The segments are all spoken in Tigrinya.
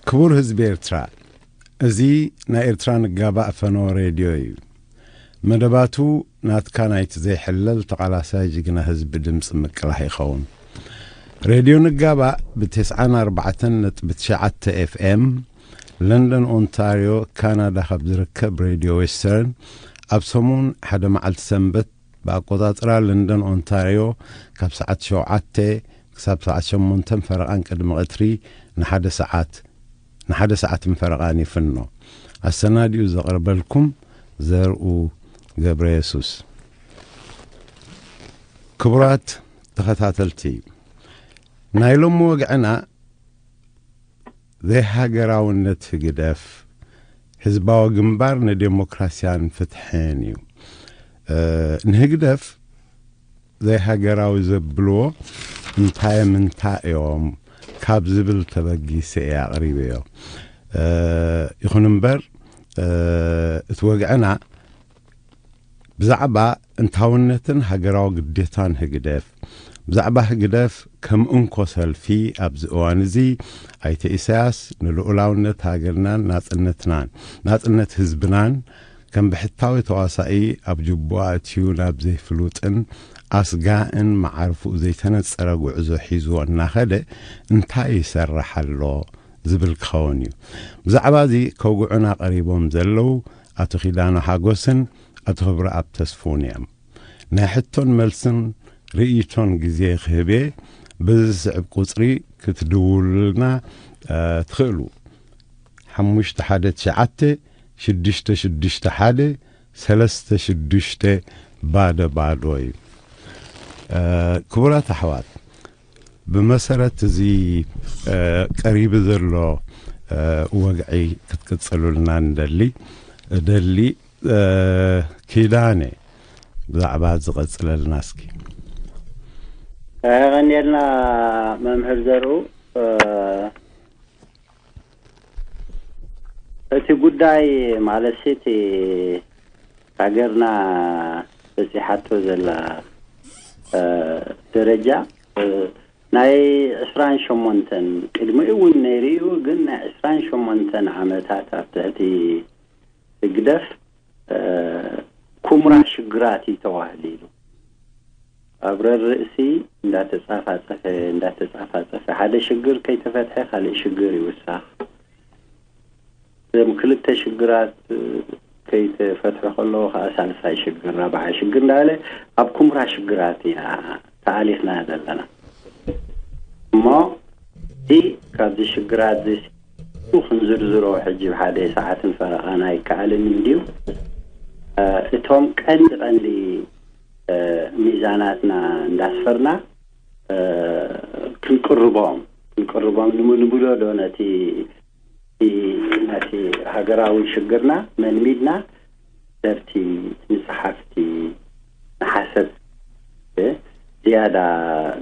ክቡር ህዝቢ ኤርትራ፣ እዚ ናይ ኤርትራ ንጋባእ ፈነወ ሬድዮ እዩ። መደባቱ ናትካ ናይቲ ዘይሕለል ተቓላሳይ ጅግና ህዝቢ ድምፂ ምቅላሕ ይኸውን። ሬድዮ ንጋባእ ብ94.9 ኤፍኤም፣ ለንደን ኦንታርዮ፣ ካናዳ ካብ ዝርከብ ሬድዮ ዌስተርን፣ ኣብ ሰሙን ሓደ መዓልቲ ሰንበት ብኣቆጻጽራ ለንደን ኦንታርዮ ካብ ሰዓት ሸውዓተ ክሳብ ሰዓት ሸሞንተን ፈረቓን ቅድሚ ቀትሪ ንሓደ ሰዓት፣ ንሓደ ሰዓትን ፈረቓን ይፍኖ። ኣሰናዲኡ ዘቕርበልኩም ዘርኡ ገብረ የሱስ። ክቡራት ተኸታተልቲ፣ ናይ ሎሚ ወግዕና ዘይሃገራውነት ህግደፍ፣ ህዝባዊ ግንባር ንዴሞክራስያን ፍትሕን እዩ። እ፣ ንህግደፍ ዘይሃገራዊ ዘብልዎ እንታይ ምንታይ እዮም ካብ ዝብል ተበጊሰ እየ ኣቕሪበዮ። እ፣ ይኹን እምበር፣ እ፣ እቲ ወግዕና ብዛዕባ እንታውነትን ሃገራዊ ግዴታን ህግደፍ፣ ብዛዕባ ህግደፍ ከም እንኮ ሰልፊ ኣብዚ እዋን እዚ ኣይተ ኢሳያስ ንልኡላውነት ሃገርናን ናጽነትናን፣ ናጽነት ህዝብናን ከም ብሕታዊ ተዋሳኢ ኣብ ጅቡኣ እትዩ ናብ ዘይፍሉጥን ኣስጋእን መዓርፍኡ ዘይተነጸረ ጉዕዞ ሒዝዎ እናኸደ እንታይ ይሰርሕ ኣሎ ዝብል ክኸውን እዩ። ብዛዕባ እዚ ከውግዑና ቀሪቦም ዘለዉ ኣቶ ኪዳኑ ሓጎስን ኣቶ ክብረኣብ ተስፉን እዮም። ናይ ሕቶን መልስን ርእይቶን ግዜ ክህብ እየ። በዚ ዝስዕብ ቁጽሪ ክትድውሉልና፣ እ፣ ትኽእሉ። ሓሙሽተ ሓደ ትሽዓተ ሽዱሽተ ሽዱሽተ ሓደ ሰለስተ ሽዱሽተ ባዶ ባዶ እዩ። እ፣ ክቡራት ኣሕዋት፣ ብመሰረት እዚ፣ እ፣ ቀሪቡ ዘሎ፣ እ፣ ወግዒ ክትቅጽሉልና ንደሊ፣ እደሊ። እ፣ ኪዳነ፣ ብዛዕባ ዝቐጽለልና እስኪ። የቐንየልና መምህር ዘርኡ። እ፣ እቲ ጉዳይ ማለት እቲ ሃገርና በጺሓቶ ዘላ፣ እ፣ ደረጃ፣ እ፣ ናይ ዕስራን ሸሞንተን ቅድሚኡ እውን ነይሩ እዩ፣ ግን ናይ ዕስራን ሸሞንተን ዓመታት ኣብ ትሕቲ ህግደፍ፣ እ፣ ኩምራ ሽግራት እዩ ተዋህሊሉ። ኣብ ረርእሲ እንዳተጻፋጸፈ፣ እንዳተጻፋጸፈ፣ ሓደ ሽግር ከይተፈትሐ ካልእ ሽግር ይውሳኽ። እዞም ክልተ ሽግራት፣ እ፣ ከይተፈትሑ ከለዉ ከኣ ሳልሳይ ሽግር፣ ራብዓይ ሽግር እንዳበለ ኣብ ኩምራ ሽግራት ኢና ተኣሊኽና ዘለና። እሞ እቲ ካብዚ ሽግራት እዚ ክንዝርዝሮ ሕጂ ብሓደ ሰዓትን ፈረቓን ኣይከኣልን እንድዩ። እ፣ እቶም ቀንዲ ቀንዲ፣ እ፣ ሚዛናትና እንዳስፈርና፣ እ፣ ክንቅርቦም፣ ክንቅርቦም ንሙ-፣ ንብሎ ዶ ነቲ፣ እቲ፣ ነቲ ሃገራዊ ሽግርና መልሚድና ሰርቲ፣ ንጸሓፍቲ፣ ንሓሰብ፣ እ፣ ዝያዳ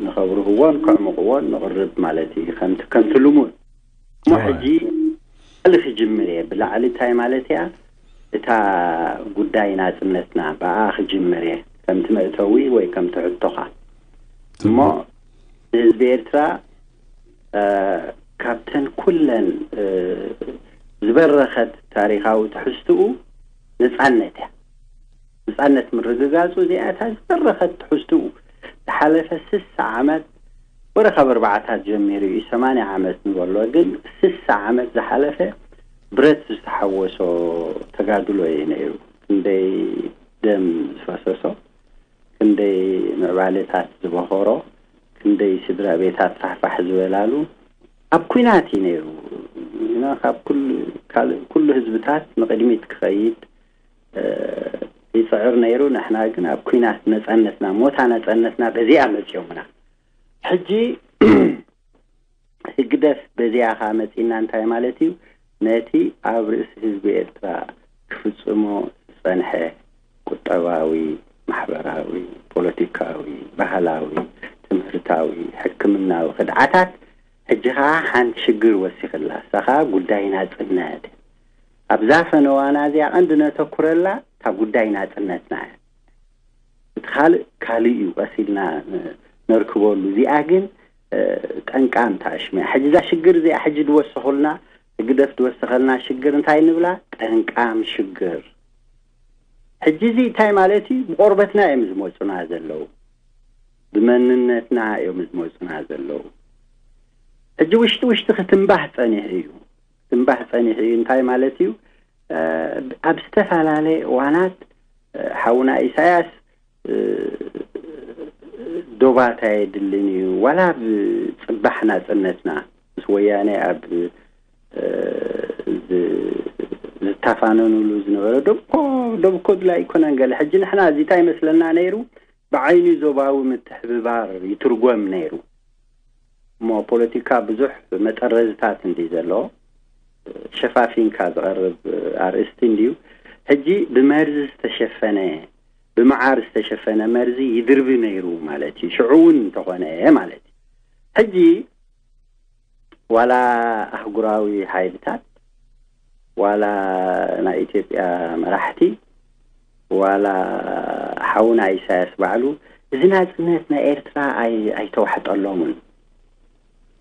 ንኸብርህዎን ከዕምቕዎን ንቕርብ ማለት እዩ። ከምቲ፣ ከምቲ ልሙድ። እሞ እዋይ። ሕጂ ካልእ ክጅምር እየ። ብላዕሊ እንታይ ማለት እያ? እታ ጉዳይ ናጽነትና ብኣ ክጅምር እየ። ከምቲ መእተዊ ወይ ከምቲ ሕቶኻ። እሞ ንህዝቢ ኤርትራ፣ እ፣ ካብተን ኩለን፣ እ፣ ዝበረኸት ታሪኻዊ ትሕዝትኡ ነጻነት እያ። ነጻነት ምርግጋጹ እዚኣ እታ ዝበረኸት ትሕዝትኡ። ዝሓለፈ ስሳ ዓመት፣ ወረ ካብ ኣርባዓታት ጀሚሩ እዩ፣ ሰማንያ ዓመት ንበሎ፣ ግን ስሳ ዓመት ዝሓለፈ ብረት ዝተሓወሶ ተጋድሎ እዩ ነይሩ። ክንደይ ደም ዝፈሰሶ፣ ክንደይ ምዕባለታት ዝበኸሮ፣ ክንደይ ስድራ ቤታት ፋሕፋሕ ዝበላሉ ኣብ ኲናት እዩ ነይሩ። እና ካብ ኩሉ፣ ካልእ ኩሉ ህዝብታት ንቕድሚት ክኸይድ፣ እ፣ ይጽዕር ነይሩ። ንሕና ግን ኣብ ኲናት ነጻነትና፣ ሞታ ነጻነትና በዚኣ መጺኦምና። ሕጂ ህግደፍ በዚኣ ኸኣ መጺና እንታይ ማለት እዩ? ነቲ ኣብ ርእሲ ህዝቢ ኤርትራ ክፍጽሞ ዝጸንሐ ቁጠባዊ፣ ማሕበራዊ፣ ፖለቲካዊ፣ ባህላዊ፣ ትምህርታዊ፣ ሕክምናዊ ክድዓታት ሕጂ ኸኣ ሓንቲ ሽግር ወሲኽላ። እሳ ኸኣ ጉዳይ ናጽነት። ኣብዛ ፈነዋና እዚኣ ቀንዲ ነተኩረላ እታ ጉዳይ ናጽነትና እያ። እቲ ካልእ ካልእ እዩ፣ ቀስ ኢልና ን-፣ ነርክበሉ። እዚኣ ግን፣ እ፣ ጠንቃ እንተኣሽመያ። ሕጂ እዛ ሽግር እዚኣ ሕጂ ዝወሰኹልና ህግደፍ ዝወሰኸልና ሽግር እንታይ ንብላ? ጠንቃም ሽግር። ሕጂ እዚ እንታይ ማለት እዩ? ብቆርበትና እዮም ዝመፁና ዘለዉ፣ ብመንነትና እዮም ዝመፁና ዘለዉ። ሕጂ ውሽጢ ውሽጢ ክትንባህ ፀኒሑ እዩ። ክትንባህ ፀኒሑ እዩ። እንታይ ማለት እዩ? ኣብ ዝተፈላለየ እዋናት ሓውና ኢሳያስ ዶባት ኣየድልን እዩ፣ ዋላ ብፅባሕ ናፅነትና ምስ ወያነ ኣብ ዝታፋነኑሉ ዝነበረ፣ ዶብኮ ዶብኮ ድላ ኣይኮነን ገለ። ሕጂ ንሕና እዚ እንታይ ይመስለና ነይሩ? ብዓይኒ ዞባዊ ምትሕብባር ይትርጎም ነይሩ። እሞ ፖለቲካ ብዙሕ መጠረዝታት እንዲ ዘሎ፣ ሸፋፊንካ ዝቐርብ ኣርእስቲ እንዲዩ። ሕጂ ብመርዚ ዝተሸፈነ፣ ብመዓር ዝተሸፈነ መርዚ ይድርቢ ነይሩ ማለት እዩ። ሽዑ እውን እንተኾነ ማለት እዩ። ሕጂ ዋላ ኣህጉራዊ ሓይልታት፣ ዋላ ናይ ኢትዮጵያ መራሕቲ፣ ዋላ ሓውና ኢሳያስ ባዕሉ፣ እዚ ናጽነት ናይ ኤርትራ ኣይ-፣ ኣይተዋሕጠሎምን።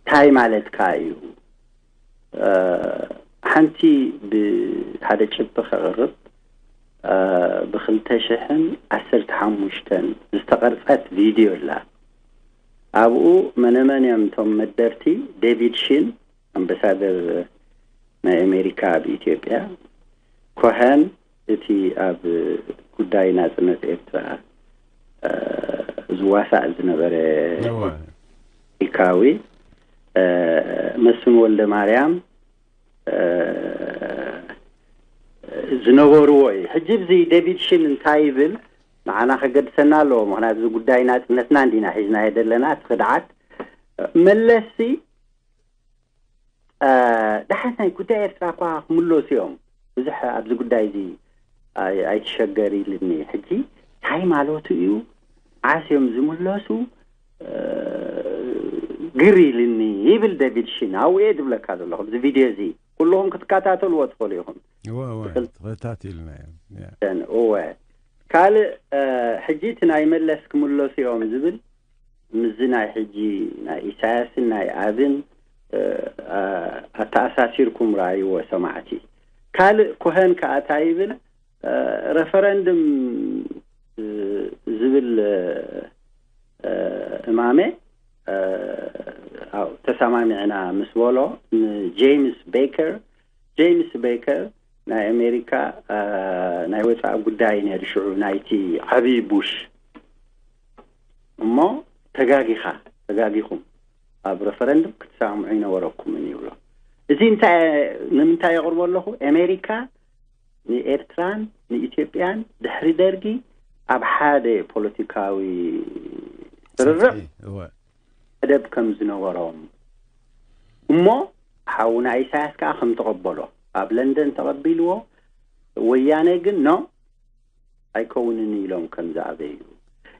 እንታይ ማለትካ እዩ? ሓንቲ ብሓደ ጭብጢ ከቕርብ፣ ብክልተ ሽሕን ዓሰርተ ሓሙሽተን ዝተቐርጸት ቪድዮ ኣላ። ኣብኡ መነመን እዮም እቶም መደርቲ? ዴቪድ ሺን፣ ኣምባሳደር ናይ ኣሜሪካ ኣብ ኢትዮጵያ፣ ኮሀን፣ እቲ ኣብ ጉዳይ ናጽነት ኤርትራ ዝዋሳእ ዝነበረ ኣሜሪካዊ፣ መስፍን ወልደ ማርያም ዝነበርዎ እዩ። ሕጂ እዚ ዴቪድ ሽን እንታይ ይብል? ንዓና ከገድሰና ኣለዎ። ምኽንያቱ እዚ ጉዳይ ናጽነትና እንዲና ሒዝናዮ ዘለና፣ እቲ ክድዓት። መለስሲ፣ ደሓን ናይ ጉዳይ ኤርትራ እኳ ክምለሱ እዮም። ብዙሕ ኣብዚ ጉዳይ እዚ ኣይ-፣ ኣይትሸገር ኢልኒ። ሕጂ እንታይ ማለቱ እዩ? ዓስ እዮም ዝምለሱ፣ ግር ኢልኒ ይብል ዴቪድ ሽን። ኣብኡ እየ ዝብለካ ዘለኹ። እዚ ቪድዮ እዚ ኩልኹም ክትከታተልዎ ትኽእሉ ኢኹም። እወ፣ እወ፣ ብክል-፣ ተኸታቲልና እዮም። ያ። እወ። ካልእ፣ ሕጂ እቲ ናይ መለስ ክምለሱ እዮም ዝብል፣ ምስዚ ናይ ሕጂ ናይ ኢሳያስን ናይ ኣብን፣ ኣተኣሳሲርኩም ረኣይዎ ሰማዕቲ። ካልእ ኮሀን ከኣ እንታይ ይብል? ረፈረንድም ዝብል እማመ፣ ኣው፣ ተሰማሚዕና ምስ በሎ፣ ንጄምስ ቤከር፣ ጄምስ ቤከር ናይ ኣሜሪካ ናይ ወፃኢ ጉዳይ ነይሩ ሽዑ፣ ናይቲ ዓብዪ ቡሽ። እሞ ተጋጊኻ፣ ተጋጊኹም፣ ኣብ ረፈረንድም ክትሰማምዑ ይነበረኩምን ይብሎ። እዚ እንታይ፣ ንምንታይ የቕርቦ ኣለኹ? ኣሜሪካ ንኤርትራን ንኢትዮጵያን ድሕሪ ደርጊ ኣብ ሓደ ፖለቲካዊ ስርርዕ እወ። መደብ ከም ዝነበሮም፣ እሞ ሓውና ኢሳያስ ከኣ ከም ተቐበሎ፣ ኣብ ለንደን ተቐቢልዎ። ወያነ ግን ኖ፣ ኣይከውንን ኢሎም ከም ዝኣበዩ፣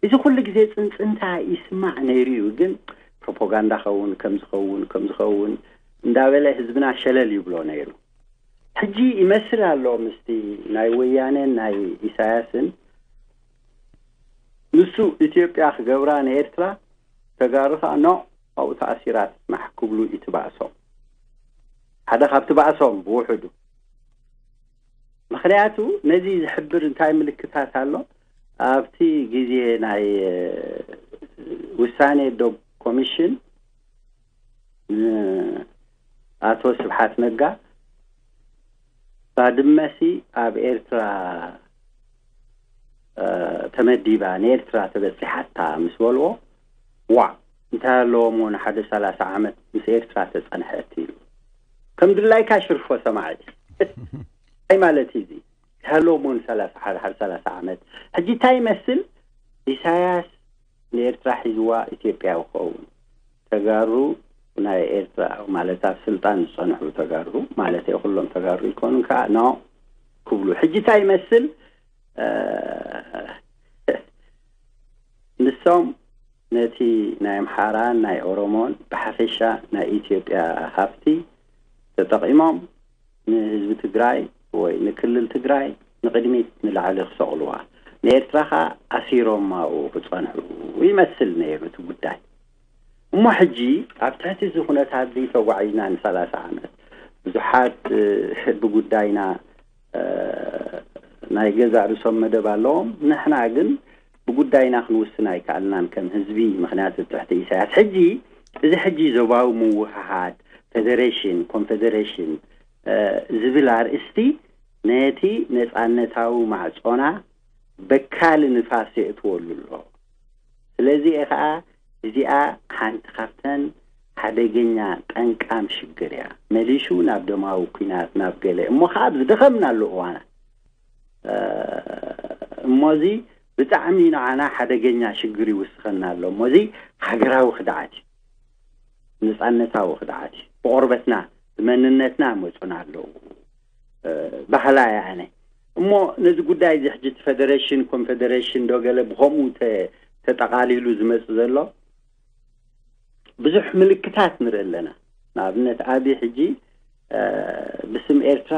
እዚ ኩሉ ግዜ ጽንጽንታ ይስማዕ ነይሩ እዩ። ግን ፕሮፓጋንዳ ኸውን፣ ከም ዝኸውን፣ ከም ዝኸውን እንዳበለ ህዝብና ሸለል ይብሎ ነይሩ። ሕጂ ይመስል ኣሎ ምስቲ ናይ ወያነን ናይ ኢሳያስን፣ ንሱ ኢትዮጵያ ክገብራ ንኤርትራ፣ ተጋሩ ከኣ ኖ፣ ኣብኡ ተኣሲራ ትጽናሕ ክብሉ እዩ እቲ ባእሶም። ሓደ ካብቲ ባእሶም ብውሕዱ። ምኽንያቱ ነዚ ዝሕብር እንታይ ምልክታት ኣሎ? ኣብቲ ግዜ ናይ ውሳኔ ዶብ ኮሚሽን፣ ኣቶ ስብሓት ነጋ፣ ባድመሲ ኣብ ኤርትራ ተመዲባ፣ ንኤርትራ ተበጺሓታ ምስ በልዎ፣ ዋእ፣ እንታይ ኣለዎ እሞ ንሓደ ሰላሳ ዓመት ምስ ኤርትራ ተጸንሐት ኢሉ። ከም ድላይካ ሽርፎ ሰማዒ። እንታይ ማለት እዩ እዚ? እንታይ ኣለዎ እሞ ንሰላሳ፣ ሓደ፣ ሓደ ሰላሳ ዓመት? ሕጂ እንታይ ይመስል? ኢሳያስ ንኤርትራ ሒዝዋ ኢትዮጵያዊ ክኸውን። ተጋሩ ናይ ኤርትራ ማለት ኣብ ስልጣን ዝጸንሑ ተጋሩ ማለት እዩ። ኩሎም ተጋሩ ይኮኑን ከኣ ኖ ክብሉ። ሕጂ እንታይ ይመስል? እ፣ ንሶም ነቲ ናይ ኣምሓራን ናይ ኦሮሞን ብሓፈሻ ናይ ኢትዮጵያ ሃብቲ ተጠቒሞም ንህዝቢ ትግራይ ወይ ንክልል ትግራይ ንቕድሚት ንላዕሊ ክሰቕልዋ፣ ንኤርትራ ኸኣ ኣሲሮም ኣብኡ ክጸንሑ ይመስል ነይሩ እቲ ጉዳይ። እሞ ሕጂ ኣብ ትሕቲ እዚ ኩነታት እዚ ተጓዒዝና ንሰላሳ ዓመት፣ ብዙሓት ብጉዳይና ናይ ገዛእ ርእሶም መደብ ኣለዎም። ንሕና ግን ብጉዳይና ክንውስን ኣይከኣልናን ከም ህዝቢ። ምኽንያቱ ትሕቲ ኢሳያስ ሕጂ፣ እዚ ሕጂ ዞባዊ ምውህሃድ፣ ፌደሬሽን፣ ኮንፌደሬሽን ዝብል ኣርእስቲ ነቲ ነጻነታዊ ማዕጾና በካሊ ንፋስ የእትወሉ ኣሎ። ስለዚ እየ ኸዓ እዚኣ ሓንቲ ካብተን ሓደገኛ ጠንቃም ሽግር እያ። መሊሹ ናብ ደማዊ ኲናት፣ ናብ ገለ፣ እሞ ኸዓ ኣብ ዝደኸምናሉ እዋና፣ እሞዚ ብጣዕሚ ንዓና ሓደገኛ ሽግር ይውስኸና ኣሎ። እሞዚ ሃገራዊ ክድዓት እዩ፣ ነጻነታዊ ክድዓት እዩ። ብቆርበትና፣ ብመንነትና መጹና ኣለዉ። ባህላ እያ ኣነ። እሞ ነዚ ጉዳይ እዚ ሕጂ እቲ ፌደሬሽን፣ ኮንፌደሬሽን ዶ ገለ ብኸምኡ ተጠቓሊሉ ዝመጽእ ዘሎ ብዙሕ ምልክታት ንርኢ ኣለና። ንኣብነት፣ ኣብይ ሕጂ ብስም ኤርትራ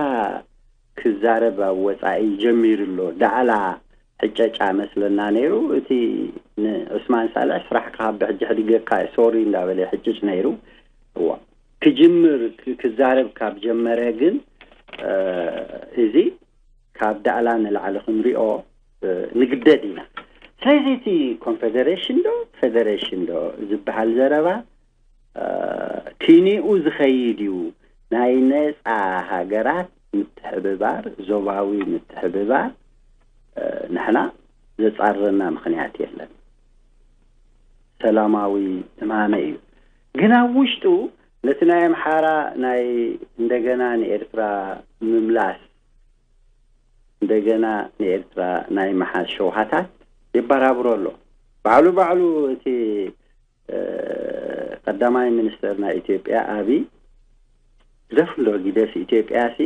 ክዛረብ ኣብ ወጻኢ ጀሚሩ ኣሎ። ዳዕላ ሕጨጫ መስለና ነይሩ። እቲ ንዑስማን ሳልሕ ስራሕ ካብ ሕጂ ሕድገካ ሶሪ እንዳበለ ሕጭጭ ነይሩ። እዋ፣ ክጅምር ክዛረብ ካብ ጀመረ ግን እዚ ካብ ዳዕላ ንላዕሊ ክንሪኦ ንግደድ ኢና። ስለዚ እቲ ኮንፌደሬሽን ዶ ፌደሬሽን ዶ ዝበሃል ዘረባ ኪኒኡ ዝኸይድ እዩ። ናይ ነፃ ሃገራት ምትሕብባር፣ ዞባዊ ምትሕብባር ንሕና ዘፃርረና ምኽንያት የለን። ሰላማዊ እማመ እዩ። ግን ኣብ ውሽጡ ነቲ ናይ ኣምሓራ ናይ እንደገና ንኤርትራ ምምላስ፣ እንደገና ንኤርትራ ናይ ምሓዝ ሸውሃታት የበራብሮ ኣሎ። ባዕሉ ባዕሉ እቲ ቀዳማይ ሚኒስተር ናይ ኢትዮጵያ ኣብይ ግደፍ ኣሎ፣ ግደፍ ኢትዮጵያ ሲ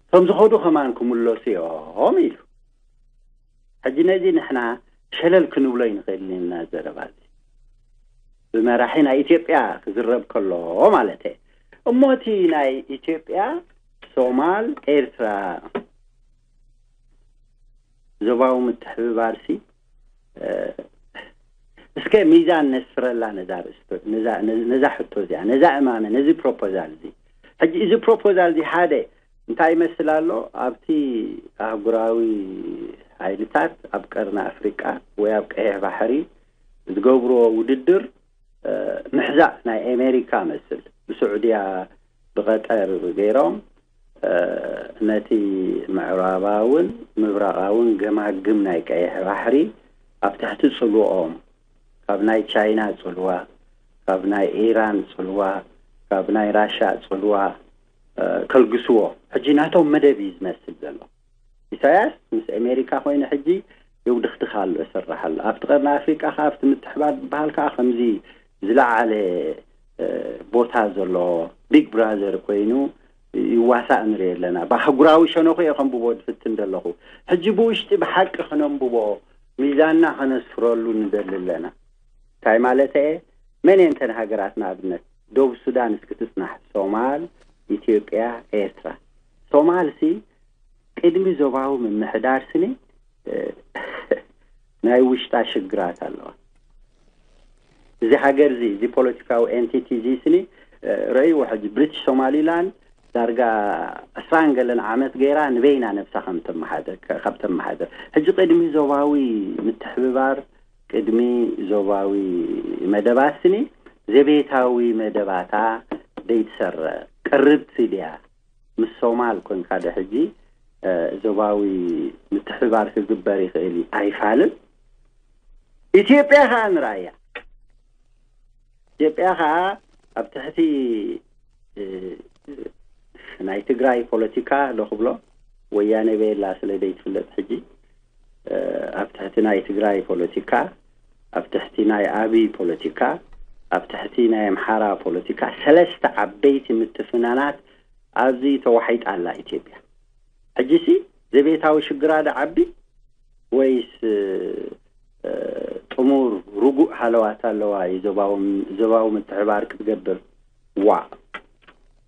እቶም ዝኸዱ ከማን ክምለሱ እዮም ኢሉ። ሕጂ ነዚ ንሕና ሸለል ክንብሎ ይንኽእል ኢና ዘረባ እዚ ብመራሒ ናይ ኢትዮጵያ ክዝረብ ከሎ ማለት እየ። እሞ እቲ ናይ ኢትዮጵያ፣ ሶማል፣ ኤርትራ ዞባዊ ምትሕብባር ሲ እስከ ሚዛን ነስፍረላ ነዛ ርእስቶ፣ ነዛ ሕቶ እዚኣ፣ ነዛ እማመ፣ ነዚ ፕሮፖዛል እዚ። ሕጂ እዚ ፕሮፖዛል እዚ ሓደ እንታይ ይመስል ኣሎ? ኣብቲ ኣህጉራዊ ሓይልታት ኣብ ቀርኒ ኣፍሪቃ ወይ ኣብ ቀይሕ ባሕሪ ዝገብርዎ ውድድር ምሕዛእ ናይ ኣሜሪካ መስል ብስዑድያ ብቐጠር ገይሮም ነቲ ምዕራባውን ምብራቓውን ገማግም ናይ ቀይሕ ባሕሪ ኣብ ትሕቲ ጽልዋኦም፣ ካብ ናይ ቻይና ጽልዋ፣ ካብ ናይ ኢራን ጽልዋ፣ ካብ ናይ ራሻ ጽልዋ ከልግስዎ። ሕጂ ናቶም መደብ እዩ ዝመስል ዘሎ። ኢሳያስ ምስ ኣሜሪካ ኮይኑ ሕጂ የውድኽድኽ ኣሎ፣ ይሰርሕ ኣሎ። ኣብቲ ቀርኒ ኣፍሪቃ ከኣ ኣብቲ ምትሕባር ዝበሃል ከኣ ከምዚ ዝለዓለ ቦታ ዘሎ ቢግ ብራዘር ኮይኑ ይዋሳእ ንርኢ ኣለና። ብኣህጉራዊ ሸነኹ እየ ከንብቦ ዝፍትን ዘለኹ። ሕጂ ብውሽጢ ብሓቂ ከነንብቦ፣ ሚዛንና ከነስፍረሉ ንደሊ ኣለና። እንታይ ማለት እየ? መን እየን እተን ሃገራት? ንኣብነት ደቡብ ሱዳን እስኪ ትጽናሕ፣ ሶማል፣ ኢትዮጵያ፣ ኤርትራ። ሶማል ሲ ቅድሚ ዞባዊ ምምሕዳር ስኒ ናይ ውሽጣ ሽግራት ኣለዋ። እዚ ሃገር እዚ፣ እዚ ፖለቲካዊ ኤንቲቲ እዚ ስኒ ርእይዎ። ሕጂ ብሪቲሽ ሶማሊላንድ ዳርጋ ዕስራን ገለን ዓመት ገይራ ንበይና ነብሳ ከም ተመሓደር፣ ካብ ተመሓደር። ሕጂ ቅድሚ ዞባዊ ምትሕብባር፣ ቅድሚ ዞባዊ መደባት ስኒ ዘቤታዊ መደባታ ደይትሰረ ቅርብቲ ድያ? ምስ ሶማል ኮንካ ዶ ሕጂ ዞባዊ ምትሕብባር ክግበር ይኽእል እዩ? ኣይፋልን። ኢትዮጵያ ከኣ ንርኣያ። ኢትዮጵያ ከኣ ኣብ ትሕቲ ናይ ትግራይ ፖለቲካ ዶ ክብሎ፣ ወያነ በየላ ስለ ዘይትፍለጥ ሕጂ፣ ኣብ ትሕቲ ናይ ትግራይ ፖለቲካ፣ ኣብ ትሕቲ ናይ ኣብይ ፖለቲካ፣ ኣብ ትሕቲ ናይ ኣምሓራ ፖለቲካ ሰለስተ ዓበይቲ ምትፍናናት ኣብዚ ተዋሒጣ ኣላ ኢትዮጵያ። ሕጂሲ ዘቤታዊ ሽግራ ዶ ዓቢ ወይስ ጥሙር ርጉእ ሃለዋት ኣለዋ እዩ ዞባዊ ምትሕባር ክትገብር? ዋእ፣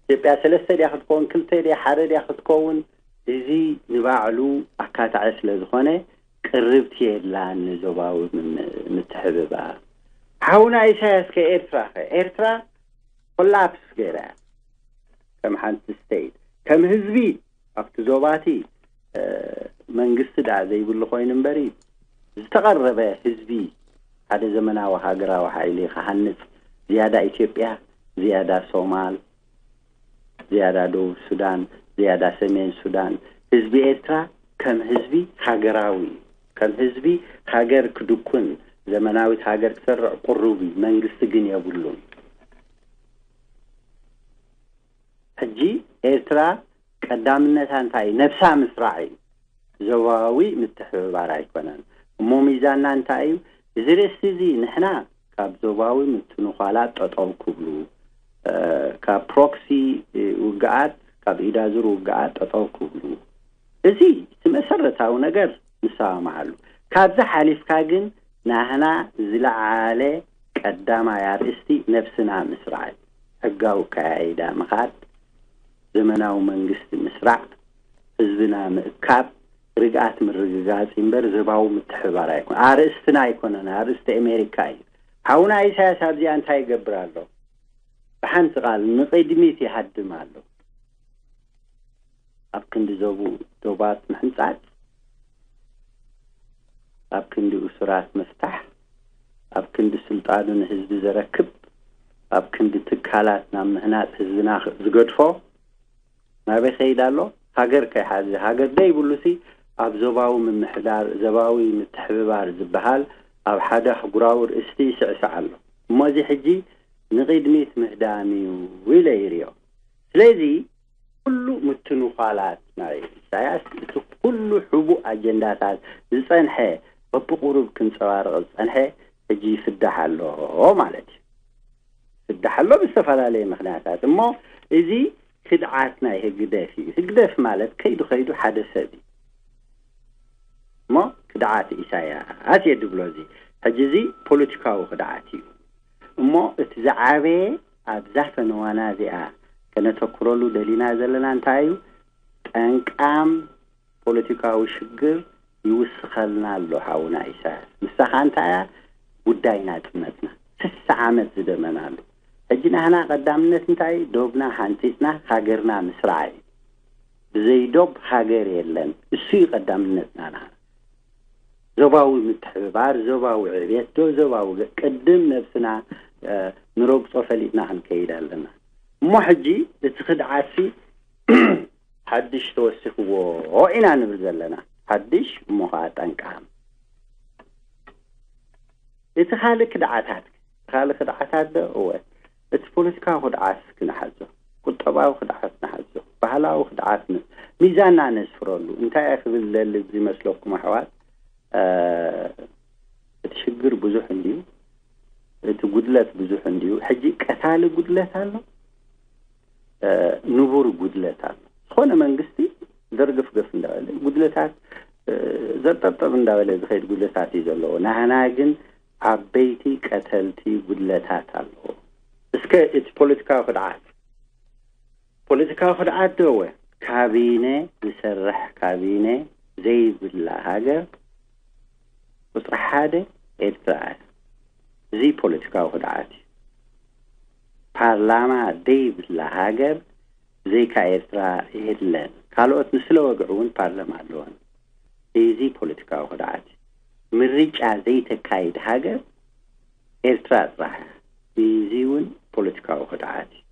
ኢትዮጵያ ሰለስተ ድያ ክትከውን፣ ክልተ ድያ፣ ሓደ ድያ ክትከውን? እዚ ንባዕሉ ኣካታዒ ስለ ዝኾነ ቅርብቲ የላን ንዞባዊ ምትሕብባር። ሓውና ኢሳያስ ከ ኤርትራ ከ? ኤርትራ ኮላፕስ ገይራ እያ። ከም ሓንቲ ስቴት፣ ከም ህዝቢ ኣብቲ ዞባቲ መንግስቲ ደኣ ዘይብሉ ኮይኑ እምበሪ፣ ዝተቐረበ ህዝቢ ሓደ ዘመናዊ ሃገራዊ ሓይሊ ክሃንጽ፣ ዝያዳ ኢትዮጵያ፣ ዝያዳ ሶማል፣ ዝያዳ ደቡብ ሱዳን፣ ዝያዳ ሰሜን ሱዳን፣ ህዝቢ ኤርትራ ከም ህዝቢ ሃገራዊ እዩ። ከም ህዝቢ ሃገር ክድኩን፣ ዘመናዊት ሃገር ክሰርዕ ቅሩብ እዩ። መንግስቲ ግን የብሉን። ሕጂ ኤርትራ ቀዳምነታ እንታይ እዩ? ነብሳ ምስራዕ እዩ። ዞባዊ ምትሕብባር ኣይኮነን። እሞ ሚዛንና እንታይ እዩ? እዚ ርእሲ እዚ ንሕና ካብ ዞባዊ ምትንዃላት ጠጠው ክብሉ፣ ካብ ፕሮክሲ ውግኣት፣ ካብ ኢዳዙር ውግኣት ጠጠው ክብሉ፣ እዚ እቲ መሰረታዊ ነገር ንሰማማዓሉ። ካብዚ ሓሊፍካ ግን ናህና ዝለዓለ ቀዳማይ ኣርእስቲ ነብስና ምስራዕ፣ ሕጋዊ ኣካያይዳ ምኻድ፣ ዘመናዊ መንግስቲ ምስራዕ፣ ህዝብና ምእካብ፣ ርግኣት ምርግጋጽ እምበር ዘባዊ ምትሕባር ኣይኮነ። ኣርእስትና ኣይኮነን፣ ኣርእስቲ ኣሜሪካ እዩ። ሓውና ኢሳያስ ኣብዚኣ እንታይ ይገብር ኣሎ? ብሓንቲ ቃል ንቕድሚት ይሃድም ኣሎ። ኣብ ክንዲ ዘቡ ዶባት ምሕንጻጽ፣ ኣብ ክንዲ እሱራት ምፍታሕ፣ ኣብ ክንዲ ስልጣኑ ንህዝቢ ዘረክብ፣ ኣብ ክንዲ ትካላት ናብ ምህናጽ ህዝብና ዝገድፎ፣ ናበይ ከይድ ኣሎ? ሃገር ከይሓዘ፣ ሃገር ደይብሉሲ ኣብ ዞባዊ ምምሕዳር፣ ዞባዊ ምትሕብባር ዝበሃል ኣብ ሓደ ኣህጉራዊ ርእስቲ ይስዕስዕ ኣሎ። እሞ እዚ ሕጂ ንቕድሚት ምህዳም እዩ ኢለ ይርዮ። ስለዚ ኩሉ ምትንዃላት ናይ ኢሳያስ፣ እቲ ኩሉ ሕቡእ ኣጀንዳታት ዝጸንሐ፣ በብቁሩብ ክንጸባርቕ ዝጸንሐ፣ ሕጂ ይፍዳሕ ኣሎ ማለት እዩ። ይፍዳሕ ኣሎ ብዝተፈላለየ ምኽንያታት። እሞ እዚ ክድዓት ናይ ህግደፍ እዩ። ህግደፍ ማለት ከይዱ ከይዱ ሓደ ሰብ እዩ። እሞ ክድዓት ኢሳያስ እየ ድብሎ። እዚ ሕጂ እዚ ፖለቲካዊ ክድዓት እዩ። እሞ እቲ ዝዓበየ ኣብዛ ፈነዋና እዚኣ ከነተኩረሉ ደሊና ዘለና እንታይ እዩ? ጠንቃም ፖለቲካዊ ሽግር ይውስኸልና ኣሎ ሓውና ኢሳያስ። ንሳኻ እንታይ እያ? ጉዳይ ናጽነትና። ስሳ ዓመት ዝደመናሉ። ሕጂ ናህና ቀዳምነት እንታይ? ዶብና ሓንጺጽና ሃገርና ምስራዕ እዩ። ብዘይ ዶብ ሃገር የለን። እሱ እዩ ቀዳምነትና ናህና። ዞባዊ ምትሕብባር፣ ዞባዊ ዕብየት፣ ዶ-፣ ዞባዊ ገ-፣ ቅድም ነብስና፣ እ፣ ንረግጾ ፈሊጥና ክንከይድ ኣለና። እሞ ሕጂ እቲ ክድዓትሲ ሓድሽ ተወሲኽዎ ኢና ንብል ዘለና። ሓድሽ እሞ ኸዓ ጠንቃም። እቲ ካልእ ክድዓታት፣ እቲ ካልእ ክድዓታት ዶ? እወ። እቲ ፖለቲካዊ ክድዓት እስኪ ንሓዞ። ቁጠባዊ ክድዓት ንሓዞ። ባህላዊ ክድዓት ን-፣ ሚዛንና ነስፍረሉ። እንታይ እየ ክብል ዝደሊ ዝመስለኩም ኣሕዋት? እ፣ እቲ ሽግር ብዙሕ እንድዩ። እቲ ጉድለት ብዙሕ እንድዩ። ሕጂ ቀታሊ ጉድለት ኣሎ። እ፣ ንቡር ጉድለት ኣሎ። ዝኾነ መንግስቲ ዘርገፍገፍ እንዳበለ ጉድለታት፣ እ፣ ዘርጠብጠብ እንዳበለ ዝኸይድ ጉድለታት እዩ ዘለዎ። ናህና ግን ዓበይቲ ቀተልቲ ጉድለታት ኣለዎ። እስከ እቲ ፖለቲካዊ ክድዓት፣ ፖለቲካዊ ክድዓት ዶ? እወ፣ ካቢነ ዝሰርሕ ካቢነ ዘይብላ ሃገር ቁጽሪ ሓደ ኤርትራ እያ። እዚ ፖለቲካዊ ክድዓት እዩ። ፓርላማ ዘይብላ ሃገር ብዘይካ ኤርትራ የለን። ካልኦት ንስለ ወግዒ እውን ፓርላማ ኣለወን። እዚ ፖለቲካዊ ክድዓት እዩ። ምርጫ ዘይተካይድ ሃገር ኤርትራ ጥራሕ እያ። እዚ እውን ፖለቲካዊ ክድዓት እዩ።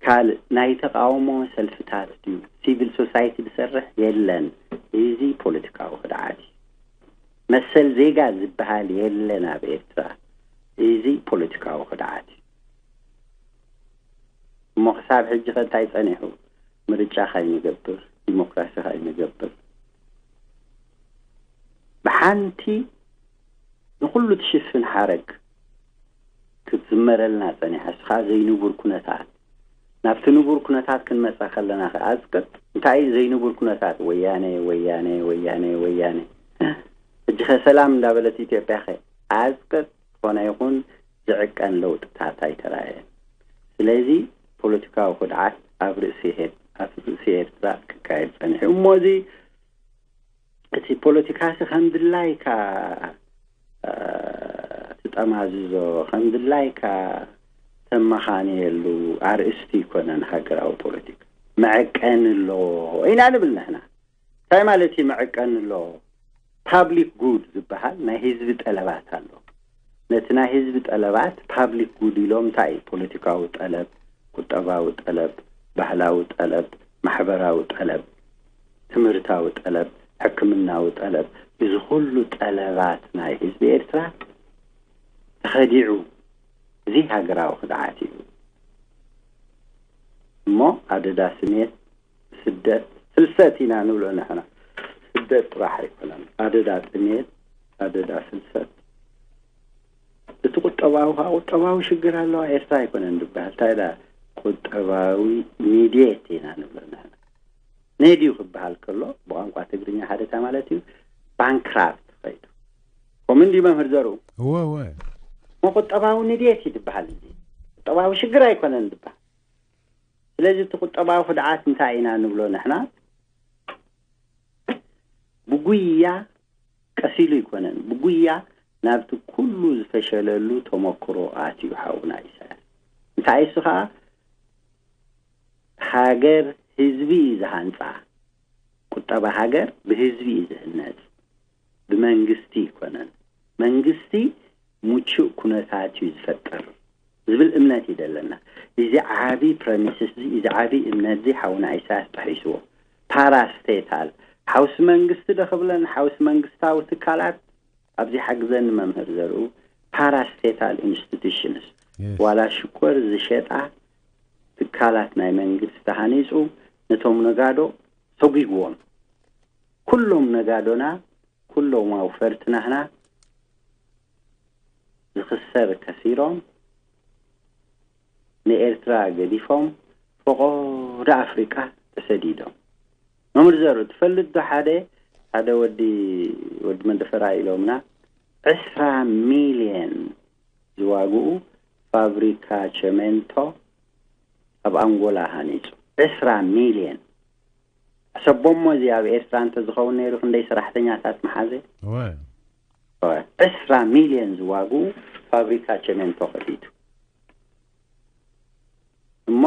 ካልእ ናይ ተቃውሞ ሰልፍታት ድዩ፣ ሲቪል ሶሳይቲ ዝሰርሕ የለን። እዚ ፖለቲካዊ ክድዓት እዩ። መሰል ዜጋ ዝበሃል የለን ኣብ ኤርትራ። እዚ ፖለቲካዊ ክድዓት እዩ። እሞ ክሳብ ሕጂ ከ እንታይ ጸኒሑ? ምርጫ ካይንገብር፣ ዲሞክራሲ ካይንገብር፣ ብሓንቲ ንኹሉ ትሽፍን ሓረግ ክትዝመረልና ጸኒሓ። እስኻ ዘይንቡር ኩነታት፣ ናብቲ ንቡር ኩነታት ክንመጻ ከለና ከ ኣጽቅጥ። እንታይ እዩ ዘይንቡር ኩነታት? ወያነ፣ ወያነ፣ ወያነ፣ ወያነ። ሕጂ ከ ሰላም እንዳበለት ኢትዮጵያ ከ ኣጽቅጥ። ዝኾነ ይኹን ዝዕቀን ለውጥታት ኣይተራእየን። ስለዚ ፖለቲካዊ ክድዓት ኣብ ርእሲ ኤር-፣ ኣብ ርእሲ ኤርትራ ክካየድ ጸኒሑ። እሞ እዚ እቲ ፖለቲካሲ ከም ድላይካ፣ እ፣ ትጠማዝዞ፣ ከም ድላይካ ተመኻንየሉ ኣርእስቲ ይኮነን ሃገራዊ ፖለቲካ። መዐቀኒ ኣሎ ኢና ንብል ንሕና። እንታይ ማለት እዩ መዐቀኒ ኣሎ? ፓብሊክ ጉድ ዝበሃል ናይ ህዝቢ ጠለባት ኣሎ። ነቲ ናይ ህዝቢ ጠለባት ፓብሊክ ጉድ ኢሎም እንታይ እዩ? ፖለቲካዊ ጠለብ፣ ቁጠባዊ ጠለብ፣ ባህላዊ ጠለብ፣ ማሕበራዊ ጠለብ፣ ትምህርታዊ ጠለብ፣ ሕክምናዊ ጠለብ፣ እዚ ኩሉ ጠለባት ናይ ህዝቢ ኤርትራ ተኸዲዑ፣ እዚ ሃገራዊ ክድዓት እዩ። እሞ ኣደዳ ስሜት፣ ስደት፣ ፍልሰት ኢና ንብሎ ንሕና። ስደት ጥራሕ ኣይኮነን። ኣደዳ ጥሜት፣ ኣደዳ ፍልሰት። እቲ ቁጠባዊ ከዓ ቁጠባዊ ሽግር ኣለዋ ኤርትራ ኣይኮነን ዝበሃል። እንታይ ዳ ቁጠባዊ ኒድየት ኢና ንብሎ ንሕና። ነድዩ ክበሃል ከሎ ብቋንቋ ትግርኛ ሓደ እንታይ ማለት እዩ? ባንክራፕት ኸይዱ። ከምኡ እንዲ መምህር ዘሩ እወ እወ። ቁጠባዊ ንድየት እዩ ዝበሃል። እዚ ቁጠባዊ ሽግር ኣይኮነን ዝበሃል። ስለዚ እቲ ቁጠባዊ ክድዓት እንታይ ኢና ንብሎ ንሕና? ብጉያ ቀስ ኢሉ ኣይኮነን፣ ብጉያ ናብቲ ኩሉ ዝፈሸለሉ ተመክሮ ኣትዩ ሓውና ኢሳያስ። እንታይ እሱ ኸዓ ሃገር ህዝቢ እዩ ዝሃንፃ። ቁጠባ ሃገር ብህዝቢ እዩ ዝህነፅ፣ ብመንግስቲ ኣይኮነን። መንግስቲ ምቹእ ኩነታት እዩ ዝፈጥር ዝብል እምነት እዩ ዘለና። እዚ ዓቢ ፕረሚስስ እዚ፣ እዚ ዓቢ እምነት እዚ ሓውና ኢሳያስ ጠሒስዎ። ፓራስቴታል ሓውሲ መንግስቲ ዶ ክብለን ሓውሲ መንግስታዊ ትካላት ኣብዚ ሓግዘኒ መምህር ዘርኡ። ፓራስቴታል ኢንስቲቱሽንስ ዋላ ሽኮር ዝሸጣ ትካላት ናይ መንግስቲ ተሃኒፁ ነቶም ነጋዶ ሰጒግዎም። ኩሎም ነጋዶና ኩሎም ኣውፈርቲ ናህና ዝኽሰር ከሲሮም ንኤርትራ ገዲፎም ፈቖዶ ኣፍሪቃ ተሰዲዶም። መምህር ዘሩ ትፈልጥ ዶ ሓደ ሓደ ወዲ ወዲ መንደፈራ ኢሎምና ዕስራ ሚልየን ዝዋግኡ ፋብሪካ ቸሜንቶ ኣብ ኣንጎላ ሃኒጹ። ዕስራ ሚልየን ሕሰቦሞ እዚ ኣብ ኤርትራ እንተዝኸውን ነይሩ ክንደይ ሰራሕተኛታት መሓዘ? እወ ዕስራ ሚልዮን ዝዋግኡ ፋብሪካ ቸሜንቶ ከፊቱ እሞ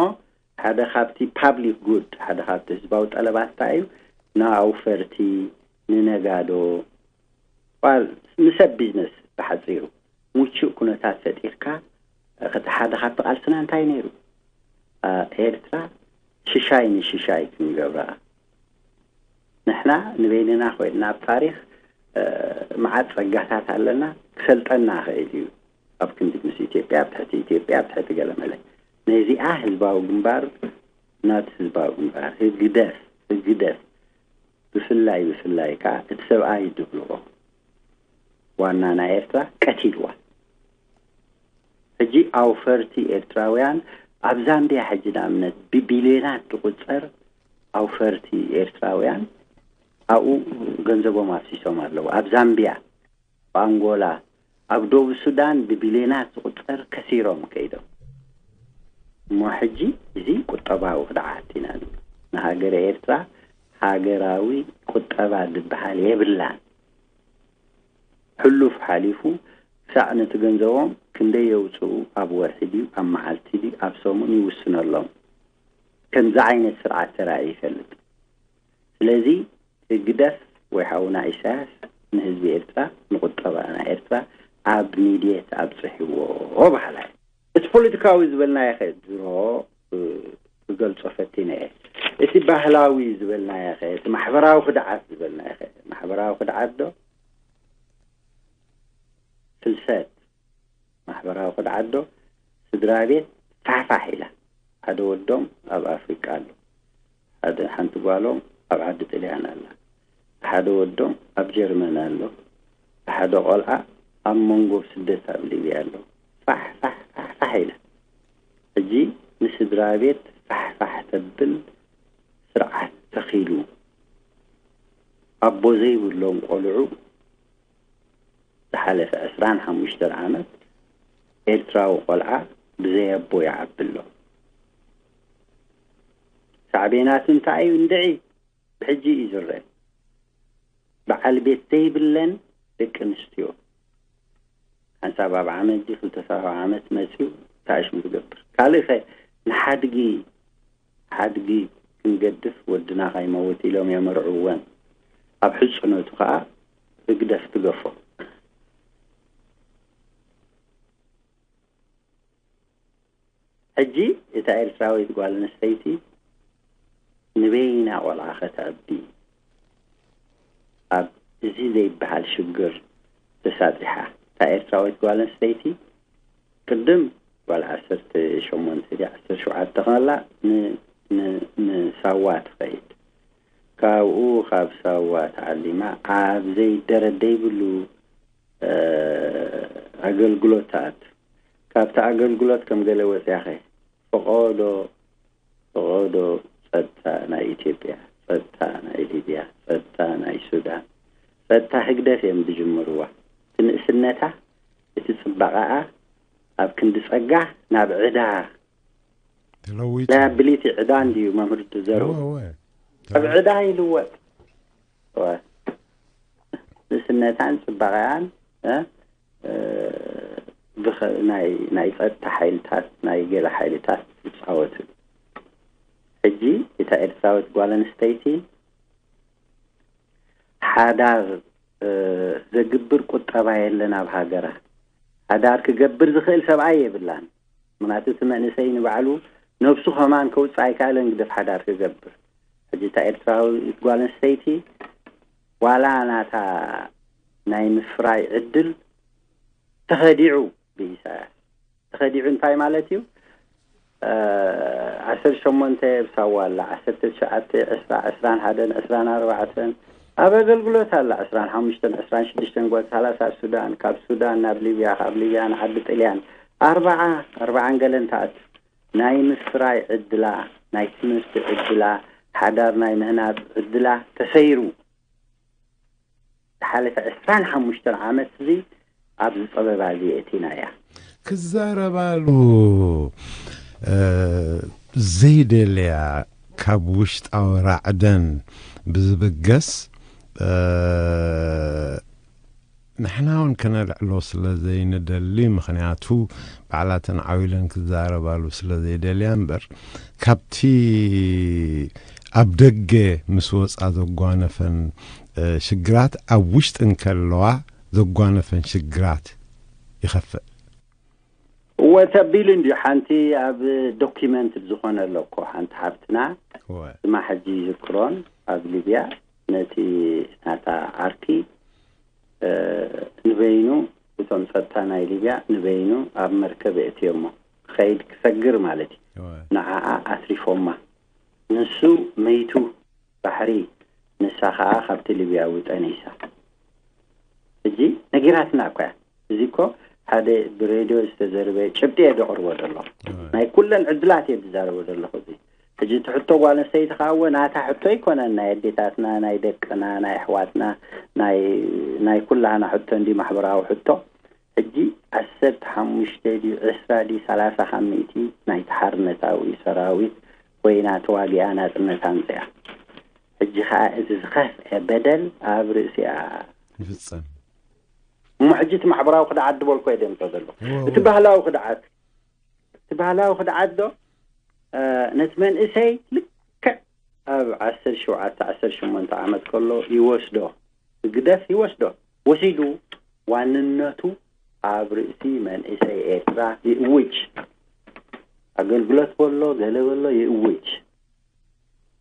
ሓደ ካብቲ ፓብሊክ ጉድ ሓደ ካብቲ ህዝባዊ ጠለባት እንታይ እዩ? ንኣውፈርቲ ንነጋዶ ል ንሰብ ቢዝነስ ብሓፂሩ ምቹእ ኩነታት ፈጢርካ እቲ ሓደ ካብቲ ቃልስና እንታይ ነይሩ? ኤርትራ ሽሻይ ንሽሻይ ክንገብራ ንሕና ንበይንና ኮይንና ኣብ ታሪኽ መዓት ጸጋታት ኣለና ክሰልጠና ክእል እዩ ኣብ ክንዲ ምስ ኢትዮጵያ ኣብ ትሕቲ ኢትዮጵያ ኣብ ትሕቲ ገለመለ ነዚኣ ህዝባዊ ግንባር ናት ህዝባዊ ግንባር ህግደፍ ህግደፍ ብፍላይ ብፍላይ ከዓ እቲ ሰብኣይ ድብልቆ ዋና ናይ ኤርትራ ቀቲልዋ ሕጂ ኣውፈርቲ ኤርትራውያን ኣብ ዛምቢያ ሕጂ ንኣብነት ብቢልዮናት ዝቁጸር ኣውፈርቲ ኤርትራውያን ኣብኡ ገንዘቦም ኣፍሲሶም ኣለዉ ኣብ ዛምቢያ ኣብ ኣንጎላ ኣብ ደቡብ ሱዳን ብቢልዮናት ዝቁጸር ከሲሮም ከይዶም እሞ ሕጂ እዚ ቁጠባዊ ክድዓት ኢና ንብል ንሃገረ ኤርትራ ሃገራዊ ቁጠባ ዝበሃል የብላን ሕሉፍ ሓሊፉ ክሳዕ ነቲ ገንዘቦም ክንደይ የውፅኡ ኣብ ወርሒ ድዩ ኣብ መዓልቲ ድዩ ኣብ ሰሙን ይውስነሎም ከምዚ ዓይነት ስርዓት ተራእዩ ይፈልጥ ስለዚ ህግደፍ ወይ ሓውና ኢሳያስ ንህዝቢ ኤርትራ ንቁጠባ ናይ ኤርትራ ኣብ ኒድየት ኣብፅሕዎ በሃላይ እቲ ፖለቲካዊ ዝበልናዮ ከ ድሮ ክገልጾ ፈቲነ እየ። እቲ ባህላዊ ዝበልናዮ ኸ፣ እቲ ማሕበራዊ ክድዓት ዝበልናዮ ኸ፣ ማሕበራዊ ክድዓት ዶ ፍልሰት፣ ማሕበራዊ ክድዓት ዶ ስድራ ቤት ፋሕፋሕ ኢላ፣ ሓደ ወዶም ኣብ ኣፍሪቃ ኣሎ፣ ሓደ ሓንቲ ጓሎም ኣብ ዓዲ ጥልያን ኣላ፣ ሓደ ወዶም ኣብ ጀርመን ኣሎ፣ ሓደ ቆልዓ ኣብ መንጎ ኣብ ስደት ኣብ ሊብያ ኣሎ። ፋሕ ፋሕ ፋሕ ፋሕ ኢላ ሕጂ ንስድራ ቤት ፋሕ ፋሕ ተብል ስርዓት ተኺሉ ኣቦ ዘይብሎም ቆልዑ ዝሓለፈ ዕስራን ሓሙሽተን ዓመት ኤርትራዊ ቆልዓ ብዘይ ኣቦ ይዓቢ ኣሎ። ሳዕቤናቱ እንታይ እዩ እንድዒ ብሕጂ እዩ ዝረአ። በዓል ቤት ዘይብለን ደቂ ኣንስትዮ ሓንሳብ ኣብ ዓመት ድዩ ክልተሳብ ኣብ ዓመት መፅዩ ተኣሽሙ ዝገብር። ካልእ ኸ ንሓድጊ ሓድጊ ክንገድፍ ወድና ከይመውት ኢሎም የመርዕወን። ኣብ ሕጽኖቱ ኸኣ ህግደፍ ትገፎ። ሕጂ እታ ኤርትራዊት ጓል ኣንስተይቲ ንበይና ቆልዓ ከተዕቢ ኣብ እዚ ዘይበሃል ሽግር ተሳጢሓ። እታ ኤርትራዊት ጓል ኣንስተይቲ ቅድም ጓል ዓሰርተ ሸሞንተ ድያ ዓሰርተ ሸውዓተ ከላ ን- ን- ንሳዋ ትኸይድ። ካብኡ ካብ ሳዋ ተዓሊማ ኣብ ዘይደረደይ ብሉ ኣገልግሎታት ካብቲ ኣገልግሎት ከም ገለ ወፅያኸ ፈቐዶ ፈቐዶ ጸጥታ ናይ ኢትዮጵያ፣ ጸጥታ ናይ ሊብያ፣ ጸጥታ ናይ ሱዳን፣ ጸጥታ ህግደፍ እዮም ዝጅምርዋ። እቲ ንእስነታ፣ እቲ ጽባቐኣ ኣብ ክንዲ ጸጋ ናብ ዕዳ ተለዊጡ። ላያብሊቲ ዕዳ እንድዩ መምህር ዘርኡ እወ፣ እወ። ኣብ ዕዳ ይልወጥ። እወ። ንእስነታን ጽባቐኣን እ፣ እ፣ ብኸ- ናይ ናይ ጸጥታ ሓይልታት ናይ ገለ ሓይልታት ይጻወት። ሕጂ እታ ኤርትራዊት ጓል ኣንስተይቲ ሓዳር እ፣ ዘግብር ቁጠባ የለን ኣብ ሃገራ። ሓዳር ክገብር ዝኽእል ሰብኣይ የብላን። ምክንያቱ እቲ መንእሰይ ንባዕሉ ነብሱ ከማን ከውፅእ ኣይከኣለን ግደፍ ሓዳር ክገብር። ሕጂ እታ ኤርትራዊት ጓል ኣንስተይቲ ዋላ ናታ ናይ ምፍራይ ዕድል ተኸዲዑ ብኢሳያስ ተኸዲዑ እንታይ ማለት እዩ? ዓሰርተ ሸሞንተ ብሳዋ ኣላ፣ ዓሰርተ ትሽዓተ፣ ዕስራ፣ ዕስራን ሓደን፣ ዕስራን ኣርባዕተን ኣብ ኣገልግሎት ኣላ፣ ዕስራን ሓሙሽተን፣ ዕስራን ሽዱሽተን ጓል ሰላሳ ኣብ ሱዳን፣ ካብ ሱዳን ናብ ሊብያ፣ ካብ ሊብያ ንዓዲ ጥልያን ኣርባዓ፣ ኣርባዓን ገለን ትኣቱ። ናይ ምፍራይ ዕድላ፣ ናይ ትምህርቲ ዕድላ፣ ሓዳር ናይ ምህናጽ ዕድላ ተሰይሩ። ዝሓለፈ ዕስራን ሓሙሽተን ዓመት እዚ ኣብዚ ጸበባ እዚ የእቲናያ። ክዛረባሉ እ፣ ዘይደልያ ካብ ውሽጣዊ ራዕደን ብዝብገስ እ፣ ንሕና እውን ከነልዕሎ ስለ ዘይንደሊ፣ ምኽንያቱ ባዕላተን ዓው ኢለን ክዛረባሉ ስለ ዘይደልያ እምበር፣ ካብቲ ኣብ ደገ ምስ ወጻ ዘጓነፈን እ፣ ሽግራት ኣብ ውሽጢ እንከለዋ ዘጓነፈን ሽግራት ይኸፍእ። እወ ተቢሉ እንድዩ። ሓንቲ ኣብ ዶኪመንት ዝኾነ ኣሎ እኮ ሓንቲ ሓብትና እወ። ስማ ሕጂ ይዝክሮን ኣብ ሊብያ ነቲ ናታ ዓርኪ እ፣ ንበይኑ እቶም ጸጥታ ናይ ሊብያ ንበይኑ ኣብ መርከብ የእትዮሞ ክኸይድ ክሰግር ማለት እዩ። እወ። ንዓኣ ኣትሪፎማ። ንሱ መይቱ ባሕሪ፣ ንሳ ኸኣ ካብቲ ሊብያዊ ጠኒሳ። ሕጂ ነጊራትና እኮ እያ። እዚ እኮ ሓደ ብሬድዮ ዝተዘርበ ጭብጢ እየ ዘቕርቦ ዘለኹ። እወ። ናይ ኩለን ዕድላት እየ ዝዛረቦ ዘለኹ። እዚ ሕጂ እቲ ሕቶ ጓል ኣንስተይቲ ኸኣ እወ ናታ ሕቶ ኣይኮነን፣ ናይ ኣዴታትና፣ ናይ ደቅና፣ ናይ ኣሕዋትና፣ ናይ ናይ ኩላህና ሕቶ እንዲ ማሕበራዊ ሕቶ። ሕጂ ዓሰርተ ሓሙሽተ ድዩ ዕስራ ድዩ ሰላሳ ካብ ሚእቲ ናይቲ ሓርነታዊ ሰራዊት ኮይና ተዋጊኣ ናጽነት ኣምጺኣ። ሕጂ ኸኣ እቲ ዝኸፍአ በደል ኣብ ርእሲኣ ይፍጸም። እሞ ሕጂ እቲ ማሕበራዊ ክድዓት ዝበልኮ እየ ደምጾ ዘለኹ። እወ፣ እቲ እወ። ባህላዊ ክድዓት፣ እቲ ባህላዊ ክድዓት ዶ፣ እ፣ ነቲ መንእሰይ ልክዕ ኣብ ዓሰርተ ሸውዓተ ዓሰርተ ሸሞንተ ዓመት ከሎ ይወስዶ፣ ህግደፍ ይወስዶ። ወሲዱ ዋንነቱ ኣብ ርእሲ መንእሰይ ኤርትራ ይእውጅ። ኣገልግሎት በሎ፣ ገለ በሎ ይእውጅ።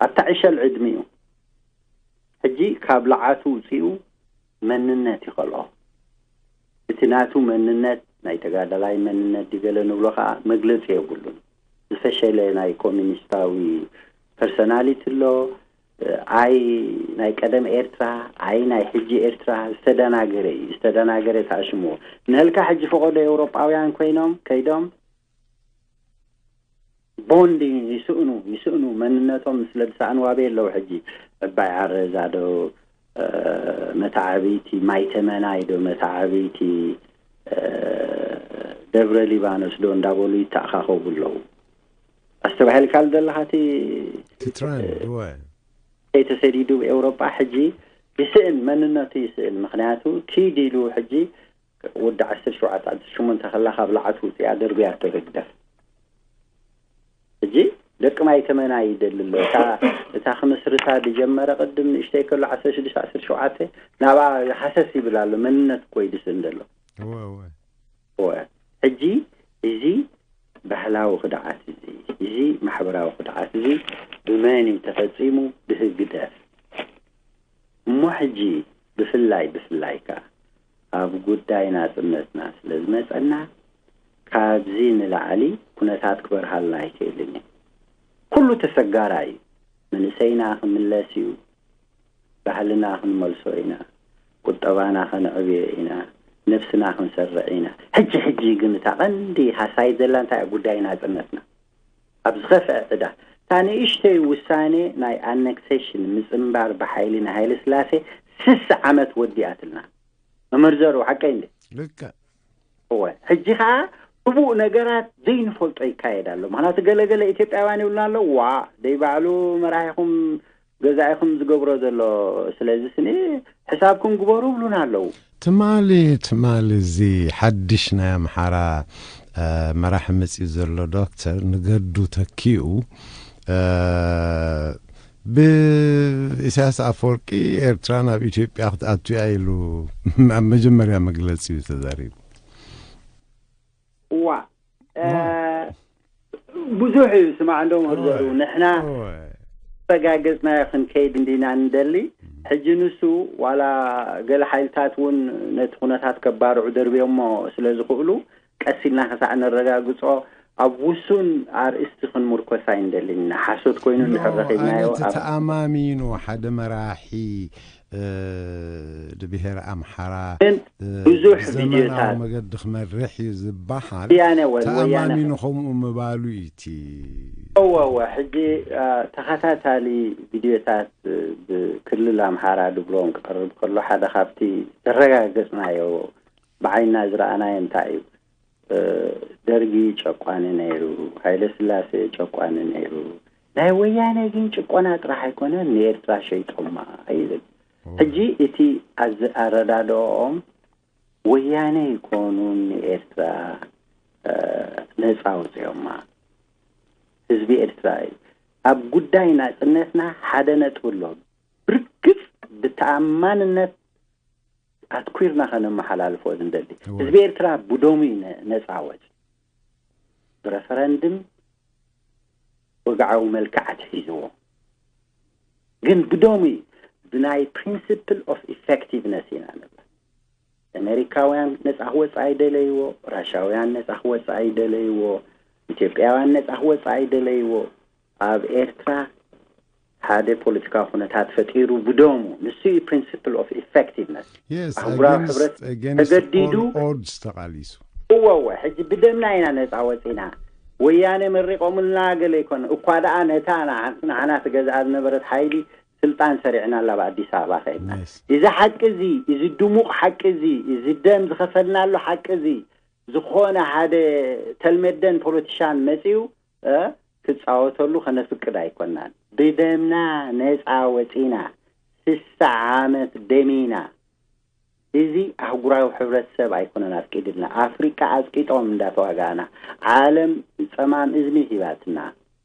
ኣብታ ዕሸል ዕድሚኡ። ሕጂ ካብ ለዓቱ ውጺኡ መንነት ይኸልኦ። እቲ ናቱ መንነት፣ ናይ ተጋዳላይ መንነት ድዩ ገለ ንብሎ ኸኣ መግለጺ የብሉን። ዝፈሸለ ናይ ኮሚኒስታዊ ፐርሶናሊቲ ኣሎ። ኣይ ናይ ቀደም ኤርትራ፣ ኣይ ናይ ሕጂ ኤርትራ ዝተደናገረ እዩ። ዝተደናገረ ተኣሽምዎ። ንህልካ ሕጂ ፈቐዶ ኤውሮጳውያን ኮይኖም ከይዶም ቦንድ ይስእኑ፣ ይስእኑ። መንነቶም ስለ ዝሰኣኑ ዋበ ኣለዉ። ሕጂ ዕባይ ዓረዛ ዶ፣ እ፣ መተዓብይቲ ማይ ተመናይ ዶ፣ መተዓብይቲ፣ እ፣ ደብረ ሊባኖስ ዶ እንዳበሉ ይተኣኻኸቡ ኣለዉ። ኣስተባሂልካ ዘለኻ እቲ እቲ ትራንድ፣ እወ። ተሰዲዱ ኤውሮጳ ሕጂ ይስእን፣ መንነቱ ይስእን። ምኽንያቱ ኪድ ኢሉ ሕጂ ወዲ ዓሰርተ ሸውዓተ ዓሰርተ ሸሞንተ ከላ ካብ ለዓት ውፅያ ደርብያቶ ህግደፍ። ሕጂ ደቂ ማይ ተመና ይደሊ ኣሎ። እታ እታ ክምስርታ ዝጀመረ ቅድም ንእሽተይ ከሎ ዓሰርተ ሽዱሽተ ዓሰርተ ሸውዓተ ናብኣ ሃሰስ ይብል ኣሎ። መንነት እኮ እዩ ዝስእን ዘሎ። እወ እወ እወ። ሕጂ እዚ ባህላዊ ክድዓት እዚ፣ እዚ ማሕበራዊ ክድዓት እዚ ብመን እዩ ተፈጺሙ? ብህግደፍ። እሞ ሕጂ ብፍላይ ብፍላይ ከኣ ኣብ ጉዳይ ናጽነትና ስለ ዝመጸና ካብዚ ንላዕሊ ኩነታት ክበርሃልና ኣይክእልን እዩ። ኩሉ ተሰጋራ እዩ። መንእሰይና ክምለስ እዩ። ባህልና ክንመልሶ ኢና። ቁጠባና ከነዕብዮ ኢና። ነብስና ክንሰርዕ ኢና። ሕጂ ሕጂ ግን እታ ቀንዲ ሃሳይት ዘላ እንታይ እያ? ጉዳይ ናጽነትና። ኣብ ዝኸፍአ ዕዳ እታ ንእሽተይ ውሳኔ ናይ ኣነክሴሽን ምጽንባር ብሓይሊ ናይ ሃይለ ስላሴ ስሳ ዓመት ወዲኣትልና። መምህር ዘሩ ሓቀይ እንዴ? ልክዕ እወ። ሕጂ ከዓ ህቡእ ነገራት ዘይንፈልጦ ይካየድ ኣሎ። ምክንያቱ ገለገለ ኢትዮጵያውያን ይብሉና ኣሎ፣ ዋ ደይ ባዕሉ መራሒኹም ገዛኢኹም ዝገብሮ ዘሎ፣ ስለዚ ስኒ ሕሳብኩም ግበሩ ይብሉና ኣለዉ። ትማሊ ትማሊ እዚ ሓድሽ ናይ ኣምሓራ መራሒ መፅኡ ዘሎ ዶክተር ንገዱ ተኪኡ ብኢሳያስ ኣፈወርቂ ኤርትራ ናብ ኢትዮጵያ ክትኣቱ እያ ኢሉ ኣብ መጀመርያ መግለፂ እዩ ተዛሪቡ። እዋ ብዙሕ እዩ። ስማዕ እንዶ ምህር ዘሩ ንሕና ተጋገጽናዮ ክንከይድ እንዲና እንደሊ። ሕጂ ንሱ ዋላ ገለ ሓይልታት እውን ነቲ ኩነታት ከባርዑ ደርብዮሞ ስለ ዝኽእሉ ቀስ ኢልና ክሳዕ ነረጋግጾ ኣብ ውሱን ኣርእስቲ ክንምርኮስ ኣይንደልን ኢና። ሓሶት ኮይኑ እንድሕር ረኺብናዮ ተኣማሚኑ ሓደ መራሒ ብሄር ኣምሓራ ብዙሕ ቪድዮታት መገዲ ክመርሕ እዩ ዝበሃል ወያነ ወያነ ተኣማሚኑ ከምኡ ምባሉ እዩ እቲ እወ እወ ሕጂ ተኸታታሊ ቪድዮታት ብክልል ኣምሓራ ድብሎም ክቐርብ ከሎ ሓደ ካብቲ ዘረጋገጽናዮ ብዓይና ዝረኣናዮ እንታይ እዩ ደርጊ ጨቋኒ ነይሩ፣ ሃይለ ስላሴ ጨቋኒ ነይሩ። ናይ ወያነ ግን ጭቆና ጥራሕ ኣይኮነን ንኤርትራ ሸይጦማ ይብል። ሕጂ እቲ ኣረዳድኦም ወያነ ይኮኑን ንኤርትራ ነፃ ኣውፅኦማ። ህዝቢ ኤርትራ እዩ። ኣብ ጉዳይ ናፅነትና ሓደ ነጥቢ ኣሎ። ብርግፅ ብተኣማንነት ኣትኩርና ከነመሓላልፎ ዝንደሊ ህዝቢ ኤርትራ ብደሙ እዩ ነፃ ወፂ። ብረፈረንድም ወግዓዊ መልክዕ ኣትሒዝዎ። ግን ብደሙ እዩ ብናይ principle of effectiveness ኢና ንብል። ኣሜሪካውያን ነፃ ክወፅእ ኣይደለይዎ፣ ራሻውያን ነፃ ክወፅእ ኣይደለይዎ፣ ኢትዮጵያውያን ነፃ ክወፅእ ኣይደለይዎ። ኣብ ኤርትራ ሓደ ፖለቲካዊ ኩነታት ፈጢሩ ብደሙ። ንሱ እዩ principle of effectiveness። ኣህጉራዊ ሕብረት ተገዲዱ ተቃሊሱ። እወ እወ፣ ሕጂ ብደምና ኢና ነፃ ወፂና። ወያነ መሪቆምልና ገለ ይኮነ እኳ ደኣ ነታ ንዓና ትገዝኣ ዝነበረት ሓይሊ ስልጣን ሰሪዕናላ ኣብ ኣዲስ ኣበባ ከይድና። እዚ ሓቂ እዚ፣ እዚ ድሙቕ ሓቂ እዚ፣ እዚ ደም ዝኸፈልናሉ ሓቂ እዚ ዝኾነ ሓደ ተልመደን ፖለቲሻን መፂኡ ክፃወተሉ ከነፍቅድ ኣይኮናን። ብደምና ነፃ ወፂና ስሳ ዓመት ደሚና። እዚ ኣህጉራዊ ሕብረተሰብ ኣይኮነን ኣፍቂድልና። ኣፍሪቃ ኣፅቂጦም እንዳተዋጋእና፣ ዓለም ፀማም እዝኒ ሂባትና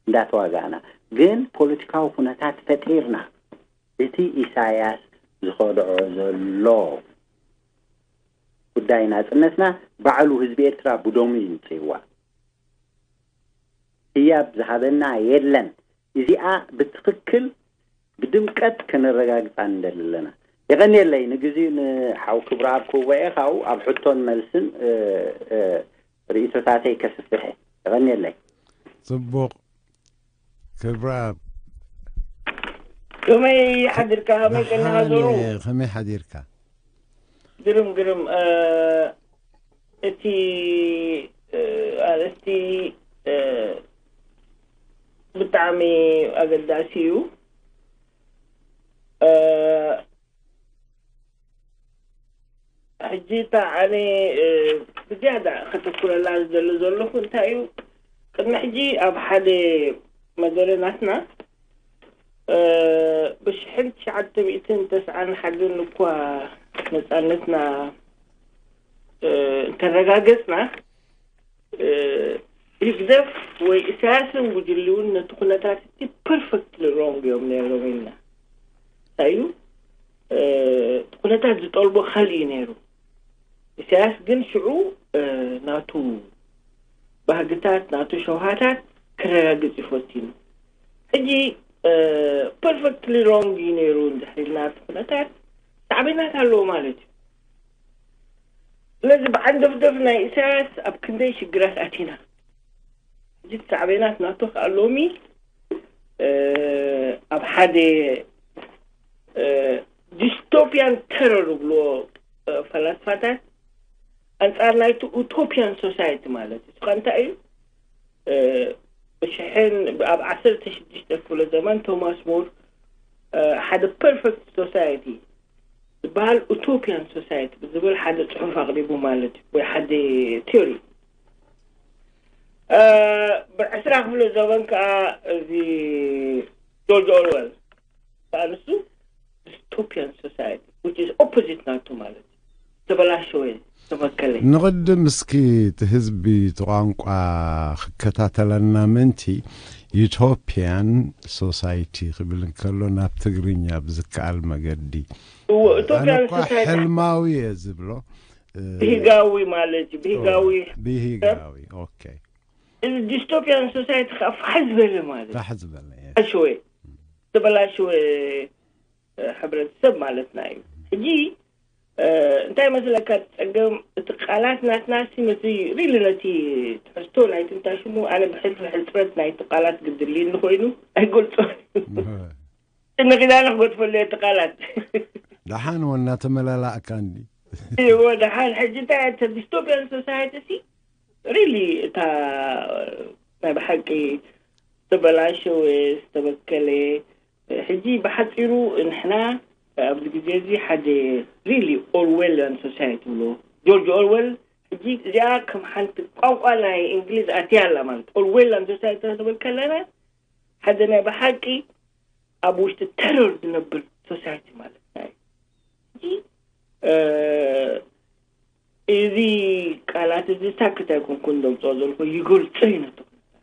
እንዳተዋጋእና፣ ግን ፖለቲካዊ ኩነታት ፈጢርና። እቲ ኢሳያስ ዝኸድዖ ዘሎ ጉዳይ ናፅነትና ባዕሉ ህዝቢ ኤርትራ ብደሙ ይምፅእዋ። ህያብ ዝሃበና የለን። እዚኣ ብትኽክል ብድምቀት ከነረጋግፃ ንደሊ ኣለና። የቐንየለይ። ንግዜኡ ንሓው ክብረኣብ ክህቦ እየ። ካብኡ ኣብ ሕቶን መልስን ርእይቶታተይ ከስፍሕ እየ። የቐንየለይ። ፅቡቕ ክብረኣብ። ከመይ ሓዲርካ? ከመይ ቀኒኻ ዞሩ? ከመይ ሓዲርካ? ግርም ግርም። እቲ ኣርእስቲ ብጣዕሚ ኣገዳሲ እዩ። ሕጂ እታ ኣነ ብዝያዳ ከተኩረላ ዝደሊ ዘለኹ እንታይ እዩ፣ ቅድሚ ሕጂ ኣብ ሓደ መደረ ናትና ብሽሕን ትሽዓተ ሚእትን ተስዓን ሓደን እኳ ነፃነትና እንተረጋገጽና፣ ህግደፍ ወይ ኢሳያስን ጉጅልውን ነቲ ኩነታት እቲ ፐርፈክትሊ ሮንግ እዮም ነይሮም ኢልና። እንታይ እዩ? እቲ ኩነታት ዝጠልቦ ካልእ እዩ ነይሩ። ኢሳያስ ግን ሽዑ ናቱ ባህግታት፣ ናቱ ሸውሃታት ክረጋግጽ እዩ ፈቲኑ። ሕጂ ፐርፈክትሊ ሮንግ እዩ ነይሩ እንድሕር ኢልና፣ እቲ ኩነታት ሳዕቤናት ኣለዎ ማለት እዩ። ስለዚ ብዓንደፍደፍ ናይ ኢሳያስ ኣብ ክንደይ ሽግራት ኣቲና። ሕጂ ሳዕቤናት ናቱ ከኣ ሎሚ ኣብ ሓደ ዲስቶፒያን ተረር ዝብልዎ ፈላስፋታት ኣንጻር ናይቲ ኡቶፒያን ሶሳይቲ ማለት እዩ። እሱ እንታይ እዩ? ብሽሕን ኣብ ዓሰርተ ሽዱሽተ ክፍለ ዘመን ቶማስ ሞር ሓደ ፐርፈክት ሶሳይቲ ዝበሃል ኡቶፒያን ሶሳይቲ ብዝብል ሓደ ጽሑፍ ኣቕሪቡ ማለት እዩ፣ ወይ ሓደ ቲዮሪ። ብዕስራ ክፍለ ዘመን ከዓ እዚ ጆርጅ ኦርወል ከዓ ንሱ ዲስቶፒያን ሶሳይቲ፣ which is opposite ናቱ ማለት እዩ። ተበላሸወ፣ ተበከለ። ንቕድም እስኪ እቲ ህዝቢ እቲ ቋንቋ ክከታተለና ምእንቲ ዩቶፒያን ሶሳይቲ ክብል እንከሎ ናብ ትግርኛ ብዝከኣል መገዲ። እዎ፣ ዩቶፒያን ኣነ እኳ ሶሳይቲ ሕልማዊ እየ ዝብሎ። ብሂጋዊ ማለት እዩ፣ ብሂጋዊ። ብሂጋዊ፣ ኦኬ። እዚ ዲስቶፒያን ሶሳይቲ ከዓ ፋሕ ዝበለ ማለት እዩ። ፋሕ ዝበለ፣ yes። ተበላሸወ፣ ተበላሸወ ሕብረተሰብ ማለትና እዩ። ሕጂ እንታይ መስለካ፣ እቲ ጸገም እቲ ቃላት ናትና ሲ ነቲ ሪሊ ነቲ ትሕዝቶ ናይቲ እንታይ ሽሙ፣ ኣነ ብሕልፊ ሕጽረት ናይቲ ቃላት ግድሊ እንኮይኑ ኣይገልጾ ንኺዳነ ክገድፈሉ እየ እቲ ቃላት። ደሓን ወ እናተመላላእካ እንዲ። እዎ፣ ደሓን። ሕጂ እንታይ እያ፣ ዲስቶፒያን ሶሳይቲ ሲ ሪሊ እታ ናይ ብሓቂ ዝተበላሸወ ዝተበከለ። ሕጂ ብሓፂሩ ንሕና ኣብዚ ግዜ እዚ ሓደ ሪሊ ኦርዌላን ሶሳይቲ ብሎ ጆርጅ ኦርዌል። ሕጂ እዚኣ ከም ሓንቲ ቋንቋ ናይ እንግሊዝ ኣትያ ኣላ ማለት ኦርዌላን ሶሳይቲ ክንብል ከለና ሓደ ናይ ብሓቂ ኣብ ውሽጢ ተረር ዝነብር ሶሳይቲ ማለት ናይ ሕጂ እዚ ቃላት እዚ ሳክት ኣይኮንኩን ዘምፅኦ ዘለኹ፣ ይገልፆ እዩ ነቲ ኩነታት።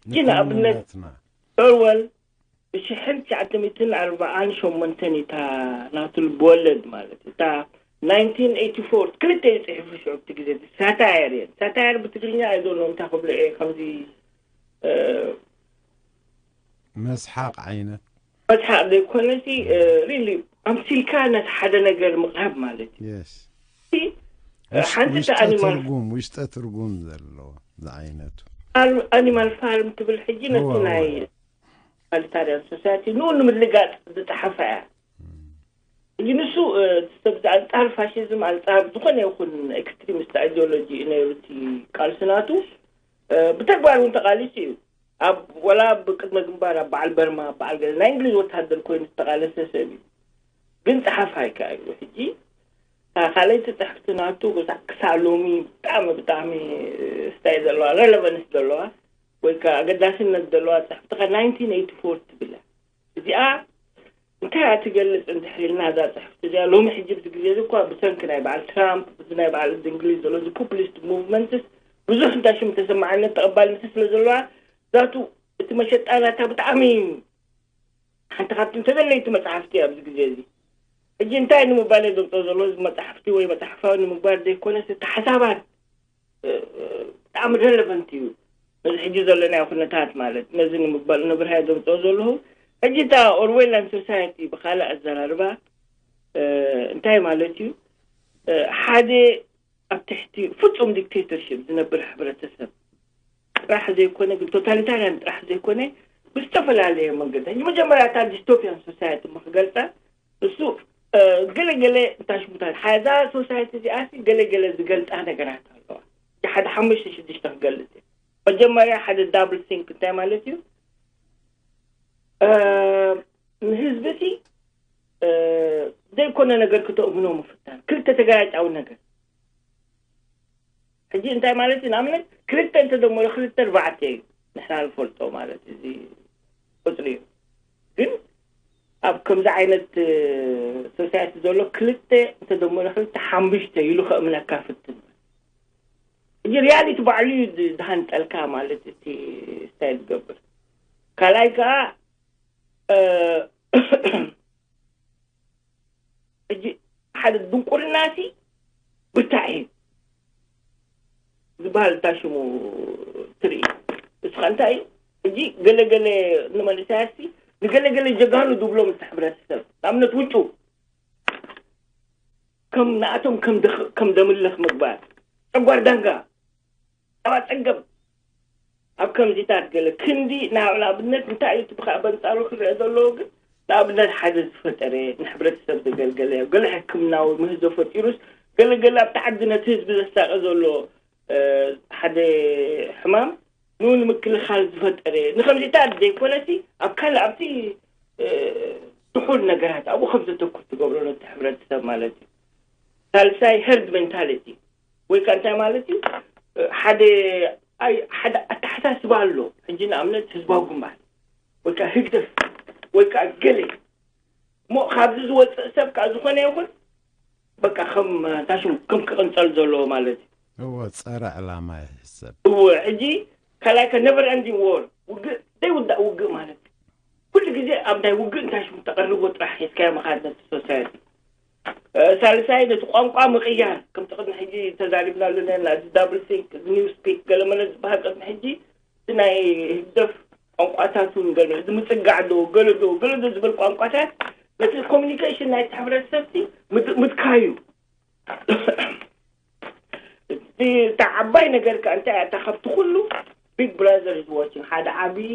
ግን ንኣብነት ኦርወል ብሽሕን ትሽዓተ ሚእትን ኣርባዓን ሸሞንተን እታ ናቱ ልብወለድ ማለት እታ ናይንቲን ኤይቲ ፎር ክልተ እዩ ፅሒፉ ሽዑ ብቲ ግዜ ሳታየር እየን። ሳታየር ብትግርኛ ኣይዘሎ እንታይ ክብሎ እየ ከምዚ መስሓቕ ዓይነት መስሓቕ ዘይኮነሲ ሪሊ ኣምሲልካ ነቲ ሓደ ነገር ምቕራብ ማለት እዩ። ሓንቲ ትርጉም ውሽጠ ትርጉም ዘለዎ ዝዓይነቱ ኣኒማል ፋርም ትብል ሕጂ ነቲ ናይ ቶታሊታርያን ሶሳይቲ ንኡ ንምልጋጥ ዝፀሓፈ እያ። ሕጂ ንሱ ሰብ ኣንፃር ፋሽዝም ኣንፃር ዝኾነ ይኹን ኤክስትሪሚስት ኣይዲዮሎጂ እዩ ነይሩ እቲ ቃልሲ ናቱ። ብተግባር እውን ተቃሊሱ እዩ። ኣብ ወላ ኣብ ቅድመ ግንባር ኣብ በዓል በርማ በዓል ገለ ናይ እንግሊዝ ወታደር ኮይኑ ዝተቃለሰ ሰብ እዩ። ግን ፀሓፋይ ከዓ እዩ። ሕጂ እታ ካልኣይቲ ፅሕፍቲ ናቱ ክሳዕ ሎሚ ብጣዕሚ ብጣዕሚ ስታይ ዘለዋ ረለቨንስ ዘለዋ ወይ ከዓ ኣገዳስነት ዘለዋ ፅሕፍቲ ከዓ ናይንቲን ኤይቲ ፎር ትብል እያ። እዚኣ እንታይ እያ ትገልፅ እንድሕር ኢልና እዛ ፅሕፍቲ እዚኣ ሎሚ ሕጂ ብዚ ግዜ እዚ እኳ ብሰንኪ ናይ በዓል ትራምፕ ብዚ ናይ በዓል እዚ እንግሊዝ ዘሎ እዚ ፖፕሊስት ሙቭመንትስ ብዙሕ እንታይ ሽም ተሰማዓነት ተቐባልነት ስለ ዘለዋ ዛቱ እቲ መሸጣ ናታ ብጣዕሚ ሓንቲ ካብቲ እንተዘለይቲ መፅሓፍቲ ኣብዚ ግዜ እዚ ሕጂ እንታይ ንምባል እየ ዘምፅኦ ዘሎ እዚ መፅሓፍቲ ወይ መፅሓፋዊ ንምግባር ዘይኮነስ እቲ ሓሳባት ብጣዕሚ ረለቨንት እዩ ነዚ ሕጂ ዘለናዮ ኩነታት ማለት ነዚ ንምባል ንብርሃ ዘምፅኦ ዘለኹ። ሕጂ እታ ኦርዌላን ሶሳይቲ ብካልእ ኣዘራርባ እንታይ ማለት እዩ? ሓደ ኣብ ትሕቲ ፍፁም ዲክቴተርሽፕ ዝነብር ሕብረተሰብ ጥራሕ ዘይኮነ ግን ቶታሊታርያን ጥራሕ ዘይኮነ ብዝተፈላለየ መንገዲ ሕጂ መጀመርያ እታ ዲስቶፒያን ሶሳይቲ እሞ ክገልፃ እሱ ገለገለ እንታይ ሽሙታት ሓዛ ሶሳይቲ እዚኣ ገለገለ ዝገልፃ ነገራት ኣለዋ። ሓደ ሓሙሽተ ሽዱሽተ ክገልፅ እየ። መጀመርያ ሓደ ዳብል ሲንክ እንታይ ማለት እዩ? ንህዝቢ እቲ ዘይኮነ ነገር ክተእምኖ ምፍታን ክልተ ተጋያጫዊ ነገር። ሕጂ እንታይ ማለት እዩ? ንኣብነት ክልተ እንተደመሮ ክልተ ኣርባዕተ እዩ ንሕና ንፈልጦ ማለት እዚ ቁፅሪ እዩ። ግን ኣብ ከምዚ ዓይነት ሶሳይቲ ዘሎ ክልተ እንተደመረ ክልተ ሓሙሽተ ኢሉ ከእምነካ ፍትን። እዚ ሪያሊቲ ባዕሉ እዩ ዝሃንጠልካ ማለት እቲ ስታይ ዝገብር። ካልኣይ ከዓ ሕጂ ሓደ ድንቁርናሲ ብርታዕ እዩ ዝበሃል እታ ሽሙ ትርኢ። እስኻ እንታይ እዩ ሕጂ ገለገለ ንመንእሰያትሲ ንገለገለ ጀጋኑ ዝብሎም እቲ ሕብረተሰብ ንኣብነት ውጩ ከም ንኣቶም ከም ደምልኽ ምግባር ጨጓር ዳንጋ ኣባ ጸገም ኣብ ከምዚታት ገለ ክንዲ ናብ ንኣብነት እንታይ እዩ ብካ በንጻሩ ክረአ ዘለዎ ግን ንኣብነት ሓደ ዝፈጠረ ንሕብረተሰብ ዘገልገለ ገለ ሕክምናዊ ምህዞ ፈጢሩስ ገለገለ ኣብቲ ዓዲ ነቲ ህዝቢ ዘሳቀ ዘሎ ሓደ ሕማም ንኡ ንምክልኻል ዝፈጠረ ንከምዚታት ዘይኮነሲ ኣብ ካልእ ኣብቲ ድሑር ነገራት ኣብኡ ከም ዘተኩር ትገብሮ ነቲ ሕብረተሰብ ማለት እዩ። ሳልሳይ ሄርድ ሜንታሊቲ ወይ ከዓ እንታይ ማለት እዩ ሓደ ሓደ ኣተሓሳስባ ኣሎ። ሕጂ ንኣብነት ህዝባዊ ግንባር ወይ ከዓ ህግደፍ ወይ ከዓ ገለ እሞ ካብዚ ዝወፅእ ሰብ ከዓ ዝኾነ ይኹን በቃ ከም ታሽሙ ከም ክቕንፀል ዘለዎ ማለት እዩ። እዎ ጸረ ዕላማ ይሕሰብ። እዎ ሕጂ ካልኣይ ከ ነቨር ኤንዲንግ ዎር ውግእ ዘይውዳእ ውግእ ማለት ኩሉ ግዜ ኣብ ናይ ውግእ እንታይ ሽሙ ተቐርቦ ጥራሕ ሒዝካዮ ምኻድ ነቲ ሶሳይቲ። ሳልሳይ ነቲ ቋንቋ ምቕያር ከምቲ ቅድሚ ሕጂ ተዛሪብናሉ ነና እዚ ዳብል ሲንክ ኒው ስፒክ ገለመለ ዝበሃል ቅድሚ ሕጂ እቲ ናይ ህግደፍ ቋንቋታት እውን ገለ እዚ ምጽጋዕ ዶ ገለ ዶ ገለ ዶ ዝብል ቋንቋታት ነቲ ኮሚኒኬሽን ናይቲ ሕብረተሰብቲ ምትካዩ እታ ዓባይ ነገር ከ እንታይ እያ እታ ካብቲ ኩሉ ቢግ ብራዘር ዝወችን ሓደ ዓብዪ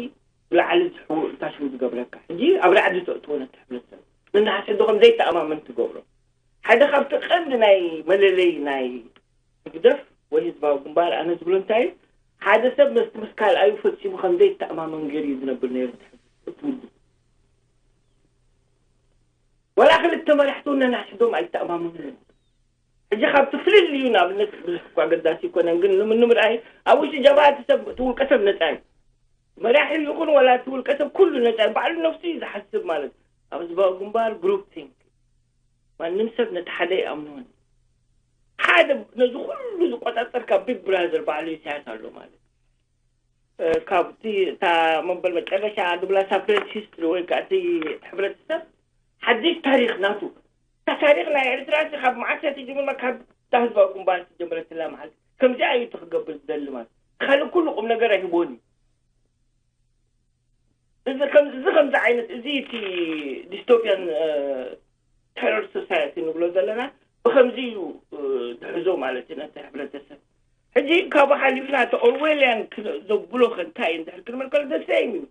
ብላዕሊ ዝሕውር እታ ሽም ዝገብረካ ሕጂ ኣብ ራዕዲ ተእትዎ ነቲ ሕብረተሰብ ንናሓስሕዶ ከም ዘይተኣማመን ትገብሮ ሓደ ካብቲ ቀንዲ ናይ መለለይ ናይ ህግደፍ ወይ ህዝባዊ ግንባር ኣነ ዝብሎ እንታይ ሓደ ሰብ መስቲ ምስ ካልኣዩ ፈጺሙ ከም ዘይተኣማመን ገይሩ እዩ ዝነብር ነይሩ እቲ ውድብ ወላ ክልተ መራሕቲ እውን ነናሕስዶም ኣይተኣማምኑን ሕጂ ካብቲ ፍልልዩ ንኣብነት ብዙሕ እኳ ገዳሲ ይኮነን ግን ንምርኣይ ኣብ ውሽጢ ጀብሃ እቲ ሰብ እቲ ውልቀ ሰብ ነፃ እዩ መራሒ ይኹን ወላ እቲ ውልቀ ሰብ ኩሉ ነፃ እዩ ባዕሉ ነፍሱ እዩ ዝሓስብ ማለት ኣብ ህዝባዊ ግንባር ግሩፕ ቲንክ ማንም ሰብ ነቲ ሓደ ይኣምንዎን ሓደ ነዚ ኩሉ ዝቆፃፀር ካብ ቢግ ብራዘር ባዕሉ ኢሳያስ ኣሎ ማለት ካብቲ እታ መበል መጨረሻ ድብላ ሳፕሬስ ሂስትሪ ወይ ከዓ እቲ ሕብረተሰብ ሓድሽ ታሪክ ናቱ እታ ታሪክ ናይ ኤርትራ ካብ መዓስ እያ ትጅምር ካብ እታ ህዝባዊ ግንባር ትጀምረትላ መዓልቲ ከምዚኣ እዩ እቲ ክገብር ዝደሊ ማለት ካልእ ኩሉ ቁም ነገር ኣይህቦን እዩ እዚ ከም እዚ ከምዚ ዓይነት እዚ እቲ ዲስቶፒያን ተረር ሶሳይቲ ንብሎ ዘለና ብከምዚ እዩ ዝሕዞ ማለት እዩ ነቲ ሕብረተሰብ ሕጂ ካብኡ ሓሊፍና እቲ ኦርዌልያን ዘብሎ ከ እንታይ እዩ እንድሕር ክንብል ከሎ ደሰይም እዩ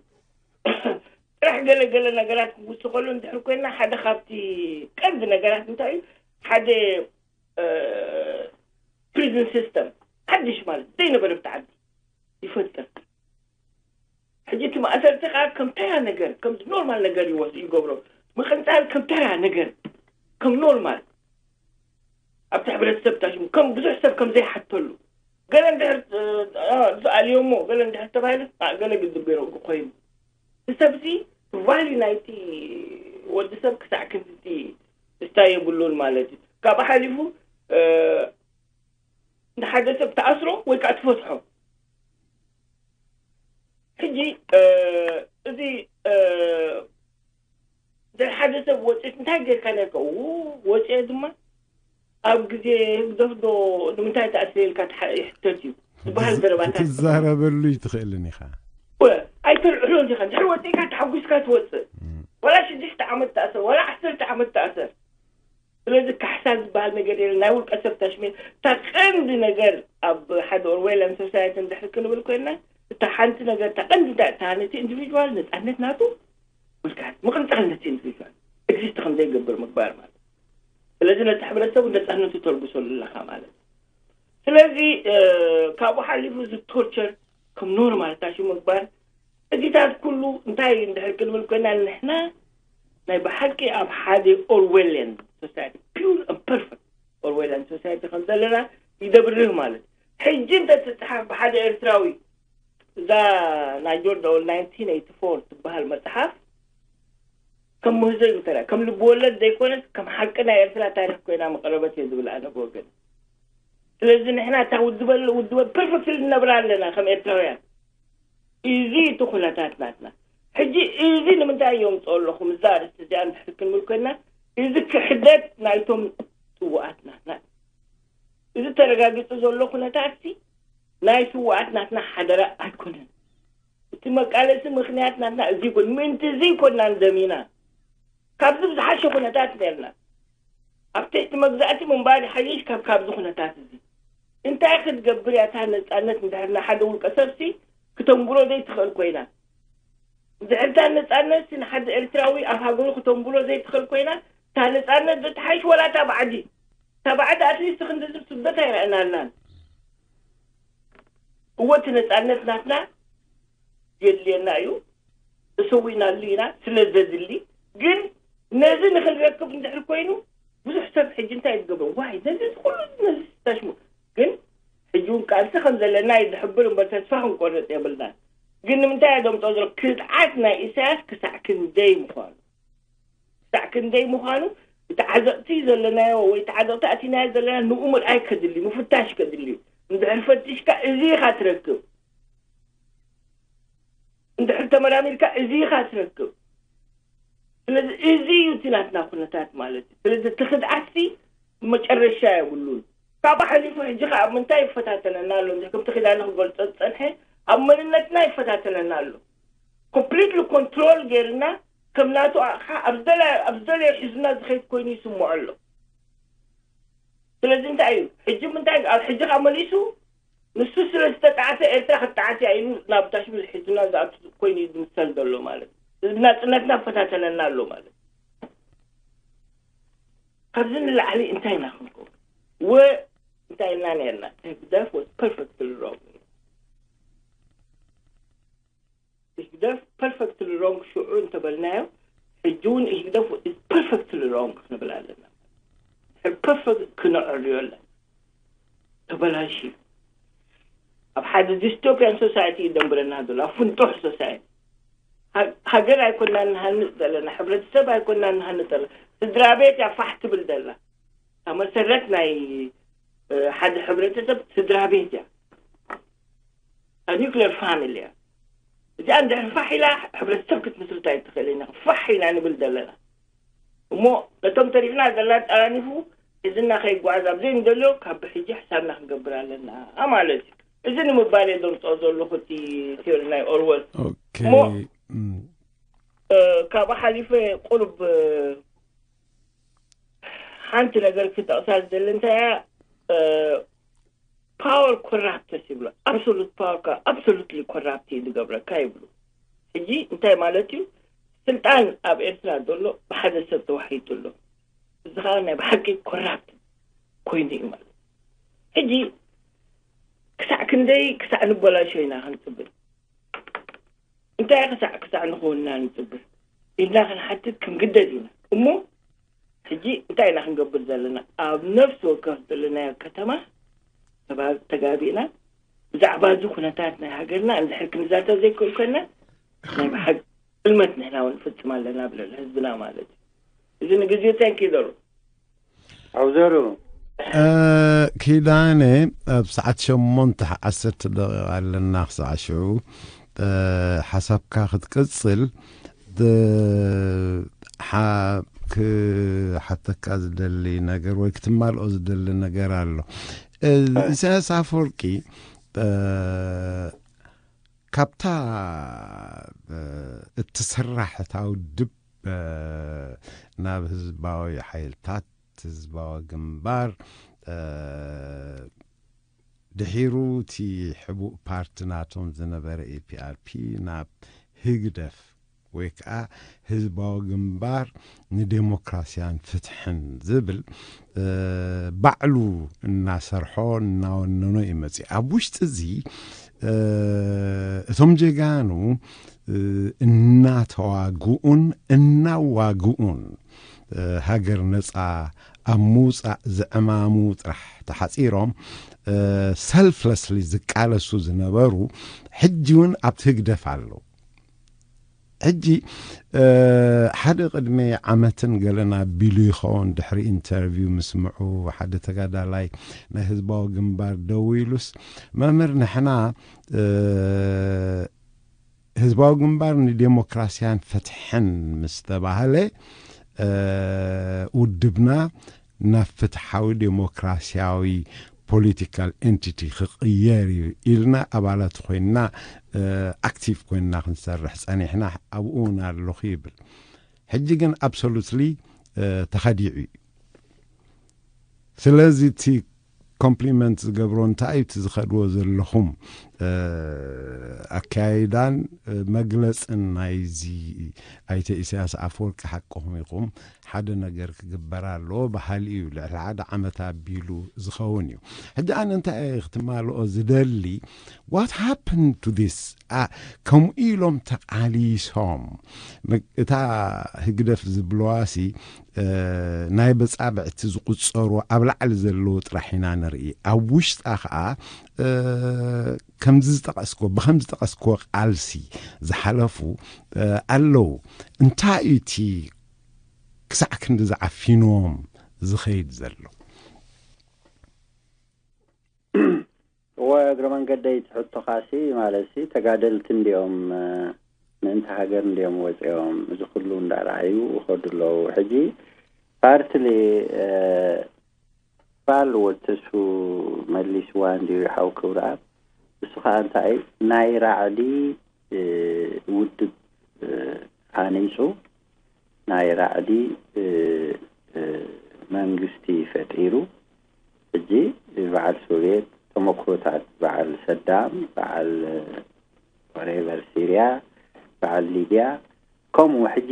ጥራሕ ገለ ገለ ነገራት ክንውስኸሉ እንድሕር ኮይና ሓደ ካብቲ ቀንዲ ነገራት እንታይ እዩ ሓደ ፕሪዝን ሲስተም ሓድሽ ማለት ዘይነበረ ብቲ ዓዲ ይፈጥር ሕጂ እቲ ማእሰርቲ ከዓ ከም ተራ ነገር ከም ኖርማል ነገር ይወስ ይገብሮ ምቅንፃል ከም ተራ ነገር ከም ኖርማል ኣብቲ ሕብረተሰብ ታሽሙ ከም ብዙሕ ሰብ ከም ዘይሓተሉ ገለ እንድሕር ዝኣልዮሞ ገለ እንድሕር ተባሂለ ገለ ግድብ ገይሮ ኮይኑ እቲ ሰብዚ ቫሊ ናይቲ ወዲ ሰብ ክሳዕ ክንድቲ እስታ የብሉን ማለት እዩ ካብ ሓሊፉ ንሓደ ሰብ ትኣስሮ ወይ ከዓ ትፈትሖ ሕጂ እዚ ድሕሪ ሓደ ሰብ ወፂት እንታይ ጌርካ ነርከ ወፂአ ድማ ኣብ ግዜ ህግደፍ ዶ ንምንታይ ተኣስረ ኢልካ ይሕተት እዩ ዝበሃል ዘረባታት ክትዛረበሉ ይትኽእልን ኢኻ ኣይተልዕሎን ኢኻ ድሕሪ ወፂእካ ተሓጒስካ ትወፅእ ወላ ሽዱሽተ ዓመት ተኣሰር ወላ ዓሰርተ ዓመት ተኣሰር ስለዚ ካሕሳ ዝበሃል ነገር የለ ናይ ውልቀ ሰብ ተሽሜ እታ ቀንዲ ነገር ኣብ ሓደ ኦርዌላን ሶሳይቲ እንድሕር ክንብል ኮይና እታ ሓንቲ ነገር እታ ቀንዲ እንታይ እታ ነቲ ኢንዲቪድዋል ነፃነት ናቱ ምልካት ምቕንፃል ነቲ ኢንዲቪድዋል ኤግዚስት ከም ዘይገብር ምግባር ማለት ስለዚ ነቲ ሕብረተሰቡ ነፃነቱ ተልግሰሉ ኣለካ ማለት ስለዚ ካብኡ ሓሊፉ እዚ ቶርቸር ከም ኖርማል ታሽሙ ምግባር እዚታት ኩሉ እንታይ እንድሕር ክንብል ኮይና ንሕና ናይ ብሓቂ ኣብ ሓደ ኦርዌልን ሶሳይቲ ፒር ን ፐርፌክት ኦርዌልን ሶሳይቲ ከም ዘለና ይደብርህ ማለት ሕጂ እንተትፅሓፍ ብሓደ ኤርትራዊ እዛ ናይ ጆርጅ ኦርዌል ናይንቲን ኤይቲ ፎር ትበሃል መፅሓፍ ከም ምህዞ እዩ ተራ ከም ልቢ ወለድ ዘይኮነስ ከም ሓቂ ናይ ኤርትራ ታሪክ ኮይና መቐረበት እየ ዝብል ኣነ ብወገን። ስለዚ ንሕና እታ ውድበ ውድበ ፐርፌክትሊ ንነብራ ኣለና ከም ኤርትራውያን። እዚ እቲ ኩነታት ናትና። ሕጂ እዚ ንምንታይ እዮም ጸለኹም እዛ ኣርእስቲ እዚኣ እንድሕር ክንብል ኮይና፣ እዚ ክሕደት ናይቶም ስውኣት ናትና። እዚ ተረጋጊጹ ዘሎ ኩነታት ሲ ናይ ስውኣት ናትና ሓደራ ኣይኮነን። እቲ መቃለሲ ምክንያት ናትና እዚ ይኮን ምእንቲ እዚ ይኮንና እንደሚና። ካብዚ ብዝሓሸ ኩነታት ነርና። ኣብ ትሕቲ መግዛእቲ ምንባር ይሓይሽ ካብ ካብዚ ኩነታት እዚ። እንታይ ክትገብር እያ እታ ነጻነት? እንድሕር ንሓደ ውልቀ ሰብሲ ክተንብሮ ዘይትኽእል ኮይና፣ እንድሕር እታ ነጻነት ንሓደ ኤርትራዊ ኣብ ሃገሩ ክተንብሮ ዘይትኽእል ኮይና፣ እታ ነጻነት ዘትሓይሽ ወላ እታ ባዕዲ እታ ባዕዲ ኣትሊስት ክንድዚ ስደት ኣይረኣናልናን። እወ እቲ ነጻነት ናትና የድልየና እዩ፣ ተሰዊእናሉ ኢና ስለ ዘድሊ። ግን ነዚ ንክንረክብ እንድሕር ኮይኑ ብዙሕ ሰብ ሕጂ እንታይ ዝገብሮ ዋይ ነዚ ኩሉ ነዚ ተሽሙ። ግን ሕጂ እውን ቃልሲ ከም ዘለና እዩ ዝሕብር እምበር ተስፋ ክንቆርጥ የብልናን። ግን ንምንታይ እየ ደምጦ ዘሎ ክድዓት ናይ ኢሳያስ ክሳዕ ክንደይ ምዃኑ ክሳዕ ክንደይ ምዃኑ እቲ ዓዘቕቲ ዘለናዮ ወይ እቲ ዓዘቕቲ ኣቲናዮ ዘለና ንኡ ምርኣይ ከድሊ ምፍታሽ ከድሊ። እንድሕር ፈቲሽካ እዚ ኢኻ ትረክብ። እንድሕር ተመራሚርካ እዚ ኢኻ ትረክብ። ስለዚ እዚ እዩ እቲ ናትና ኩነታት ማለት እዩ። ስለዚ እቲ ክድዓትሲ መጨረሻ የብሉን። ካብ ሓሊፉ ሕጂ ከዓ ኣብ ምንታይ ይፈታተነና ኣሎ እንድሕር ከምቲ ኪዳነ ክገልፆ ዝፀንሐ ኣብ መንነትና ይፈታተነና ኣሎ። ኮምፕሊትሊ ኮንትሮል ገይርና ከም ናቱ ኣቕሓ ኣብ ዝደለየ ኣብ ዝደለየ ሒዙና ዝኸይድ ኮይኑ ይስምዖ ኣሎ። ስለዚ እንታይ እዩ ሕጂ ምንታይ ኣብ ሕጂ ካብ መሊሱ ንሱ ስለ ዝተጣዕሰ ኤርትራ ክትጣዕስ እያ ኢሉ ናብ ታሽሙ ሒዙና ዝኣቱ ኮይኑ እዩ ዝምሰል ዘሎ ማለት እዩ። ህዝቢ ናጽነትና ፈታተነና ኣሎ ማለት እዩ። ካብዚ ንላዕሊ እንታይ ኢና ክንከው ወ እንታይ ኢልና ነርና ህግደፍ was perfectly wrong። ህግደፍ perfectly wrong ሽዑ እንተበልናዮ ሕጂ እውን ህግደፍ is perfectly wrong ክንብል ኣለና። ፐርፌክት ክነዕርዮ ኣለና። ተበላሽ ኣብ ሓደ ዲስቶፒያን ሶሳይቲ እዩ ደንብረና ዘሎ ኣብ ፍንጡሕ ሶሳይቲ። ሃገር ኣይኮናን ንሃንፅ ዘለና ሕብረተሰብ ኣይኮናን ንሃንፅ ዘለና። ስድራ ቤት እያ ፋሕ ትብል ዘላ። እታ መሰረት ናይ ሓደ ሕብረተሰብ ስድራ ቤት እያ። ኒክሌር ፋሚሊ እያ። እዚኣ እንድሕር ፋሕ ኢላ ሕብረተሰብ ክትምስርት ኣይትኽእልን ኢኻ። ፋሕ ኢና ንብል ዘለና እሞ ነቶም ተሪፍና ዘላ ጠራኒፉ ሒዝና ከይጓዓዝ ኣብ ዘይንደልዮ ካብ ብሕጂ ሕሳብና ክንገብር ኣለና ማለት እዩ። እዚ ንምባል እየ ዘምፅኦ ዘለኹ እቲ ቲዮሪ ናይ ኦርወል። እሞ ካብኡ ሓሊፈ ቁሩብ ሓንቲ ነገር ክጠቕሳ ዝደሊ እንታይ እያ፣ ፓወር ኮራፕተስ ይብሎ። ኣብሶሉት ፓወር ኣብሶሉትሊ ኮራፕት እዩ ዝገብረካ ይብሉ። ሕጂ እንታይ ማለት እዩ? ስልጣን ኣብ ኤርትራ ዘሎ ብሓደ ሰብ ተዋሒጡ ኣሎ። እዚ ከዓ ናይ ብሓቂ ኮራፕት ኮይኑ እዩ ማለት። ሕጂ ክሳዕ ክንደይ ክሳዕ ንበላሾ ኢና ክንፅብል? እንታይ ክሳዕ ክሳዕ ንኽውንና ንፅብር ኢልና ክንሓትት ክንግደድ ኢና እሞ ሕጂ እንታይ ኢና ክንገብር ዘለና? ኣብ ነፍሲ ወከፍ ዘለናዮ ከተማ ተጋቢእና ብዛዕባ እዚ ኩነታት ናይ ሃገርና እንድሕር ክንዛተብ ዘይክእል ኮይና ናይ ብሓቂ ጥልመት ንሕና እውን ንፍፅም ኣለና ብለል ህዝብና ማለት እዩ። እዚ ንግዜኡ ታንኪ ዘሩ ኣብዘሩ ኪዳነ ኣብ ሰዓት ሸሞንተ ዓሰርተ ደቂቕ ኣለና ክሳዕ ሽዑ ሓሳብካ ክትቅፅል ክሓተካ ዝደሊ ነገር ወይ ክትማልኦ ዝደሊ ነገር ኣሎ። ኢሳያስ ኣፈወርቂ ካብታ እትስራሕ እታ ውድብ ናብ ህዝባዊ ሓይልታት ህዝባዊ ግንባር ድሒሩ እቲ ሕቡእ ፓርቲ ናቶም ዝነበረ ኤፒኣርፒ ናብ ህግደፍ ወይ ከዓ ህዝባዊ ግንባር ንዴሞክራስያን ፍትሕን ዝብል ባዕሉ እናሰርሖ እናወነኖ እዩ መፂኡ። ኣብ ውሽጢ እዚ እቶም ጀጋኑ እናተዋግኡን እናዋግኡን ሃገር ነፃ ኣብ ምውፃእ ዝዕማሙ ጥራሕ ተሓፂሮም ሰልፍለስሊ ዝቃለሱ ዝነበሩ ሕጂ እውን ኣብቲ ህግደፍ ኣለዉ። ሕጂ ሓደ ቅድሚ ዓመትን ገለን ኣቢሉ ይኸውን፣ ድሕሪ ኢንተርቪው ምስምዑ ሓደ ተጋዳላይ ናይ ህዝባዊ ግንባር ደው ኢሉስ፣ መምህር፣ ንሕና ህዝባዊ ግንባር ንዴሞክራስያን ፍትሕን ምስ ተባህለ ውድብና ናብ ፍትሓዊ ዴሞክራስያዊ ፖለቲካል ኤንቲቲ ክቕየር እዩ ኢልና ኣባላት ኮይንና፣ ኣክቲቭ ኮይንና ክንሰርሕ ጸኒሕና፣ ኣብኡ እውን ኣለኹ ይብል። ሕጂ ግን ኣብሶሉትሊ ተኸዲዑ እዩ። ስለዚ እቲ ኮምፕሊመንት ዝገብሮ እንታይ እዩ? እቲ ዝኸድዎ ዘለኹም ኣካይዳን መግለፅን ናይዚ ኣይተ ኢሳያስ ኣፈወርቂ ሓቅኹም ኢኹም፣ ሓደ ነገር ክግበር ኣለዎ በሃሊ እዩ። ልዕሊ ሓደ ዓመት ኣቢሉ ዝኸውን እዩ። ሕጂ ኣነ እንታይ እየ ክትማልኦ ዝደሊ? What happened to this? ከምኡ ኢሎም ተቃሊሶም። እታ ህግደፍ ዝብለዋሲ ናይ በጻብዕቲ ዝቁጸሩ ኣብ ላዕሊ ዘለዉ ጥራሕ ኢና ንርኢ። ኣብ ውሽጣ ኸዓ ከምዚ ዝጠቀስክዎ፣ ብከምዚ ዝጠቀስክዎ ቃልሲ ዝሓለፉ ኣለዉ። እንታይ እዩ እቲ ክሳዕ ክንዲ ዝዓፊንዎም ዝኸይድ ዘሎ? እወ፣ እግረ መንገደይ ትሕቶኻሲ ማለት ሲ ተጋደልቲ እንዲኦም፣ ምእንቲ ሃገር እንዲኦም ወፂኦም እዚ ኩሉ እንዳረኣዩ ይኸዱ ኣለዉ። ሕጂ ፓርትሊ ባል ወተሱ መሊስዋ እንዲዩ ሓው ክብርኣብ። እሱ ከዓ እንታይ ናይ ራዕዲ ውድብ ሃኒፁ ናይ ራዕዲ መንግስቲ ፈጢሩ። ሕጂ በዓል ሶቪየት ተመክሮታት በዓል ሰዳም፣ በዓል ወሬቨር ሲርያ፣ በዓል ሊብያ ከምኡ። ሕጂ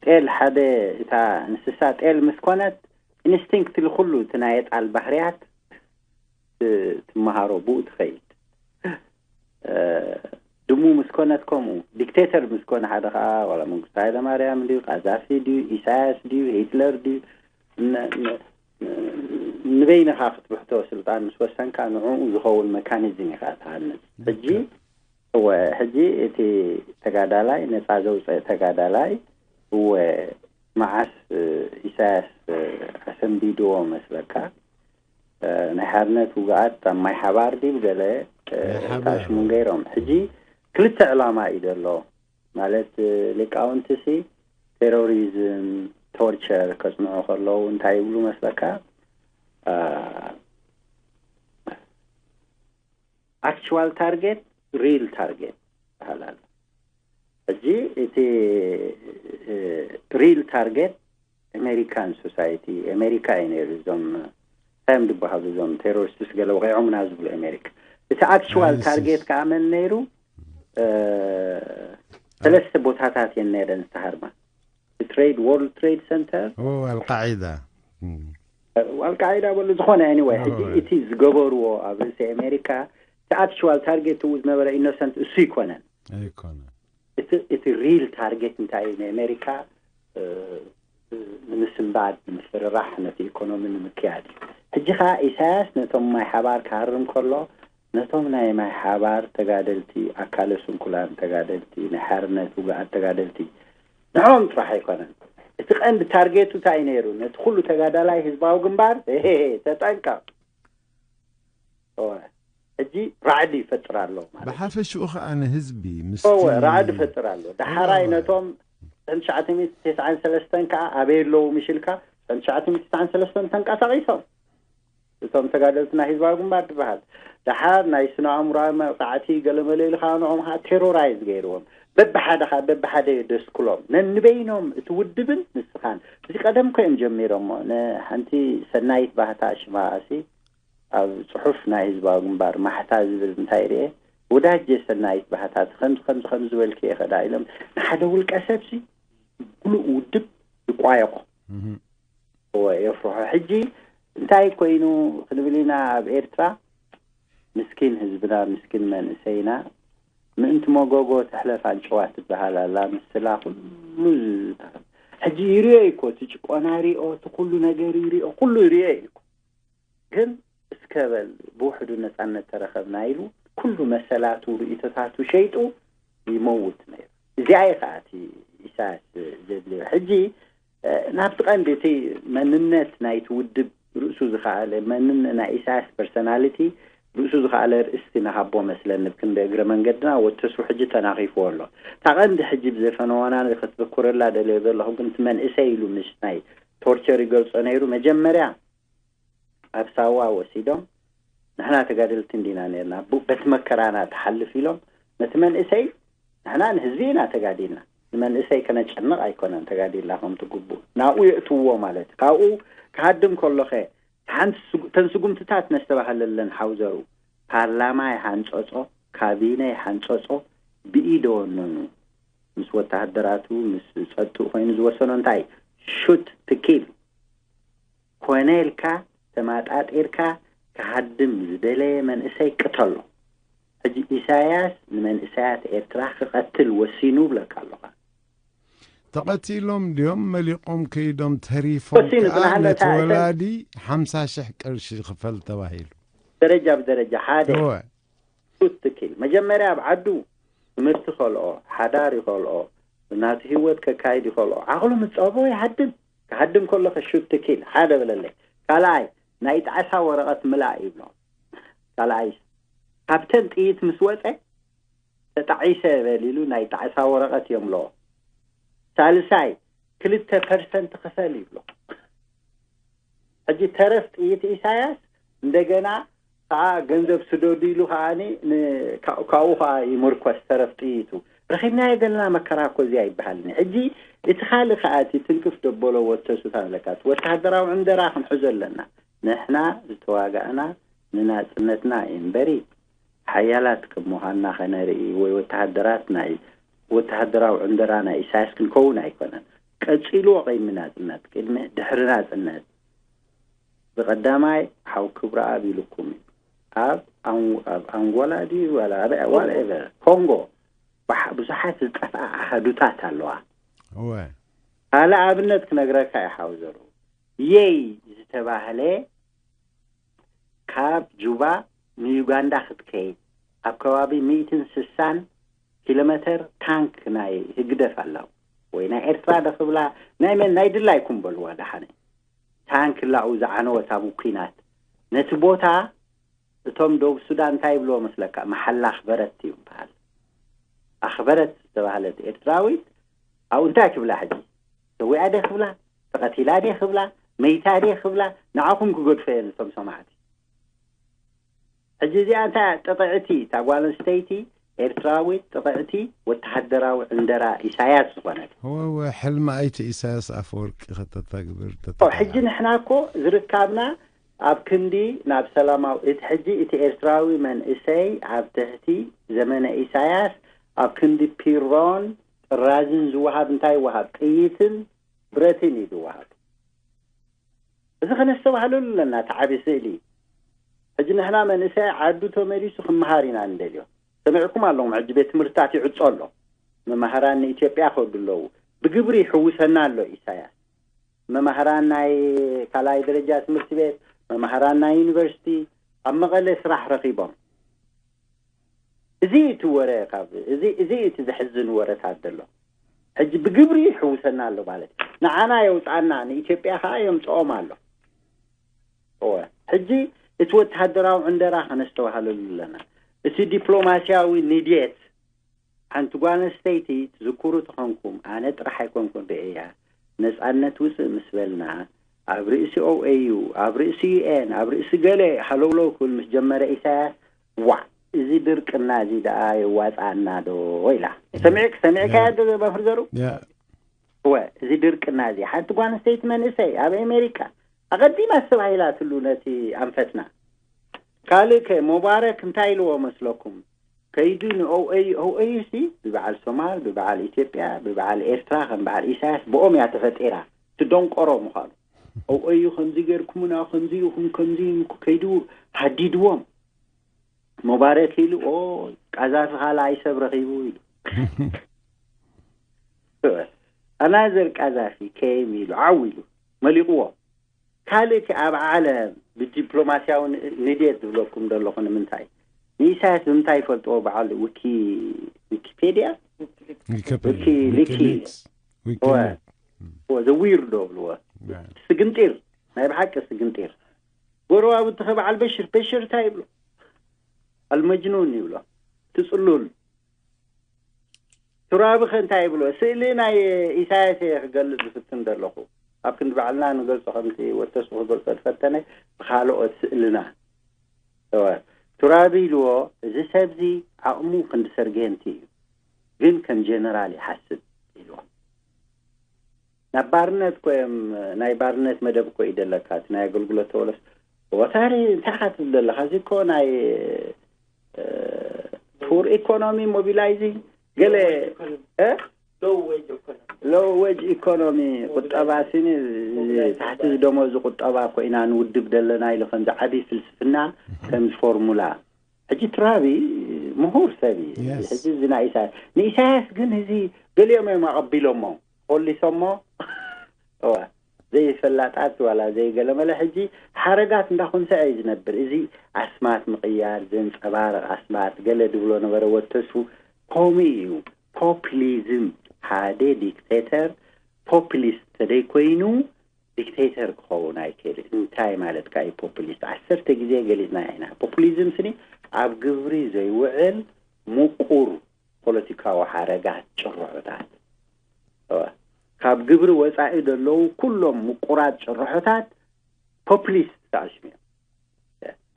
ጤል ሓደ እታ እንስሳ ጤል ምስ ኮነት ኢንስቲንክትሊ ኩሉ እቲ ናይ የጣል ባህርያት ትመሃሮ፣ ብኡ ትኸይድ። ድሙ ምስ ኮነት ከምኡ፣ ዲክቴተር ምስ ኮነ ሓደ ከዓ ዋላ መንግስቱ ሃይለማርያም ድዩ፣ ቃዛፊ ድዩ፣ ኢሳያስ ድዩ፣ ሂትለር ድዩ፣ ንበይንኻ ክትብሕቶ ስልጣን ምስ ወሰንካ ንዕኡ ዝኸውን መካኒዝም ኢኻ ትሃንጽ። ሕጂ እወ፣ ሕጂ እቲ ተጋዳላይ፣ ነፃ ዘውፅእ ተጋዳላይ እወ፣ መዓስ ኢሳያስ ኣሰንቢድዎ መስለካ? ናይ ሓርነት ውግኣት ኣብ ማይ ሓባር ድዩ ገለ ናይ ሓባር። ታሽሙን ገይሮም። ሕጂ ክልተ ዕላማ እዩ ዘሎ። ማለት ሊቃውንቲ ሲ ቴሮሪዝም፣ ቶርቸር ከጽንዑ ከለዉ እንታይ ይብሉ መስለካ? ኣክቹዋል ታርጌት፣ ሪል ታርጌት ይበሃል ኣሎ። ሕጂ እቲ ሪል ታርጌት ኣሜሪካን ሶሳይቲ፣ ኣሜሪካ እዩ ነይሩ። እዞም እንታይ እዮም ዝበሃሉ እዞም ቴሮሪስትስ ገለ ወቂዖምና ዝብሉ ኣሜሪካ። እቲ ኣክቹዋል ታርጌት ከዓ መን ነይሩ? ሰለስተ ቦታታት እየን ነይረን ዝተሃርማ። ትሬድ፣ ወርልድ ትሬድ ሰንተር፣ ኣልቃዒዳ ኣልቃዒዳ በሉ ዝኾነ። ኤኒወይ ሕጂ እቲ ዝገበርዎ ኣብ ርእሲ ኣሜሪካ እቲ ኣክቹዋል ታርጌት ዝነበረ ኢኖሰንት እሱ ይኮነን። ኣይኮነን። እቲ ሪል ታርጌት እንታይ እዩ? ናይ ኣሜሪካ ንምስንባድ፣ ንምፍርራሕ፣ ነቲ ኢኮኖሚ ንምክያድ እዩ። ሕጂ ከዓ ኢሳያስ ነቶም ማይ ሓባር ክሃርም ከሎ ነቶም ናይ ማይ ሓባር ተጋደልቲ፣ ኣካለ ስንኩላን ተጋደልቲ፣ ናይ ሓርነት ውግኣት ተጋደልቲ ንዕኦም ጥራሕ ኣይኮነን። እቲ ቀንዲ ታርጌቱ እንታይ ነይሩ? ነቲ ኩሉ ተጋዳላይ ህዝባዊ ግንባር ተጠንቀቕ። ሕጂ ራዕዲ ይፈጥር ኣሎ ማለት እዩ። ብሓፈሽኡ ከዓ ንህዝቢ ምስ ራዕዲ ይፈጥር ኣሎ። ዳሓራይ ነቶም ትሽዓተ ሚእቲ ተስዓን ሰለስተን ከዓ ኣበይ ኣለዉ ምሽልካ ትሽዓተ ሚእቲ ተስዓን ሰለስተን ተንቀሳቒሶም እቶም ተጋደልቲ ናይ ህዝባዊ ግንባር ዝበሃል። ዳሓር ናይ ስነ ኣእምራዊ መቕፃዕቲ ገለመለ ኢሉ ከዓ ንኦም ከዓ ቴሮራይዝ ገይርዎም። በብሓደ ከዓ በብሓደ የደስክሎም ነንበይኖም እቲ ውድብን ንስኻን። እዚ ቀደም እኮ እዮም ጀሚሮሞ። ንሓንቲ ሰናይት ባህታ ሽማ ሲ ኣብ ፅሑፍ ናይ ህዝባዊ ግንባር ማሕታ ዝብል እንታይ ርኤ፣ ወዳጀ ሰናይት ባህታ ከምዚ ከምዚ ከምዚ ዝበልክዮ ይኸዳ ኢሎም ንሓደ ውልቀ ሰብ ሲ ሙሉእ ውድብ ይቋየቖ። እወ የፍርሖ። ሕጂ እንታይ ኮይኑ ክንብል ኢና ኣብ ኤርትራ ምስኪን ህዝብና ምስኪን መንእሰይና ምእንቲ መጎጎ ትሕለፍ ኣንጭዋ ትበሃል ኣላ ምስላ ኩሉ ዝተኸ ሕጂ ይርዮ እዩ እኮ እቲ ጭቆና ይርኦ እቲ ኩሉ ነገር ይርኦ ኩሉ ይርዮ እዩ እኮ ግን እስከ በል ብውሕዱ ነፃነት ተረኸብና ኢሉ ኩሉ መሰላቱ ርእይቶታቱ ሸይጡ ይመውት ነይሩ። እዚኣ እየ ከዓ እቲ ኢሳያስ ዘድልዮ። ሕጂ ናብቲ ቀንዲ እቲ መንነት ናይቲ ውድብ ርእሱ ዝኸኣለ መንን ናይ ኢሳያስ ፐርሶናሊቲ ርእሱ ዝኸኣለ ርእስቲ ንሃቦ መስለኒ። ብክንዲ እግረ መንገድና ወተሱ ሕጂ ተናኺፍዎ ኣሎ። እታ ቀንዲ ሕጂ ብዘፈነዋና ከተዘክረላ ደልዮ ዘለኹ ግን እቲ መንእሰይ ኢሉ ምስ ናይ ቶርቸር ይገልጾ ነይሩ። መጀመርያ ኣብ ሳዋ ወሲዶም ንሕና ተጋደልቲ እንዲና ነርና፣ በቲ መከራና ትሓልፍ ኢሎም ነቲ መንእሰይ፣ ንሕና ንህዝቢ ኢና ተጋዲልና፣ ንመንእሰይ ከነጨንቕ ኣይኮነን ተጋዲልና ከምቲ ግቡእ ናብኡ የእትውዎ ማለት እዩ። ካብኡ ክሃድም ከሎኸ ተን ስጉምትታት ነስተባህለለን ሓውዘሩ ፓርላማ ይሓንፀፆ፣ ካቢነ ይሓንፀፆ፣ ብኢደ ወነኑ ምስ ወተሃደራቱ ምስ ፀጥኡ ኮይኑ ዝወሰኖ እንታይ ሹት ትኪል ኮነ ኢልካ ተማጣጢርካ ክሃድም ዝደለየ መንእሰይ ቅተሎ። ሕጂ ኢሳያስ ንመንእሰያት ኤርትራ ክቐትል ወሲኑ ብለካ ኣለኻ። ተቐቲሎም ድዮም መሊቖም ከይዶም ተሪፎም ወሲኑ ከኣ ብናህለ ነቲ እታ- እታ- ወላዲ ሓምሳ ሽሕ ቅርሺ ክፈል ተባሂሉ። ደረጃ ብደረጃ ሓደ እወ ሱት ትኪል መጀመርያ ኣብ ዓዱ ትምህርቲ ይኸልኦ፣ ሓዳር ይኸልኦ፣ ናቱ ህይወት ከካይድ ይኸልኦ። ዓቕሉ ምጸቦ ይሃድም። ክሃድም ከሎ ከሹት ትኪል ሓደ በለለይ። ካልኣይ ናይ ጣዕሳ ወረቐት ምላእ ይብሎ። ካልኣይ ካብተን ጥይት ምስ ወጸ ተጣዒሰ በል ኢሉ ናይ ጣዕሳ ወረቐት የምልኦ። ሳልሳይ ክልተ ፐርሰንት ክፈል ይብሎ። ሕጂ ተረፍ ጥይት ኢሳያስ እንደገና ከዓ ገንዘብ ስደዱ ኢሉ ከዓ ካብኡ ከዓ ይምርኮስ ተረፍ ጥይቱ። ረኺብናዮ ዘለና መከራ እኮ እዚኣ ይበሃልኒ። ሕጂ እቲ ካልእ ከዓ እቲ ትንክፍ ደበሎ ወተሱታ ኣለካ። እቲ ወተሃደራዊ ዕንደራ ክንሕዞ ኣለና። ንሕና ዝተዋጋእና ንናጽነትና እዩ እምበሪ ሓያላት ከም ምዃንና ከነርኢ ወይ ወተሃደራት ናይ ወተሃደራዊ ዕንደራ ናይ ኢሳያስ ክንከውን ኣይኮነን። ቀጺልዎ ቅድሚ ናጽነት፣ ቅድሚ ድሕሪ ናጽነት። ብቐዳማይ ሓው ክብረኣብ ኢሉኩም እዩ። ኣብ ኣን- ኣብ ኣንጎላ ድዩ ዋላ ኣበይ ዋላ ኤቨር ኮንጎ ባሕ- ብዙሓት ዝጠፍኣ ኣሃዱታት ኣለዋ። እወ ካልእ ኣብነት ክነግረካ እዩ ሓው ዘሩ የይ ዝተባህለ ካብ ጁባ ንዩጋንዳ ክትከይድ ኣብ ከባቢ ሚእትን ስሳን ኪሎ ሜተር ታንክ ናይ ህግደፍ ኣላው ወይ ናይ ኤርትራ ዶ ክብላ ናይ መን ናይ ድላይኩም በልዋ ደሓነ ታንክ ላኡ ዝዓነወት ኣብ ኩናት ነቲ ቦታ እቶም ደቡብ ሱዳን እንታይ ይብልዎ መስለካ መሓላ ኣኽበረት እዩ በሃል ኣኽበረት ዝተባህለት ኤርትራዊት ኣብኡ እንታይ ክብላ ሕጂ ሰዊኣ ደ ክብላ ተቐቲላ ደ ክብላ መይታ ደ ክብላ ንዓኹም ክገድፎ እየን እቶም ሰማዕቲ ሕጂ እዚኣ እንታይ ጥቕዕቲ እታ ጓል ኣንስተይቲ ኤርትራዊት ጥቕዕቲ ወተሃደራዊ ዕንደራ ኢሳያስ ዝኾነት ወወ ሕልሚ ኣይተ ኢሳያስ ኣፈወርቂ ከተተግብር ሕጂ ንሕና እኮ ዝርካብና ኣብ ክንዲ ናብ ሰላማዊ እቲ ሕጂ እቲ ኤርትራዊ መንእሰይ ኣብ ትሕቲ ዘመነ ኢሳያስ ኣብ ክንዲ ፒሮን ጥራዝን ዝወሃብ እንታይ ይወሃብ ጥይትን ብረትን እዩ ዝወሃብ እዚ ከነስተባህለሉ ኣለና እቲ ዓብዪ ስእሊ ሕጂ ንሕና መንእሰይ ዓዱ ተመሊሱ ክመሃር ኢና ንደልዮ ሰሚዕኩም ኣለኹም ሕጂ ቤት ትምህርትታት ይዕጾ ኣሎ መማህራን ንኢትዮጵያ ከዱ ኣለዉ ብግብሪ ይሕውሰና ኣሎ ኢሳያስ መማህራን ናይ ካልኣይ ደረጃ ትምህርቲ ቤት መማህራን ናይ ዩኒቨርሲቲ ኣብ መቐለ ስራሕ ረኺቦም እዚ እቲ ወረ ካብ እዚ እዚ እቲ ዘሕዝን ወረታት ዘሎ ሕጂ ብግብሪ ይሕውሰና ኣሎ ማለት እዩ ንዓና የውፃና ንኢትዮጵያ ከዓ የምፅኦም ኣሎ እወ ሕጂ እቲ ወተሃደራዊ ዕንደራ ከነስተባህለሉ ኣለና እቲ ዲፕሎማሲያዊ ንድየት ሓንቲ ጓል ኣንስተይቲ ትዝክሩ ተኾንኩም ኣነ ጥራሕ ኣይኮንኩን ርእያ ነፃነት ውፅእ ምስ በልና ኣብ ርእሲ ኦኤዩ ኣብ ርእሲ ዩኤን ኣብ ርእሲ ገለ ሃለውለው ክብል ምስ ጀመረ ኢሳያስ ዋዕ እዚ ድርቅና እዚ ደኣ የዋፅኣና ዶ ኢላ ሰሚዕክ ሰሚዕካያ ዶ መፍርዘሩ እወ እዚ ድርቅና እዚ ሓንቲ ጓል ኣንስተይቲ መንእሰይ ኣብ ኣሜሪካ ኣቐዲማ ኣስተባሂላትሉ ነቲ ኣንፈትና ካልእ ከ ሙባረክ እንታይ ኢልዎ መስለኩም ከይዱ ንኦኤዩ ኦኤዩ ሲ ብበዓል ሶማል ብበዓል ኢትዮጵያ ብበዓል ኤርትራ ከም በዓል ኢሳያስ ብኦም እያ ተፈጢራ ትደንቆሮ ምዃኑ ኦኤዩ ከምዚ ገርኩምና ከምዚ ኢኹም ከምዚ ከይዱ ሃዲድዎም ሙባረክ ኢሉ ኦ ቃዛፊ ካልኣይ ሰብ ረኺቡ ኢሉ ኣናዘር ቃዛፊ ኬም ኢሉ ዓው ኢሉ መሊቕዎ ካልእ እቲ ኣብ ዓለም ብዲፕሎማስያዊ ንድየት ዝብለኩም ዘለኹ ንምንታይ ንኢሳያስ ብምንታይ ይፈልጥዎ? በዓል ዊኪ ዊኪፔድያ ዊኪ ሊኪ ዊኪሊክስ እወ። እወ፣ ዘ ዊርዶ ብልዎ። ስግንጢር፣ ናይ ብሓቂ ስግንጢር። ጎረባብቲ ከ በዓል በሽር በሽር እንታይ ይብሎ? ኣልመጅኑን ይብሎ። ትጽሉል። ቱራቢ ከ እንታይ ይብሎ? ስእሊ ናይ ኢሳያስ እየ ክገልጽ ዝፍትን ዘለኹ። ኣብ ክንዲ ባዕልና ንገልጾ ከምቲ ወተሱ ክገልጾ ዝፈተነ ብኻልኦት ስእልና። እወ። ቱራቢ ኢልዎ፣ እዚ ሰብዚ ዓቕሙ ክንዲ ሰርጌንቲ እዩ፣ ግን ከም ጀነራል ይሓስብ ኢልዎ። ናብ ባርነት እኮ እዮም፣ ናይ ባርነት መደብ እኮ እዩ ደለካ፣ እቲ ናይ ኣገልግሎት ተወለስ። ወታሪ እንታይ ኢኻ ትብል ዘለኻ? እዚ እኮ ናይ እ፣ ፑር ኢኮኖሚ ሞቢላይዚንግ ገለ እ? ሎው ዌጅ ኢኮኖሚ ቁጠባ ሲኒ ታሕቲ ዝደሞዝ ቁጠባ ኮይና ንውድብ ደለና ኢሉ ከምዚ ዓብዪ ፍልስፍና ከምዚ ፎርሙላ ሕጂ ትራቢ ምሁር ሰብ እዩ። Yes. ሕጂ እዚ ናይ ኢሳያስ ንኢሳያስ ግን እዚ ገሊኦም እዮም ኣቐቢሎሞ ኮሊሶሞ እዋ ዘይፈላጣት ዋላ ዘይገለመለ ሕጂ ሓረጋት እንዳኹንሰዐ እዩ ዝነብር። እዚ ኣስማት ምቕያር ዘንፀባርቕ ኣስማት ገለ ድብሎ ነበረ ወተሱ ከምኡ እዩ። ፖፕሊዝም ሓደ ዲክቴተር ፖፕሊስት ተደይኮይኑ ዲክቴተር ክኸውን ኣይክእል። እንታይ ማለት ከ እዩ ፖፕሊስት? ዓሰርተ ግዜ ገሊጽና ኢና። ፖፕሊዝም ስኒ ኣብ ግብሪ ዘይውዕል ምቁር ፖለቲካዊ ሓረጋት ጭርሖታት እወ፣ ካብ ግብሪ ወጻኢ ዘለዉ ኩሎም ምቁራት ጭርሖታት ፖፕሊስት ተኣሽሙ እዮም።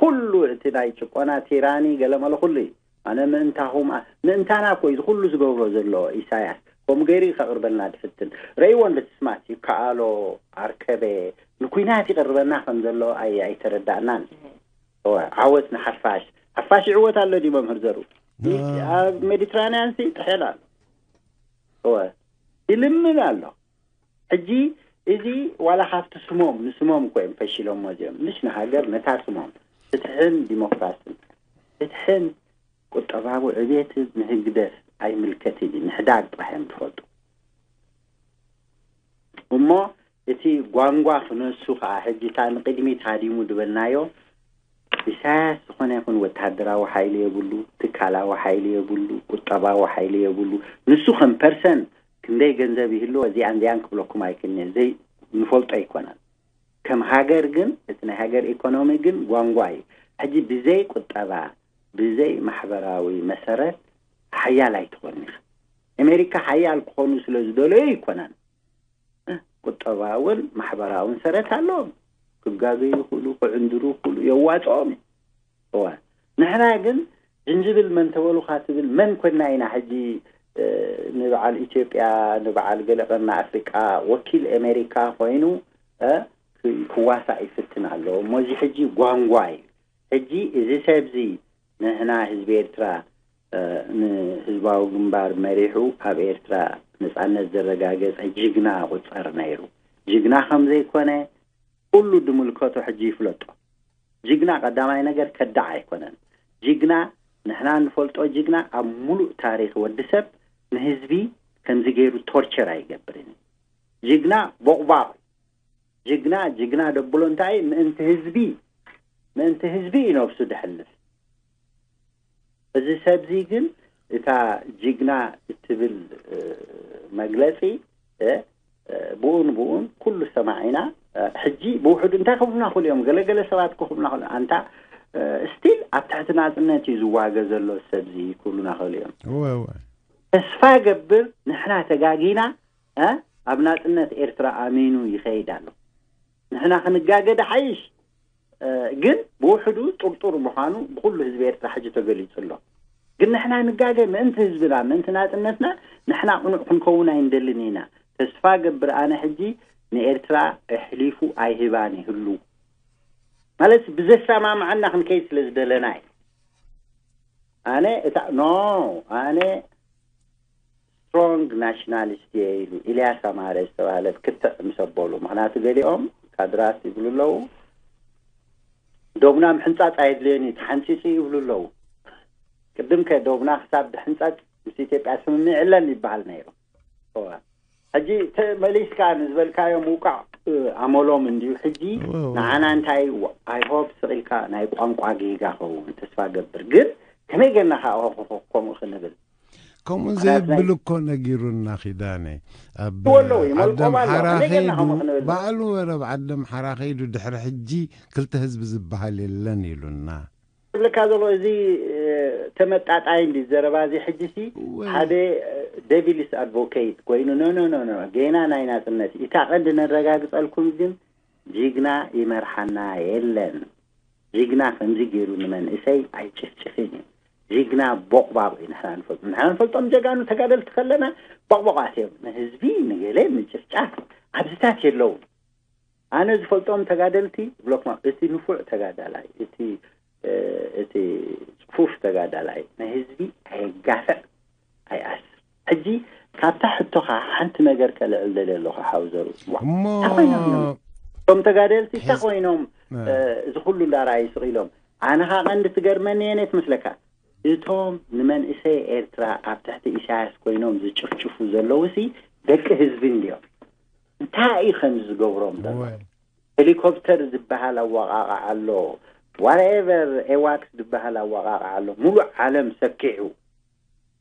ኩሉ እቲ ናይ ጭቆና ቲራኒ ገለመለ ኩሉ እዩ። ኣነ ምእንታኹም ኣ- ምእንታና እኮ እዩ እዚ ኩሉ ዝገብሮ ዘሎ ኢሳያስ። ከምኡ ገይሩ እዩ ከቕርበልና ድፍትን ረእይዎ እንዶ ትስማት ይከኣሎ ኣርከበ ንኩናት ይቐርበና ከም ዘሎ ኣይ ኣይተረዳእናን። እወ፣ ዓወት ንሓፋሽ። ሓፋሽ ይዕወት ኣሎ ድዩ መምህር ዘሩ? ኣብ ሜዲትራንያን ሲ ጥሕል ኣሎ። እወ፣ ይልምን ኣሎ። ሕጂ እዚ ዋላ ካብቲ ስሞም ንስሞም እኮ እዮም ፈሺሎሞ እዚኦም። ምሽ ንሃገር ነታ ስሞም ፍትሕን ዲሞክራስን ፍትሕን ቁጠባዊ ዕቤትን ንህግደፍ ኣይምልከትን እዩ። ምሕዳግ ጥራሕ እዮም ዝፈልጡ። እሞ እቲ ጓንጓ ክነሱ ከዓ ሕጂ እታ ንቅድሚት ሃዲሙ ዝበልናዮ ኢሳያስ ዝኾነ ይኹን ወታደራዊ ሓይሊ የብሉ፣ ትካላዊ ሓይሊ የብሉ፣ ቁጠባዊ ሓይሊ የብሉ። ንሱ ከም ፐርሰን ክንደይ ገንዘብ ይህልዎ እዚኣን እዚኣን ክብለኩም ኣይክእልን እየ። ዘይ ንፈልጦ ኣይኮነን። ከም ሃገር ግን እቲ ናይ ሃገር ኢኮኖሚ ግን ጓንጓ እዩ። ሕጂ ብዘይ ቁጠባ ብዘይ ማሕበራዊ መሰረት ሓያል ኣይትኾን ኢኻ። ኣሜሪካ ሓያል ክኾኑ ስለ ዝደለዩ ኣይኮነን። ቁጠባውን ማሕበራውን ሰረት ኣለዎም። ክጋገዩ ይኽእሉ፣ ክዕንድሩ ይኽእሉ፣ የዋፅኦም እዩ። እዋ ንሕና ግን ጅንጅብል መን ተበሉኻ ትብል መን ኮና ኢና ሕጂ ንበዓል ኢትዮጵያ ንበዓል ገለ ቀርኒ ኣፍሪቃ ወኪል ኣሜሪካ ኮይኑ ክዋሳእ ይፍትን ኣሎ። እሞ እዚ ሕጂ ጓንጓ እዩ። ሕጂ እዚ ሰብዚ ንሕና ህዝቢ ኤርትራ ንህዝባዊ ግንባር መሪሑ ኣብ ኤርትራ ነጻነት ዘረጋገጸ ጅግና ቁጸር ነይሩ። ጅግና ከም ዘይኮነ ኩሉ ድምልከቶ ሕጂ ይፍለጦ። ጅግና ቀዳማይ ነገር ከዳዕ ኣይኮነን። ጅግና ንሕና ንፈልጦ ጅግና ኣብ ሙሉእ ታሪኽ ወዲ ሰብ ንህዝቢ ከምዚ ገይሩ ቶርቸር ኣይገብርን። ጅግና ቦቕባቕ ጅግና ጅግና ደብሎ እንታይ ምእንቲ ህዝቢ ምእንቲ ህዝቢ እዩ ነብሱ ድሕልፍ። እዚ ሰብዚ ግን እታ ጅግና እትብል መግለፂ ብኡን ብኡን ኩሉ ሰማዒና ሕጂ ብውሕዱ እንታይ ክብሉና ክእሉ እዮም? ገለገለ ሰባት ክብሉና ክእሉ ኣንታ ስቲል ኣብ ትሕቲ ናፅነት እዩ ዝዋገ ዘሎ ሰብዚ ክብሉና ክእሉ እዮም። ተስፋ ገብር ንሕና ተጋጊና ኣብ ናፅነት ኤርትራ ኣሚኑ ይኸይድ ኣሎ። ንሕና ክንጋገ ድሓይሽ ግን ብውሕዱ ጥርጡር ምዃኑ ብኩሉ ህዝቢ ኤርትራ ሕጂ ተገሊጹ ኣሎ። ግን ንሕና ንጋገ ምእንቲ ህዝብና ምእንቲ ናጽነትና ንሕና ቅኑዕ ክንከውን ኣይንደልን ኢና። ተስፋ ገብር ኣነ ሕጂ ንኤርትራ ኣሕሊፉ ኣይህባን ይህሉ ማለት ብዘሰማምዓና ክንከይድ ስለ ዝደለና እዩ። ኣነ እታ ኖ ኣነ ስትሮንግ ናሽናሊስት እየ ኢሉ ኢልያስ ኣማረ ዝተባህለት ክትዕ ምስ ኣበሉ ምክንያቱ ገሊኦም ካድራት ይብሉ ኣለዉ። ዶብና ምሕንፃፅ ኣየድልየን እዩ ተሓንፂፁ ይብሉ ኣለዉ። ቅድም ከ ዶብና ክሳብ ድሕንፀፅ ምስ ኢትዮጵያ ስምምዕ የለን ይበሃል ነይሩ። ሕጂ መሊስካ ንዝበልካዮ ምውቃዕ ኣመሎም እንድዩ። ሕጂ ንዓና እንታይ I hope ስቕ ኢልካ ናይ ቋንቋ ጌጋ ኸውን ተስፋ ገብር ግን ከመይ ጌርና ከዓ ከምኡ ክንብል? ከምኡ ዘየብል እኮ ነጊሩና ኪዳነ። ኣብ ኣደም ሓራ ከይዱ፣ ባዕሉ ወረ ኣብ ዓደም ሓራ ከይዱ ድሕሪ ሕጂ ክልተ ህዝቢ ዝበሃል የለን ኢሉና። ዝብለካ ዘሎ እዚ ተመጣጣይ እንዲ ዘረባ እዚ ሕጂ ሲ ሓደ ደቪልስ ኣድቮኬት ኮይኑ፣ ኖ ኖ ኖ ኖ፣ ጌና ናይ ናጽነት። እታ ቀንዲ ነረጋግጸልኩም ግን ጅግና ይመርሓና የለን። ጅግና ከምዚ ገይሩ ንመንእሰይ ኣይጭፍጭፍን እዩ። ጅግና ቦቕባቕ እዩ ንሕና ንፈልጦ። ንሕና ንፈልጦም ጀጋኑ ተጋደልቲ ከለና ቦቕቦቓት እዮም። ንህዝቢ ንገለ ምጭፍጫፍ ኣብዚታት የለውን። ኣነ ዝፈልጦም ተጋደልቲ ብሎክማ እቲ ንፉዕ ተጋዳላይ፣ እቲ እቲ ጽፉፍ ተጋዳላይ ንህዝቢ ኣየጋፍዕ ኣይኣስር። ሕጂ ካብታ ሕቶኻ ሓንቲ ነገር ከልዕል ደልየ ኣለኹ ሓውዘሩ። እሞ እቶም ተጋደልቲ እንታይ ኮይኖም እዚ ኩሉ እንዳረኣዩ ስቕ ኢሎም? ኣነ ኸዓ ቀንዲ ትገርመኒ እየ ነቲ መስለካ፣ እቶም ንመንእሰይ ኤርትራ ኣብ ትሕቲ ኢሳያስ ኮይኖም ዝጭፍጭፉ ዘለዉ ሲ ደቂ ህዝቢ እንድዮም? እንታይ እዩ ከምዚ ዝገብሮም ዘሎ? ሄሊኮፕተር ዝበሃል ኣወቓቕዓ ኣሎ። ዋትኤቨር፣ ኤዋክስ ዝበሃል ኣወቓቕዓ ኣሎ። ሙሉእ ዓለም ሰኪዑ።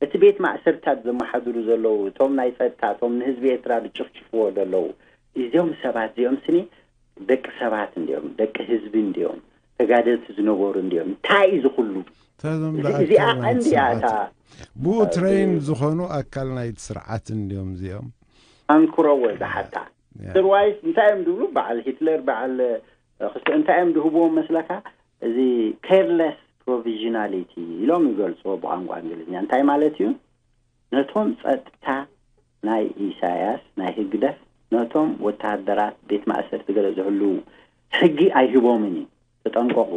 እቲ ቤት ማእሰርታት ዘመሓድሩ ዘለዉ፣ እቶም ናይ ጸጥታ፣ እቶም ንህዝቢ ኤርትራ ዝጭፍጭፍዎ ዘለዉ፣ እዚኦም ሰባት እዚኦም ስኒ ደቂ ሰባት እንድዮም፣ ደቂ ህዝቢ እንድዮም፣ ተጋደልቲ ዝነበሩ እንድዮም። እንታይ እዩ ዝኹሉ? እዚኣ ቀንዲ እያ እታ ብኡ ትሬን ዝኾኑ ኣካል ናይቲ ስርዓት እንድዮም እዚኦም። ኣንክሮዎ ዝሓታ። ኣዘርዋይስ እንታይ እዮም ዝብሉ? በዓል ሂትለር፣ በዓል ክስቶ እንታይ እዮም ዝህብዎም መስለካ? እዚ ኬርለስ ፕሮቪዥናሊቲ ኢሎም ይገልፅዎ ብቋንቋ እንግሊዝኛ። እንታይ ማለት እዩ? ነቶም ፀጥታ ናይ ኢሳያስ፣ ናይ ህግደፍ፣ ነቶም ወተሃደራት ቤት ማእሰርቲ ገለ ዝሕልዉ ሕጊ ኣይህቦምን እዩ። ተጠንቀቑ፣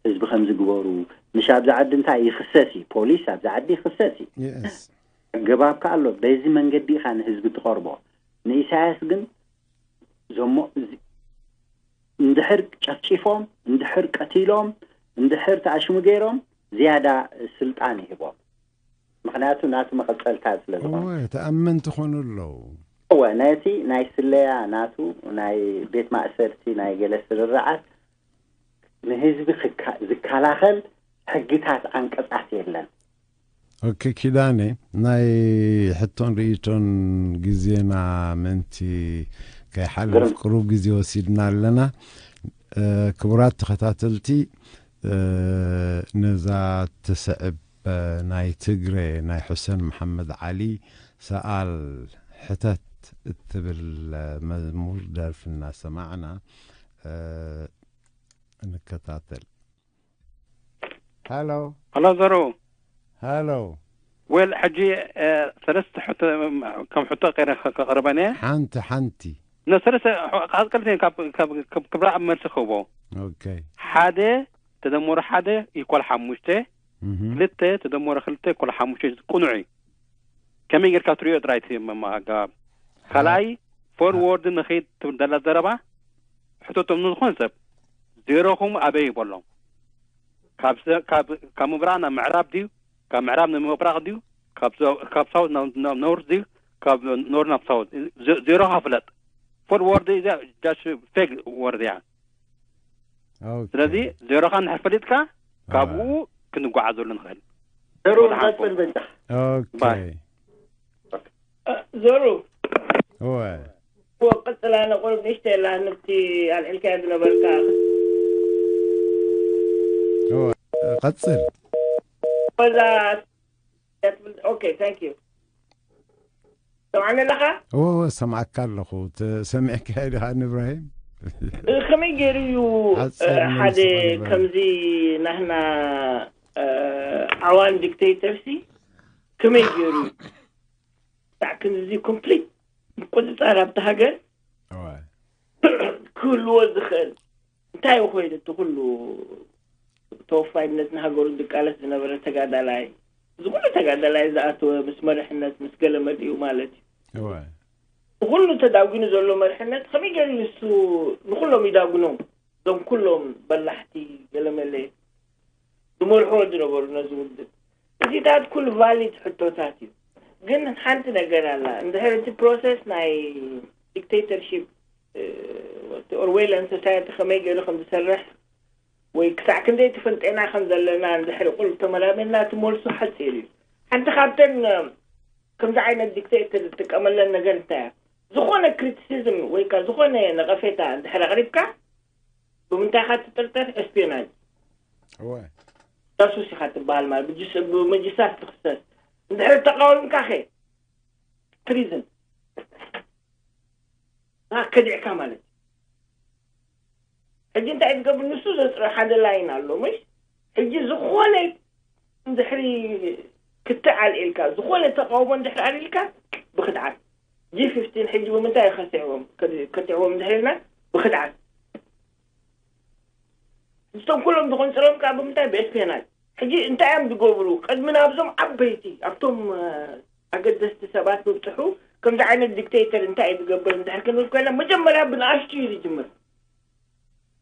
ህዝቢ ከምዚ ግበሩ፣ ምሽ ኣብዚ ዓዲ እንታይ ይኽሰስ እዩ፣ ፖሊስ ኣብዚ ዓዲ ይኽሰስ እዩ። ኣገባብ ከኣ ኣሎ። በዚ መንገዲ ኢኻ ንህዝቢ ትቐርቦ። ንኢሳያስ ግን ዘሞ እንድሕር ጨፍጪፎም፣ እንድሕር ቀቲሎም፣ እንድሕር ተኣሽሙ ገይሮም ዝያዳ ስልጣን ይህቦም። ምኽንያቱ ናቱ መቐጸልታ ስለ ዝኾነ። እወ፣ ተኣመንቲ ኮኑ ኣለዉ። እወ፣ ነቲ ናይ ስለያ ናቱ ናይ ቤት ማእሰርቲ ናይ ገለ ስርርዓት ንህዝቢ ክካ-፣ ዝከላኸል ሕግታት ዓንቀጻት የለን። ኦኬ፣ ኪዳነ፣ ናይ ሕቶን ርእይቶን ግዜና ምእንቲ ከይሓልፍ ግርም። ቅሩብ ግዜ ወሲድና ኣለና። እ፣ ክቡራት ተኸታተልቲ፣ እ፣ ነዛ ትስዕብ፣ እ፣ ናይ ትግረ ናይ ሑሰን መሓመድ ዓሊ ሰኣል ሕተት እትብል መዝሙር ደርፊ እናሰማዕና፣ እ፣ ንከታተል። ሃሎ። ሃሎ ዘሩ። ሃሎ። ወል፣ ሕጂ፣ እ፣ ሰለስተ ሕቶ፣ ከም ሕቶ ቀይረ ከ-፣ ከቕርበን እየ። ሓንቲ፣ ሓንቲ። ነ-፣ ሰለስተ ሕ-፣ ካብ ቀልቲ ካብ፣ ካብ፣ ካብ ክብራ ኣብ መልሲ ክህቦ። ኦኬ። ሓደ ተደመሩ ሓደ ኢኳል ሓሙሽተ፣ እህ። ክልተ ተደመሩ ክልተ ኢኳል ሓሙሽተ ቅኑዕ እዩ። ከመይ ጌርካ ትሪኦ ጥራይ እቲ መ-፣ መ-፣ ኣገባብ። ካልኣይ፣ ፎርዎርድ ንኸይድ ትብል ዘላ ዘረባ፣ ሕተቶም ንዝኾነ ሰብ፣ ዜሮኹም ኣበይ ይበሎም። ካብ ሰ-፣ ካብ፣ ካብ ምብራቕ ናብ ምዕራብ ድዩ? ካብ ምዕራብ ናብ ምብራቕ ድዩ? ካብ ዞ-፣ ካብ ሳውት ናብ፣ ናብ ኖርዝ ድዩ? ካብ ኖርዝ ናብ ሳውት? ዘ-፣ ዜሮኻ ፍለጥ። ፎርዎርድ እዚኣ ጃስት ፌክ ወርድ እያ። ኦኬ። ስለዚ ዜሮኻ እንድሕር ፈሊጥካ፣ ካብኡ ኣዎ። ክንጓዓዘሉ ንኽእል። ዜሮ ወደ ሓንፎ። ንቐጽል በጃ። ኦኬ። ባይ። እ፣ ዞሩ። እወ። እወ፣ ቀጽል፣ ኣነ ቁሩብ ንእሽተይ ኣላ፣ ንብቲ ኣልዒልካያ ዝነበርካ። እወ፣ ቀጽል። ወዛ፣ ኦኬ፣ ታንክ ዩ። ሰምዓኒ ኣለኻ? እወ፣ እወ፣ ሰምዓካ ኣለኹ። ተ-፣ ሰሚዕካዮ ዲኻ ንእብራሂም? እ፣ ከመይ ገይሩ እዩ፣ ሓፂር እ፣ መልሲ ሓደ ክበል። ከምዚ ናህና፣ እ፣ ዓዋን ዲክቴተርሲ ከመይ ገይሩ እዩ? ክሳዕ ክንድዚ ኮምፕሊት ምቁጽጻር ኣብቲ ሃገር እወ። ክህልዎ ዝኽእል እንታይ እዩ ኮይኑ? እቲ ኩሉ ተወፋይነት ንሃገሩ ዝቃለስ ዝነበረ ተጋዳላይ፣ እዚ ኩሉ ተጋዳላይ ዝኣተወ ምስ መሪሕነት፣ ምስ ገለ መሊኡ ማለት እዩ። እወ። ኩሉ ተዳጒኑ ዘሎ መሪሕነት ከመይ ገይሩ ንሱ ንኩሎም ይዳጉኖም? እዞም ኩሎም በላሕቲ ገለመለ ዝመርሕዎ ዝነበሩ ነዚ ውድብ። እዚታት ኩሉ ቫሊድ ሕቶታት እዩ። ግን ሓንቲ ነገር ኣላ። እንድሕር እቲ ፕሮሰስ ናይ ዲክቴተርሺፕ፣ እ፣ እቲ ኦርዌላን ሶሳይቲ ከመይ ገይሩ ከም ዝሰርሕ ወይ ክሳዕ ክንደይ ተፈልጠና ከም ዘለና እንድሕሪ ቁሩብ ተመራሚርና፣ እቲ መልሱ ሓጺር እዩ። ሓንቲ ካብተን ከምዚ ዓይነት ዲክቴተር ዝጥቀመለን ነገር እንታይ እያ? ዝኾነ ክሪቲሲዝም ወይ ከዓ ዝኾነ ነቐፌታ እንድሕር ኣቕሪብካ፣ ብምንታይ ኢኻ ትጥርጠር? ኤስፒዮናጅ። እወ። ጃሱስ ኢኻ ትበሃል። ማለት ብጅስ- ብምጅሳስ ትኽሰስ። እንድሕር ተቃዊምካ ኸ? ትሪዝን። ና ከዲዕካ ማለት እዩ። ሕጂ እንታይ ትገብር? ንሱ ዘጽሮ ሓደ ላይን ኣሎ፣ ምሽ? ሕጂ ዝኾነ እንድሕሪ ክትዓል ኢልካ፣ ዝኾነ ተቃውሞ እንድሕሪ ኣልኢልካ፣ ብክድዓት። ጂ ፊፍቲን ሕጂ ብምንታይ ከሲዕዎም? ከሲዕዎም እንድሕር ኢልና፣ ብክድዓት። እቶም ኩሎም ዝቆንጽሎም ከዓ ብምንታይ? ብኤስፒዮናጅ። ሕጂ እንታይ እዮም ዝገብሩ? ቅድሚ ናብዞም ዓበይቲ፣ ኣብቶም ኣገደስቲ ሰባት ምብፅሑ፣ ከምዚ ዓይነት ዲክቴተር እንታይ እዩ ዝገብር እንድሕር ክንብል ኮይና፣ መጀመርያ ብንኣሽቱ እዩ ዝጅምር።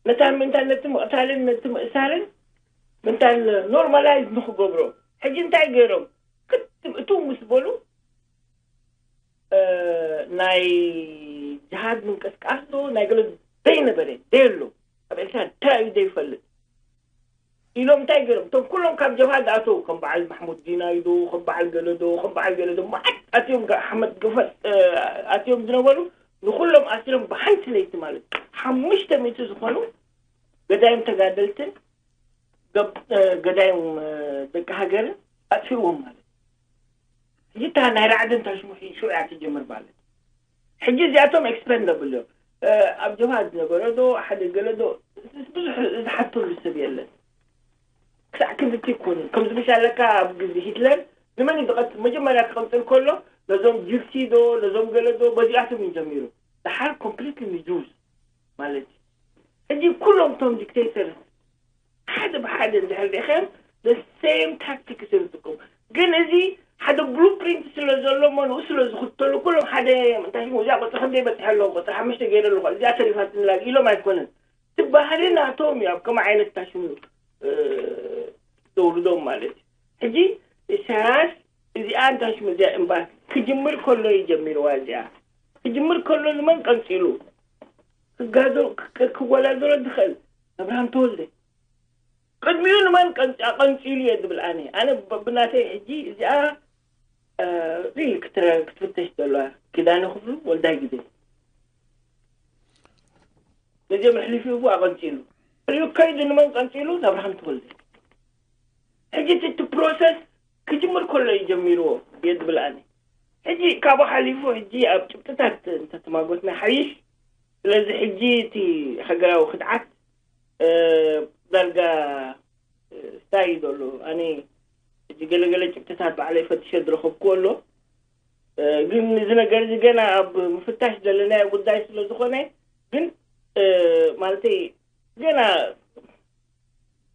ነታ ምንታል፣ ነቲ ምቕታልን ነቲ ምእሳርን ምንታል ኖርማላይዝ ንክገብሮ። ሕጂ እንታይ ገይሮም? ክትም እቱ ምስ በሉ፣ ናይ ጅሃድ ምንቅስቃስ ዶ ናይ ገለ ዘይነበረ፣ ዘይሎ፣ ኣብ ኤርትራ እንታይ እዩ ዘይፈልጥ ኢሎም እንታይ ገይሮም? እቶም ኩሎም ካብ ጀብሃ ዝኣተው፣ ከም በዓል ማሕሙድ ዲናይ ዶ፣ ከም በዓል ገለ ዶ፣ ከም በዓል ገለ ዶ፣ መዓት ኣትዮም፣ ኣሕመድ ገፈር ኣትዮም ዝነበሩ፣ ንኩሎም ኣሲሮም ብሓንቲ ለይቲ ማለት ሓሙሽተ ሚእቲ ዝኾኑ ገዳይም ተጋደልትን ገዳይም ደቂ ሃገርን ኣጥፊእዎም ማለት። ሕጂ እታ ናይ ራዕድን ታሽሙሒ ሽዑ እያ ትጀምር ማለት። ሕጂ እዚኣቶም ኤክስፐንደብል እዮም። ኣብ ጀብሃ ዝነበረ ዶ ሓደ ገለ ዶ፣ ብዙሕ ዝሓተሉ ሰብ የለን። ክሳዕ ክንድቲ ይኮኑ። ከምዚ ምሽ ኣለካ፣ ኣብ ግዜ ሂትለር ንመን እዩ ዝቐትል? መጀመርያ ክቐጽል ከሎ ነዞም ጅብሲ ዶ ነዞም ገለ ዶ በዚኣቶም እዩ ጀሚሩ። ደሓር ኮምፕሊትሊ ንጁዝ ማለት እዩ። ሕጂ ኩሎም እቶም ዲክቴተር ሓደ ብሓደ እንድሕር ሪኢኻዮም፣ the same tactics እዮም ዝጥቀሙ። ግን እዚ ሓደ ብሉፕሪንት ስለ ዘሎ፣ እሞ ንኡ ስለ ዝኽተሉ፣ ኩሎም ሓደ እንታይ ሽሙ፣ እዚኣ ቁፅሪ ክንደይ በፂሐ ኣለኹ፣ ቁፅሪ ሓሙሽተ ገይረ ኣለኹ፣ እዚኣ ተሪፋትኒ ላግ ኢሎም ኣይኮነን። እቲ ባህሪ ናቶም እዩ ኣብ ከምኡ ዓይነት ታሽሙ ዘውርዶም ማለት እዩ። ሕጂ ኢሳያስ እዚኣ እንታይ ሽሙ፣ እዚኣ እምባር ክጅምር ከሎ እዩ ጀሚርዋ። እዚኣ ክጅምር ከሎ ንመን ቀንፂሉ ክጋዶ-፣ ክ-፣ ክወዳደሮ ዝኽእል? ኣብርሃም ተወልደ። ቅድሚኡ ንመን ቀንፂ-፣ ኣቐንፂሉ እየ ዝብል ኣነ። ኣነ ብ-፣ ብናተይ ሕጂ እዚኣ፣ እ፣ ሪል ክትረ-፣ ክትፍተሽ ዘለዋ ኪዳነ ክፍሉ፣ ወልዳይ ግዜ። ነዚኦም ኣሕሊፉ ይህቡ ኣቐንፂሉ። ሪኡ ከይዱ ንመን ቀንፂሉ? ንኣብርሃም ተወልደ። ሕጂ እቲ፣ እቲ ፕሮሰስ ክጅምር ከሎ እዩ ጀሚርዎ እየ ዝብል ኣነ። ሕጂ ካብኡ ሓሊፉ ሕጂ ኣብ ጭብጥታት እንተተማጎትና ሓይሽ። ስለዚ ሕጂ እቲ ሃገራዊ ክድዓት፣ እ፣ ዳርጋ፣ እ፣ ስታይ እዩ ዘሎ። ኣነ ሕጂ ገለገለ ጭብጥታት ባዕለይ ፈትሸ ዝረኸብኩ ኣሎ። እ፣ ግን እዚ ነገር እዚ ገና ኣብ ምፍታሽ ዘለናዮ ጉዳይ ስለ ዝኾነ፣ ግን፣ እ፣ ማለተይ ገና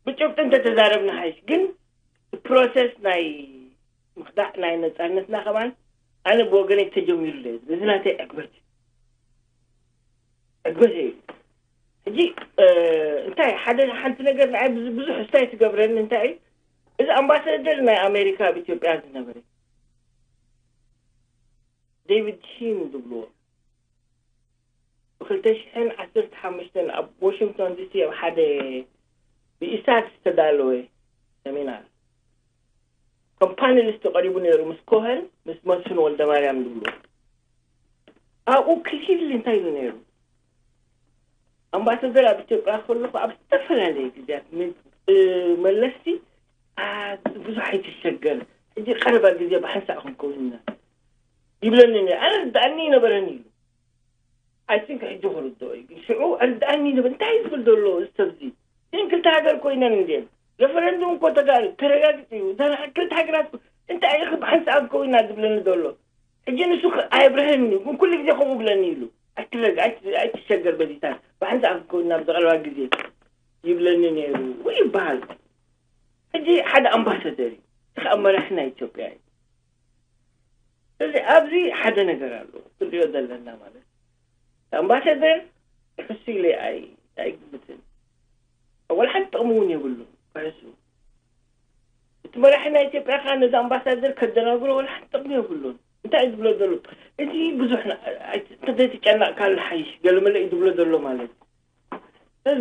ብጭብጢ እንተተዛረብና ሓይሽ። ግን ፕሮሰስ ናይ ምኽዳዕ ናይ ነፃነትና ከማን ኣነ ብወገነይ ተጀሚሩ ኣሎ። እዚ ናተይ ዕግበት እዩ። ዕግበት እዩ። ሕጂ፣ እ፣ እንታይ ሓደ ሓንቲ ነገር ንዓይ ብዙ-፣ ብዙሕ ስታይ ትገብረኒ እንታይ እዩ፣ እዚ ኣምባሳደር ናይ ኣሜሪካ ኣብ ኢትዮጵያ ዝነበረ ዴቪድ ሺን ዝብልዎ፣ ብክልተ ሽሕን ዓሰርተ ሓሙሽተን ኣብ ዋሽንግቶን ዲሲ ኣብ ሓደ ብኢሳት ዝተዳለወ ሰሚናር ከም ፓነሊስት ቀሪቡ ነይሩ፣ ምስ ኮኸን ምስ መስፍን ወልደማርያም ዝብሉ። ኣብኡ ክሊርሊ እንታይ ኢሉ ነይሩ? ኣምባሳደር ኣብ ኢትዮጵያ ከለኹ ኣብ ዝተፈላለየ ግዜያት ን-፣ እ፣ መለስቲ፣ ኣ፣ ብዙሕ ኣይትሸገር፣ ሕጂ ቀረባ ግዜ ብሓንሳእ ክንከውን ኢና ይብለኒ ነይሩ። ኣነ ርድኣኒ ይነበረኒ ኢሉ። ኣይ ቲንክ ሕጂ ክርድኦ እዩ። ግን ሽዑ ርድኣኒ ይነበር፣ እንታይ እዩ ዝብል ዘሎ እዚ ሰብ እዚ? ግን ክልተ ሃገር ኮይነን እንድየን። ሬፈረንዱም እኮ ተጋሪ ተረጋግጽ እዩ። እዛ ክልተ ሃገራት እንታይ እዩ ብሓንሳእ ክከውን ኢና ዝብለኒ ዘሎ? ሕጂ ንሱ ከ-፣ ኣየብርሀኒ እዩ። ግን ኩሉ ግዜ ከምኡ ብለኒ ኢሉ። ኣይትረግ-፣ ኣይት-፣ ኣይትሸገር በዚታት። ብሓንሳእ ክከውን ኢና ብዝቐረባ ግዜ ይብለኒ ነይሩ። ወይ ይበሃል። ሕጂ ሓደ ኣምባሳደር እዩ። እዚ ከኣ መራሒ ናይ ኢትዮጵያ እዩ። እዚ ኣብዚ ሓደ ነገር ኣሎ ክንሪኦ ዘለና ማለት። ኣምባሳደር ክሕሱ ኢለ ኣይ-፣ ኣይግምትን። ወላ ሓንቲ ጥቕሚ እውን የብሉን ክሕሱ። እቲ መራሒ ናይ ኢትዮጵያ ከኣ ነዚ ኣምባሳደር ከደናግሮ ወላ ሓንቲ ጥቕሚ የብሉን። እንታይ እዩ ዝብሎ ዘሎ? እዚ ብዙሕ ና-፣ ኣይ-፣ እንተዘይተጨነቕካሉ ሓይሽ ገለመለ እዩ ዝብሎ ዘሎ ማለት።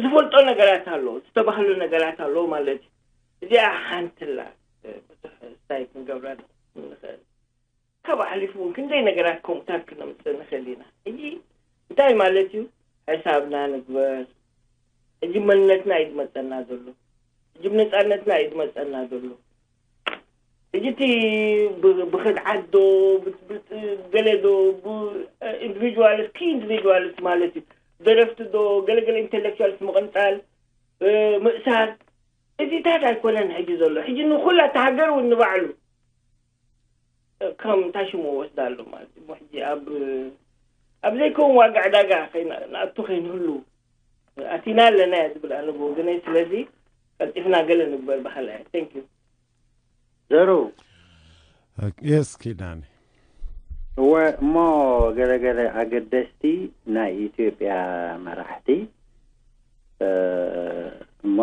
ዝፈልጦ ነገራት ኣሎ፣ ዝተባህሉ ነገራት ኣሎ ማለት እዩ። እዚኣ ሓንትላ ብዙሕ እንታይ ክንገብራ ንኽእል። ካብ ኣሕሊፉ እውን ክንደይ ነገራት ከምኡታት ክነምፅእ ንኽእል ኢና። ሕጂ እንታይ ማለት እዩ? ሕሳብና ንግበር። ሕጂ መንነትና እዩ ዝመፀና ዘሎ። ሕጂ ብነፃነትና እዩ ዝመፀና ዘሎ። ሕጂ እቲ ብ- ብኽድዓት ዶ ብፅብልፅ ገለ ዶ ኢንዲቪጁዋልስ ኪ ኢንዲቪጁዋልስ ማለት እዩ፣ ደረፍቲ ዶ ገለገለ ኢንቴሌክቹዋልስ ምቕንፃል፣ ምእሳር፣ እዚታት ኣይኮነን ሕጂ ዘሎ። ሕጂ ንኩላ እታ ሃገር እውን ንባዕሉ ከም ታሽሞ ወስዳ ኣሎ ማለት እዩ። ሕጂ ኣብ ኣብ ዘይከውን ዋጋ ዕዳጋ ንኣቱ ከይንህሉ ኣቲና ኣለና እያ ዝብል ኣነ ብወገነይ። ስለዚ ቀልጢፍና ገለ ንግበር በሃላ እየ። Thank you። ዘሩ የስ ኪዳነ እወ እሞ ገለገለ ኣገደስቲ ናይ ኢትዮጵያ መራሕቲ እሞ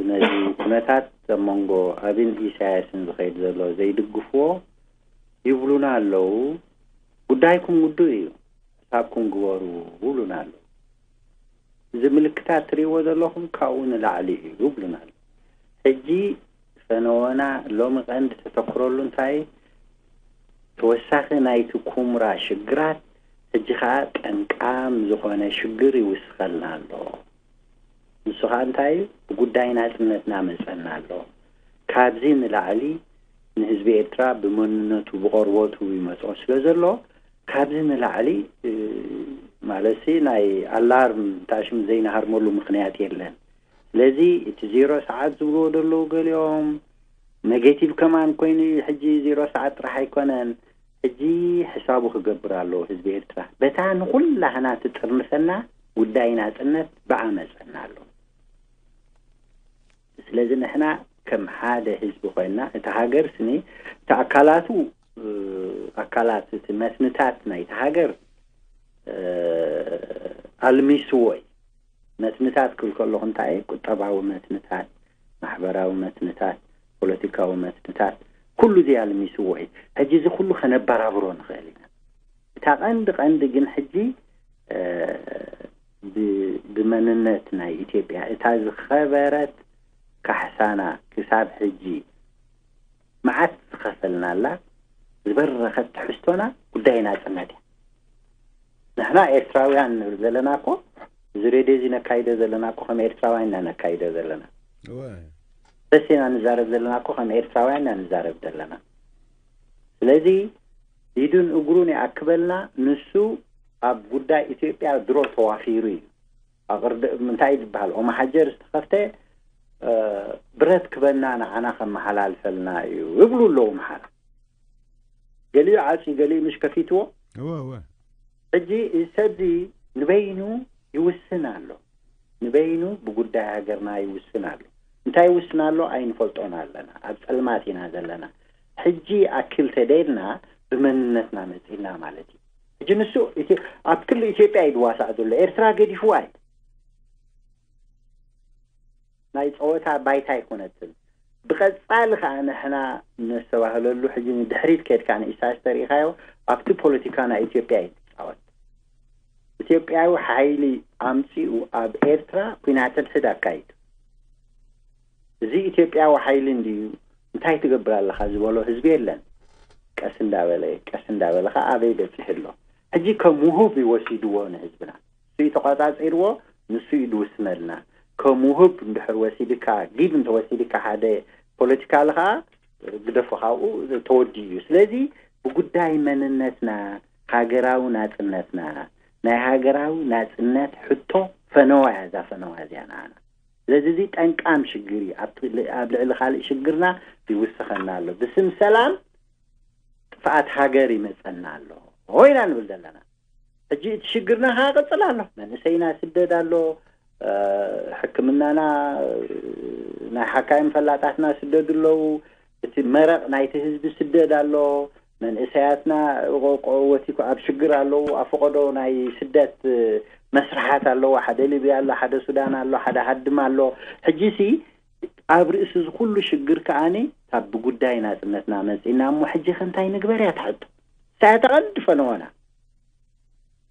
ነዚ ኩነታት ኣብ መንጎ ኣብን ኢሳያስን ዝኸይድ ዘሎ ዘይድግፍዎ ይብሉና ኣለዉ። ጉዳይኩም ውዱእ እዩ፣ ሕሳብኩም ግበሩ ይብሉና ኣለዉ። እዚ ምልክታት ትርእይዎ ዘለኹም ካብኡ ንላዕሊ እዩ ይብሉና ኣለዉ። ሕጂ ፈነወና ሎሚ ቀንዲ ተተኩረሉ እንታይ ተወሳኺ ናይቲ ኩምራ ሽግራት ሕጂ ኸዓ ቀንቃም ዝኾነ ሽግር ይውስኸልና ኣሎ። ንሱ ኸዓ እንታይ እዩ? ብጉዳይ ናጽነትና መጸና ኣሎ። ካብዚ ንላዕሊ ንህዝቢ ኤርትራ ብመንነቱ ብቆርበቱ ይመጾ ስለ ዘሎ ካብዚ ንላዕሊ ማለት ናይ ኣላርም ታሽም ዘይንሃርመሉ ምኽንያት የለን። ስለዚ እቲ ዜሮ ሰዓት ዝብልዎ ዘለዉ ገሊኦም ኔጌቲቭ ከማን ኮይኑ እዩ። ሕጂ ዜሮ ሰዓት ጥራሕ ኣይኮነን። ሕጂ ሕሳቡ ክገብር ኣለዎ ህዝቢ ኤርትራ። በታ ንኹላህና ትጥርንፈና ጉዳይ ናጽነት ብኣ መጸና ኣሎ። ስለዚ ንሕና ከም ሓደ ህዝቢ ኮይና እታ ሃገር ስኒ እቲ ኣካላቱ ኣካላት እቲ መትንታት ናይቲ ሃገር ኣልሚስዎ እዩ። መትንታት ክብል ከለኹ እንታይ ቁጠባዊ መትንታት፣ ማሕበራዊ መትንታት፣ ፖለቲካዊ መትንታት ኩሉ እዚ ኣልሚስዎ እዩ። ሕጂ እዚ ኩሉ ከነበራብሮ ንኽእል ኢና። እታ ቀንዲ ቀንዲ ግን ሕጂ ብመንነት ናይ ኢትዮጵያ እታ ዝኸበረት ካሕሳና ክሳብ ሕጂ መዓት ዝኸፈልናላ ዝበረኸት ትሕዝቶና ጉዳይ ናጽነት እያ። ንሕና ኤርትራውያን ንብል ዘለና እኮ እዚ ሬድዮ እዚ ነካይዶ ዘለና እኮ ከም ኤርትራውያን ኢና ነካይዶ ዘለና። በስ ኢና ንዛረብ ዘለና እኮ ከም ኤርትራውያን ኢና ንዛረብ ዘለና። ስለዚ ኢዱን እግሩን ይኣክበልና። ንሱ ኣብ ጉዳይ ኢትዮጵያ ድሮ ተዋፊሩ እዩ። ኣቕርድ እንታይ እዩ ዝበሃል ኦማሓጀር ዝተኸፍተ ብረት ክበና ንዓና ከመሓላልፈልና እዩ ይብሉ ኣለዉ ምሓራ። ገሊኡ ዓፅዩ ገሊኡ ምሽ ከፊትዎ። እወ እወ ሕጂ እዚ ሰብዚ ንበይኑ ይውስን ኣሎ። ንበይኑ ብጉዳይ ሃገርና ይውስን ኣሎ። እንታይ ይውስን ኣሎ ኣይንፈልጦን ኣለና። ኣብ ፀልማት ኢና ዘለና። ሕጂ ኣክል ተደልና ብመንነትና መፂና ማለት እዩ። ሕጂ ንሱ እቲ ኣብ ክሊ ኢትዮጵያ እዩ ዝዋሳእ ዘሎ። ኤርትራ ገዲፍዋ እዩ። ናይ ፀወታ ባይታ ኣይኮነትን። ብቐፃሊ ከዓ ንሕና ነስተባህለሉ ሕጂ ንድሕሪት ከድካ ንኢሳያስ ተሪኢኻዮ ኣብቲ ፖለቲካ ናይ ኢትዮጵያ እዩ ዝፃወት። ኢትዮጵያዊ ሓይሊ ኣምፂኡ ኣብ ኤርትራ ኩናት ሕድሕድ ኣካይዱ። እዚ ኢትዮጵያዊ ሓይሊ እንድዩ እንታይ ትገብር ኣለኻ ዝበሎ ህዝቢ የለን። ቀስ እንዳበለ ቀስ እንዳበለ ከዓ ኣበይ በፂሑ ኣሎ። ሕጂ ከም ውሁብ ይወሲድዎ ንህዝብና። ንሱ እዩ ተቋፃፂርዎ፣ ንሱ እዩ ድውስነልና። ከም ውሁብ እንድሕር ወሲድካ ጊቭ እንተወሲድካ ሓደ ፖለቲካል ከዓ ግደፎ ካብኡ ተወዲኡ እዩ። ስለዚ ብጉዳይ መንነትና ሃገራዊ ናፅነትና ናይ ሃገራዊ ናፅነት ሕቶ ፈነዋ እያ እዛ ፈነዋ እዚኣ ንዓና። ስለዚ እዚ ጠንቃም ሽግር እዩ። ኣብ ልዕሊ ካልእ ሽግርና ይውስኸና ኣሎ። ብስም ሰላም ጥፍኣት ሃገር ይመፀና ኣሎ ኢና ንብል ዘለና። ሕጂ እቲ ሽግርና ከዓ ቀፅል ኣሎ። መንእሰይና ስደድ ኣሎ፣ ሕክምናና ናይ ሓካይም ፈላጣትና ስደዱ ኣለዉ። እቲ መረቕ ናይቲ ህዝቢ ስደድ ኣሎ። መንእሰያትና ወቲኩ ኣብ ሽግር ኣለዉ። ኣብ ፈቐዶ ናይ ስደት መስርሓት ኣለዎ። ሓደ ሊብያ ኣሎ፣ ሓደ ሱዳን ኣሎ፣ ሓደ ሃድም ኣሎ። ሕጂ ሲ ኣብ ርእሲ እዚ ኩሉ ሽግር ከኣኒ ካብ ብጉዳይ ናጽነትና መጺእና እሞ ሕጂ ከ እንታይ ንግበር እያ ትሕቶ። ሳያ ተቐዲ ፈነወና።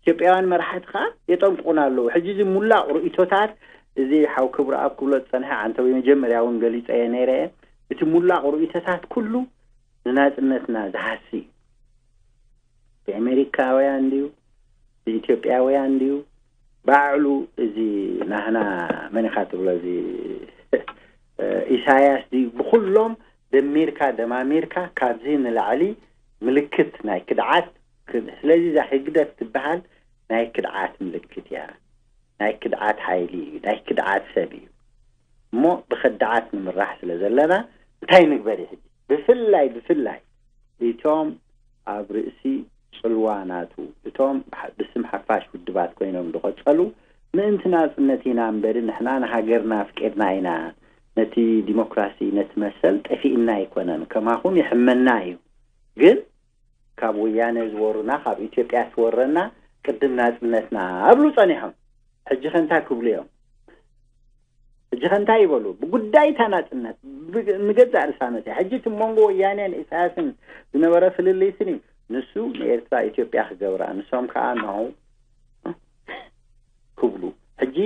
ኢትዮጵያውያን መራሕቲ ከኣ የጠንቅቑና ኣለዉ። ሕጂ እዚ ሙላቕ ርእይቶታት እዚ ሓው ክብረኣብ ክብሎ ዝጸንሐ ዓንተዊ መጀመርያ እውን ገሊጸዮ ነይረ እየ። እቲ ሙላቕ ርእይቶታት ኩሉ ንናጽነትና ዝሃሲ እዩ። ብኣሜሪካውያን ድዩ ብኢትዮጵያውያን ድዩ ባዕሉ እዚ ናህና መን ኢኻ ትብሎ እዚ ኢሳያስ ድዩ ብኩሎም ደሚርካ ደማሚርካ ካብዚ ንላዕሊ ምልክት ናይ ክድዓት ስለዚ እዛ ህግደፍ ትበሃል ናይ ክድዓት ምልክት እያ። ናይ ክድዓት ሓይሊ እዩ፣ ናይ ክድዓት ሰብ እዩ። እሞ ብኸዳዓት ንምራሕ ስለ ዘለና እንታይ ንግበር እዩ ሕጂ? ብፍላይ ብፍላይ እቶም ኣብ ርእሲ ጽልዋ ናቱ እቶም ብስም ሓፋሽ ውድባት ኮይኖም ዝቐጸሉ ምእንቲ ናጽነት ኢና እምበሪ ንሕና ንሃገርና ኣፍቂርና ኢና፣ ነቲ ዲሞክራሲ ነቲ መሰል ጠፊእና ኣይኮነን፣ ከማኹም ይሕመና እዩ። ግን ካብ ወያነ ዝወሩና ካብ ኢትዮጵያ ትወረና ቅድም ናጽነትና ኣብሉ ጸኒሖም። ሕጂ ከ እንታይ ክብሉ እዮም? ሕጂ ከ እንታይ ይበሉ? ብጉዳይ እታ ናጽነት ንገዛእ ርሳነት ሕጂ እቲ መንጎ ወያኔን ኢሳያስን ዝነበረ ፍልልይስን እዩ። ንሱ ንኤርትራ ኢትዮጵያ ክገብራ ንሶም ከዓ ነው ክብሉ። ሕጂ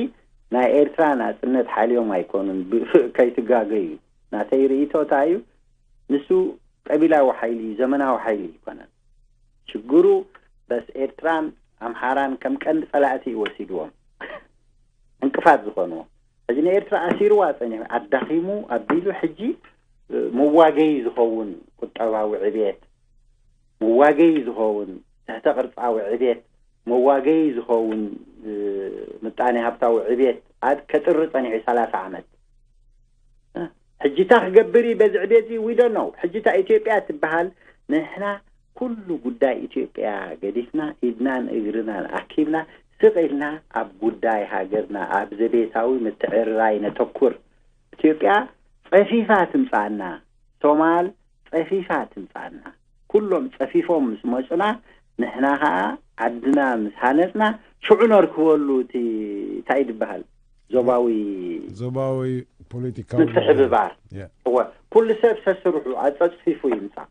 ናይ ኤርትራ ናጽነት ሓልዮም ኣይኮኑን። ከይትጋገዩ ናተይ ርእይቶ እንታይ እዩ? ንሱ ቀቢላዊ ሓይሊ እዩ፣ ዘመናዊ ሓይሊ ኣይኮነን። ሽግሩ በስ ኤርትራን ኣምሓራን ከም ቀንዲ ጸላእቲ እዩ ወሲድዎም። ዕንቅፋት ዝኾንዎ። ሕጂ ንኤርትራ ኣሲርዋ ጸኒሑ ኣዳኺሙ ኣቢሉ ሕጂ መዋገይ ዝኸውን ቁጠባዊ ዕብየት መዋገይ ዝኸውን ትሕተ ቅርጻዊ ዕብየት መዋገይ ዝኸውን ምጣኔ ሃብታዊ ዕብየት ከጥሪ ጸኒሑ ሰላሳ ዓመት። ሕጂ እታ ክገብር እዩ በዚ ዕብየት እዚ ዊዶ ነው። ሕጂ እታ ኢትዮጵያ ትበሃል ንሕና ኩሉ ጉዳይ ኢትዮጵያ ገዲፍና ኢድናን እግርናን ኣኪብና ስቕ ኢልና ኣብ ጉዳይ ሃገርና ኣብ ዘቤታዊ ምትዕርራይ ነተኩር። ኢትዮጵያ ጸፊፋ ትምጻና፣ ሶማል ጸፊፋ ትምጻና። ኩሎም ጸፊፎም ምስ መጹና ንሕና ከኣ ዓድና ምስ ሃነጽና ሽዑ ነርክበሉ እቲ እንታይ ዝበሃል ዞባዊ ዞባዊ ፖለቲካዊ ምትሕብባር። እወ ኩሉ ሰብ ሰስርሑ ኣጸጽፊፉ ይምጻእ።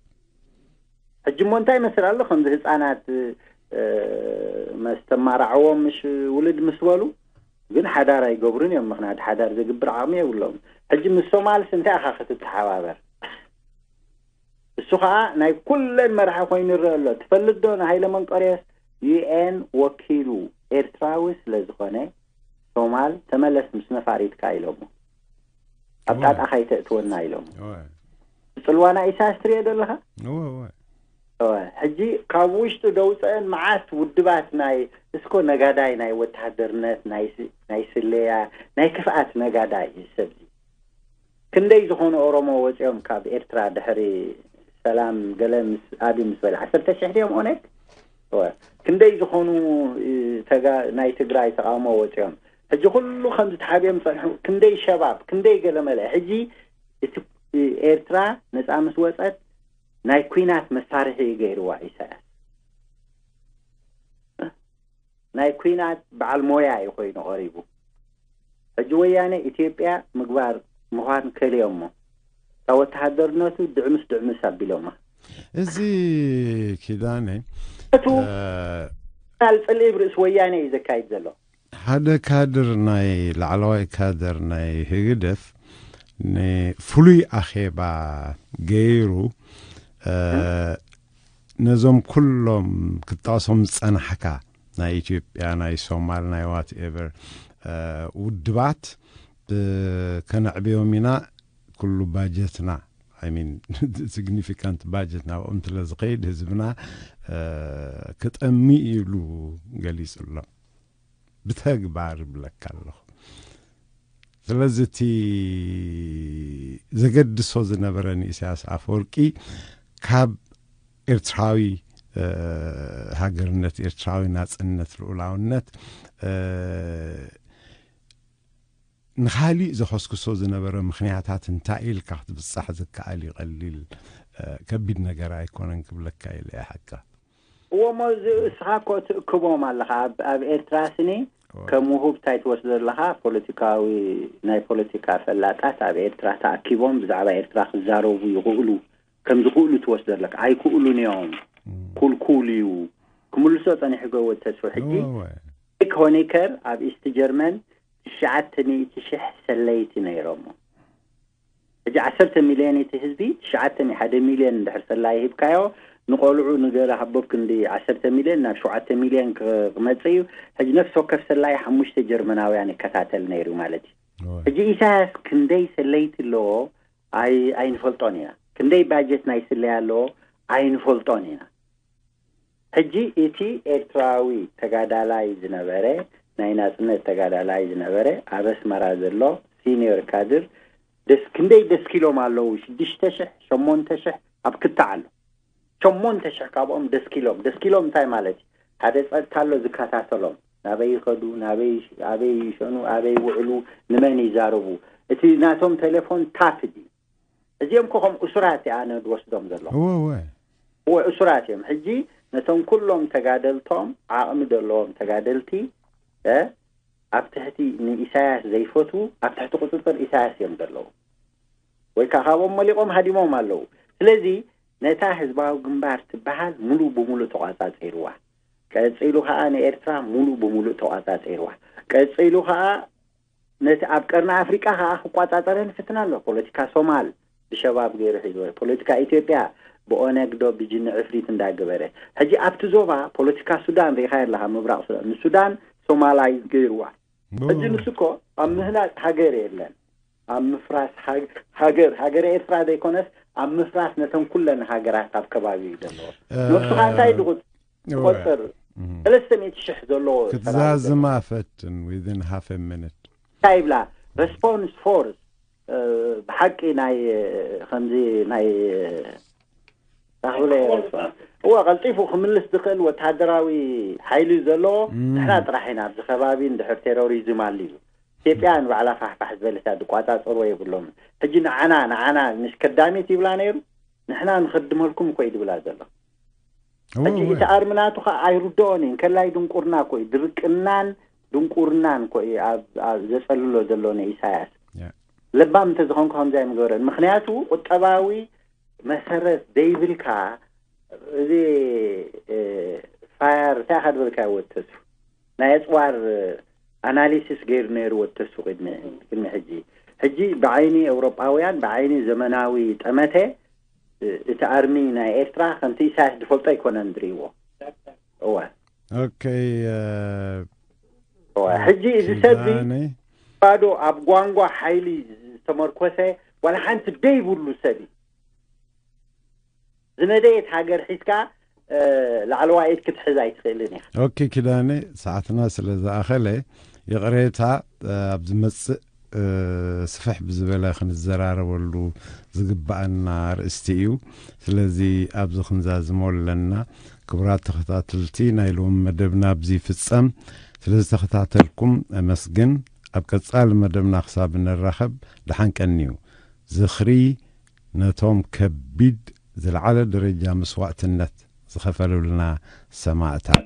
ሕጂ እሞ እንታይ ይመስል ኣሎ ከምዚ ህፃናት መስተማራዕዎም ምሽ ውልድ ምስ በሉ ግን ሓዳር ኣይገብሩን እዮም። ምክንያቱ ሓዳር ዘግብር ዓቕሚ የብሎም። ሕጂ ምስ ሶማልስ እንታይ ኢኻ ክትተሓባበር? እሱ ከዓ ናይ ኩለን መራሒ ኮይኑ ይረአ ኣሎ። ትፈልጥ ዶ ንሃይለ መንቀርዮስ ዩኤን ወኪሉ ኤርትራዊ ስለ ዝኾነ ሶማል ተመለስ ምስ ነፋሪትካ ኢሎሞ ኣብ ጣጣ ካይተእትወና ኢሎሞ። ብፅልዋና ኢሳያስ ትሪኦ ዘለኻ? ሕጂ ካብ ውሽጡ ደውፀአን መዓት ውድባት ናይ እስኮ ነጋዳይ ናይ ወተሃደርነት ናይ ስለያ ናይ ክፍኣት ነጋዳይ እዩ ሰብዚ። ክንደይ ዝኾኑ ኦሮሞ ወፂኦም ካብ ኤርትራ ድሕሪ ሰላም ገለ ምስ ኣቢ ምስ በለ ዓሰርተ ሽሕ ድዮም ኦነግ ክንደይ ዝኾኑ ናይ ትግራይ ተቃውሞ ወፂኦም ሕጂ ኩሉ ከምዚ ተሓቢኦም ፀንሑ ክንደይ ሸባብ ክንደይ ገለመለ ሕጂ እቲ ኤርትራ ነፃ ምስ ወፀት ናይ ኩናት መሳርሒ እዩ ገይርዋ ኢሳያስ። ናይ ኩናት በዓል ሞያ እዩ ኮይኑ ቀሪቡ። ሕጂ ወያነ ኢትዮጵያ ምግባር ምዃን ከልዮሞ እታ ወተሃደርነቱ ድዕምስ ድዕምስ ኣቢሎማ። እዚ ኪዳነ እቱ ቃል ጽልኢ ብርእሲ ወያነ እዩ ዘካይድ ዘሎ። ሓደ ካድር ናይ ላዕለዋይ ካድር ናይ ህግደፍ ንፍሉይ ኣኼባ ገይሩ ነዞም ኩሎም ክትጠቕሶም ዝጸናሕካ ናይ ኢትዮጵያ ናይ ሶማል ናይ ዋትኤቨር ውድባት ከነዕብዮም ኢና ኩሉ ባጀትና ሚን ሲግኒፊካንት ባጀት ናብኦም ስለ ዝኸይድ ህዝብና ክጠሚ ኢሉ ገሊጹ ኣሎ ብተግባር ይብለካ ኣለኹ ስለዚ እቲ ዘገድሶ ዝነበረ ንኢሳያስ ኣፈወርቂ ካብ ኤርትራዊ ሃገርነት ኤርትራዊ ናጽነት ልኡላውነት ንኻሊእ ዘኸስክሶ ዝነበረ ምኽንያታት እንታይ ኢልካ ክትብጻሕ ዝከኣል እዩ ቀሊል ከቢድ ነገር ኣይኮነን ክብለካ ኢለ እየ ሓቃ እወ እሞ እስኻ እኮ ትእክቦም ኣለኻ ኣብ ኤርትራ ስኒ ከም ውሁብ እንታይ ትወስዶ ኣለኻ ፖለቲካዊ ናይ ፖለቲካ ፈላጣት ኣብ ኤርትራ ተኣኪቦም ብዛዕባ ኤርትራ ክዛረቡ ይኽእሉ ከም ዝኽእሉ ትወስዶ ኣለካ ኣይክእሉን እዮም ኩልኩል እዩ ክምልሶ ጸኒሑ ገወት ተስፉ ሕጂ ሆኒከር ኣብ ኢስት ጀርመን ትሽዓተ ሚእቲ ሽሕ ሰለይቲ ነይሮሞ። ሕጂ ዓሰርተ ሚልዮን እቲ ህዝቢ፣ ትሽዓተ ሚእቲ፣ ሓደ ሚልዮን እንድሕር ሰላይ ሂብካዮ፣ ንቆልዑ ንገለ ሃቦብ ክንዲ ዓሰርተ ሚልዮን ናብ ሸውዓተ ሚልዮን ክ- ክመጽእ እዩ። ሕጂ ነፍሲ ወከፍ ሰላይ ሓሙሽተ ጀርመናውያን ይከታተል ነይሩ ማለት እዩ። ሕጂ ኢሳያስ ክንደይ ሰለይቲ ኣለዎ? ኣይ ኣይንፈልጦን ኢና። ክንደይ ባጀት ናይ ስለያ ኣለዎ? ኣይንፈልጦን ኢና። ሕጂ እቲ ኤርትራዊ ተጋዳላይ ዝነበረ፣ ናይ ናጽነት ተጋዳላይ ዝነበረ፣ ኣብ ኣስመራ ዘሎ ሲኒዮር ካድር፣ ደስ ክንደይ ደስኪሎም ኣለዉ? ሽዱሽተ ሽሕ፣ ሸሞንተ ሽሕ ኣብ ክትዕ ኣሎ። ሸሞንተ ሽሕ ካብኦም ደስኪሎም። ደስኪሎም እንታይ ማለት እዩ? ሓደ ጸጥታ ኣሎ ዝከታተሎም፣ ናበይ ይኸዱ፣ ናበይ ኣበይ ይሸኑ፣ ኣበይ ይውዕሉ፣ ንመን ይዛረቡ። እቲ ናቶም ቴሌፎን ታፕ ድዩ? እዚኦም ኮ ከም እሱራት ኣነ ዝወስዶም ዘለኹ። እወ እወ። እወ፣ እሱራት እዮም። ሕጂ ነቶም ኩሎም ተጋደልቶም፣ ዓቕሚ ዘለዎም ተጋደልቲ፣ እ፣ ኣብ ትሕቲ ንኢሳያስ ዘይፈትዉ፣ ኣብ ትሕቲ ቁጽጽር ኢሳያስ እዮም ዘለዉ። ወይ ከዓ ካብኦም መሊቖም ሃዲሞም ኣለዉ። ስለዚ ነታ ህዝባዊ ግንባር ትበሃል ሙሉእ ብሙሉእ ተቋጻጺርዋ። ቀጺሉ ከዓ ንኤርትራ ሙሉእ ብሙሉእ ተቋጻጺርዋ። ቀጺሉ ከዓ ነቲ ኣብ ቀርኒ ኣፍሪቃ ከዓ ክቋጻጸረን ይፍትን ኣሎ። ፖለቲካ ሶማል ብሸባብ ገይሩ ሒዝዎ። ፖለቲካ ኢትዮጵያ ብኦነግ ዶ ብጅኒ ዕፍሪት እንዳገበረ። ሕጂ ኣብቲ ዞባ ፖለቲካ ሱዳን ርኢኻ ኣለኻ፣ ምብራቕ ሱዳን። ንሱዳን ሶማላይዝ ገይርዋ። ሕጂ ንሱ እኮ ኣብ ምህናጽ ሃገር የለን። ኣብ ምፍራስ ሃግ- ሃገር፣ ሃገር ኤርትራ ዘይኮነስ ኣብ ምፍራስ ነተን ኩለን ሃገራት ኣብ ከባቢ እዩ ዘለዎ። ነብስኻ እንታይ ድቑጽ- እወ። ቆጽር? እም። ሰለስተ ሚእቲ ሽሕ ዘለዎ ሰራዊት ክትዛዝማ ዘሎ። ፈትን within half a minute። እንታይ ይብላ? ሬስፖንስ ፎርስ፣ እ፣ ብሓቂ ናይ፣ እ፣ ከምዚ ናይ፣ እ፣ እንታይ ክብሎ እየ? እወ፣ ቀልጢፉ ክምልስ ዝኽእል ወተሃደራዊ ሓይሊ ዘለዎ እም። ንሕና ጥራሕ ኢና። ኣብዚ ከባቢ እንድሕር ቴሮሪዝም ኣልዩ፣ ኢትዮጵያ ንባዕላ ፋሕፋሕ ዝበለት እያ፣ ዝቋጻጸርዎ የብሎምን። ሕጂ ንዓና፣ ንዓና ምስ ከዳሚት ይብላ ነይሩ፣ ንሕና ንኸድመልኩም እኮ እዩ ዝብላ ዘሎ። እወ፣ ሕጂ እወ። እቲ ኣርሚ ናቱ ኸዓ ኣይርድኦን እዩ። እንከላይ ድንቁርና እኮ እዩ። ድርቅናን ድንቁርናን እኮ እዩ ኣብ፣ ኣብ ዘጸልሎ ዘሎ ንኢሳያስ። ያ። ለባም እንተዝኾንኩ ከምዚ ኣይምገበረን። ምኽንያቱ ቁጠባዊ መሰረት ዘይብልካ፣ እዚ፣ እ፣ ፋየር እንታይ ኢኻ ዝበልካዮ ወተሱ? ናይ ኣጽዋር ኣናሊሲስ ገይሩ ነይሩ ወተሱ ቅድሚ፣ ቅድሚ ሕጂ። ሕጂ ብዓይኒ ኤውሮጳውያን፣ ብዓይኒ ዘመናዊ ጠመተ፣ እ፣ እቲ ኣርሚ ናይ ኤርትራ ከምቲ ኢሳያስ ዝፈልጦ ኣይኮነን ዝርእይዎ። እወ። ኦኬ፣ እ፣ እወ። ሕጂ እዚ ሰብ እዚ ኪዳነ። ባዶ ኣብ ጓንጓ ሓይሊ ዝተመርኮሰ ዋላ ሓንቲ ደይብሉ ሰብ እዩ። ዝነደየት ሃገር ሒዝካ፣ እ፣ ላዕለዋይ ኢድ ክትሕዝ ኣይትኽእልን ኢኻ። ኦኬ ኪዳነ፣ ሰዓትና ስለ ዝኣኸለ ይቕሬታ፣ እ፣ ኣብ ዝመጽእ፣ እ፣ ስፍሕ ብዝበለ ክንዘራረበሉ ዝግብኣና ኣርእስቲ እዩ። ስለዚ ኣብዚ ክንዛዝሞ ኣለና። ክቡራት ተኸታተልቲ፣ ናይ ሎሚ መደብና ኣብዚ ይፍጸም። ስለ ዝተኸታተልኩም ኣመስግን። ኣብ ቀጻሊ መደብና ክሳብ እንራኸብ ደሓን ቀንዩ። ዝኽሪ ነቶም ከቢድ ዝለዓለ ደረጃ መስዋእትነት ዝኸፈሉልና ሰማእታት።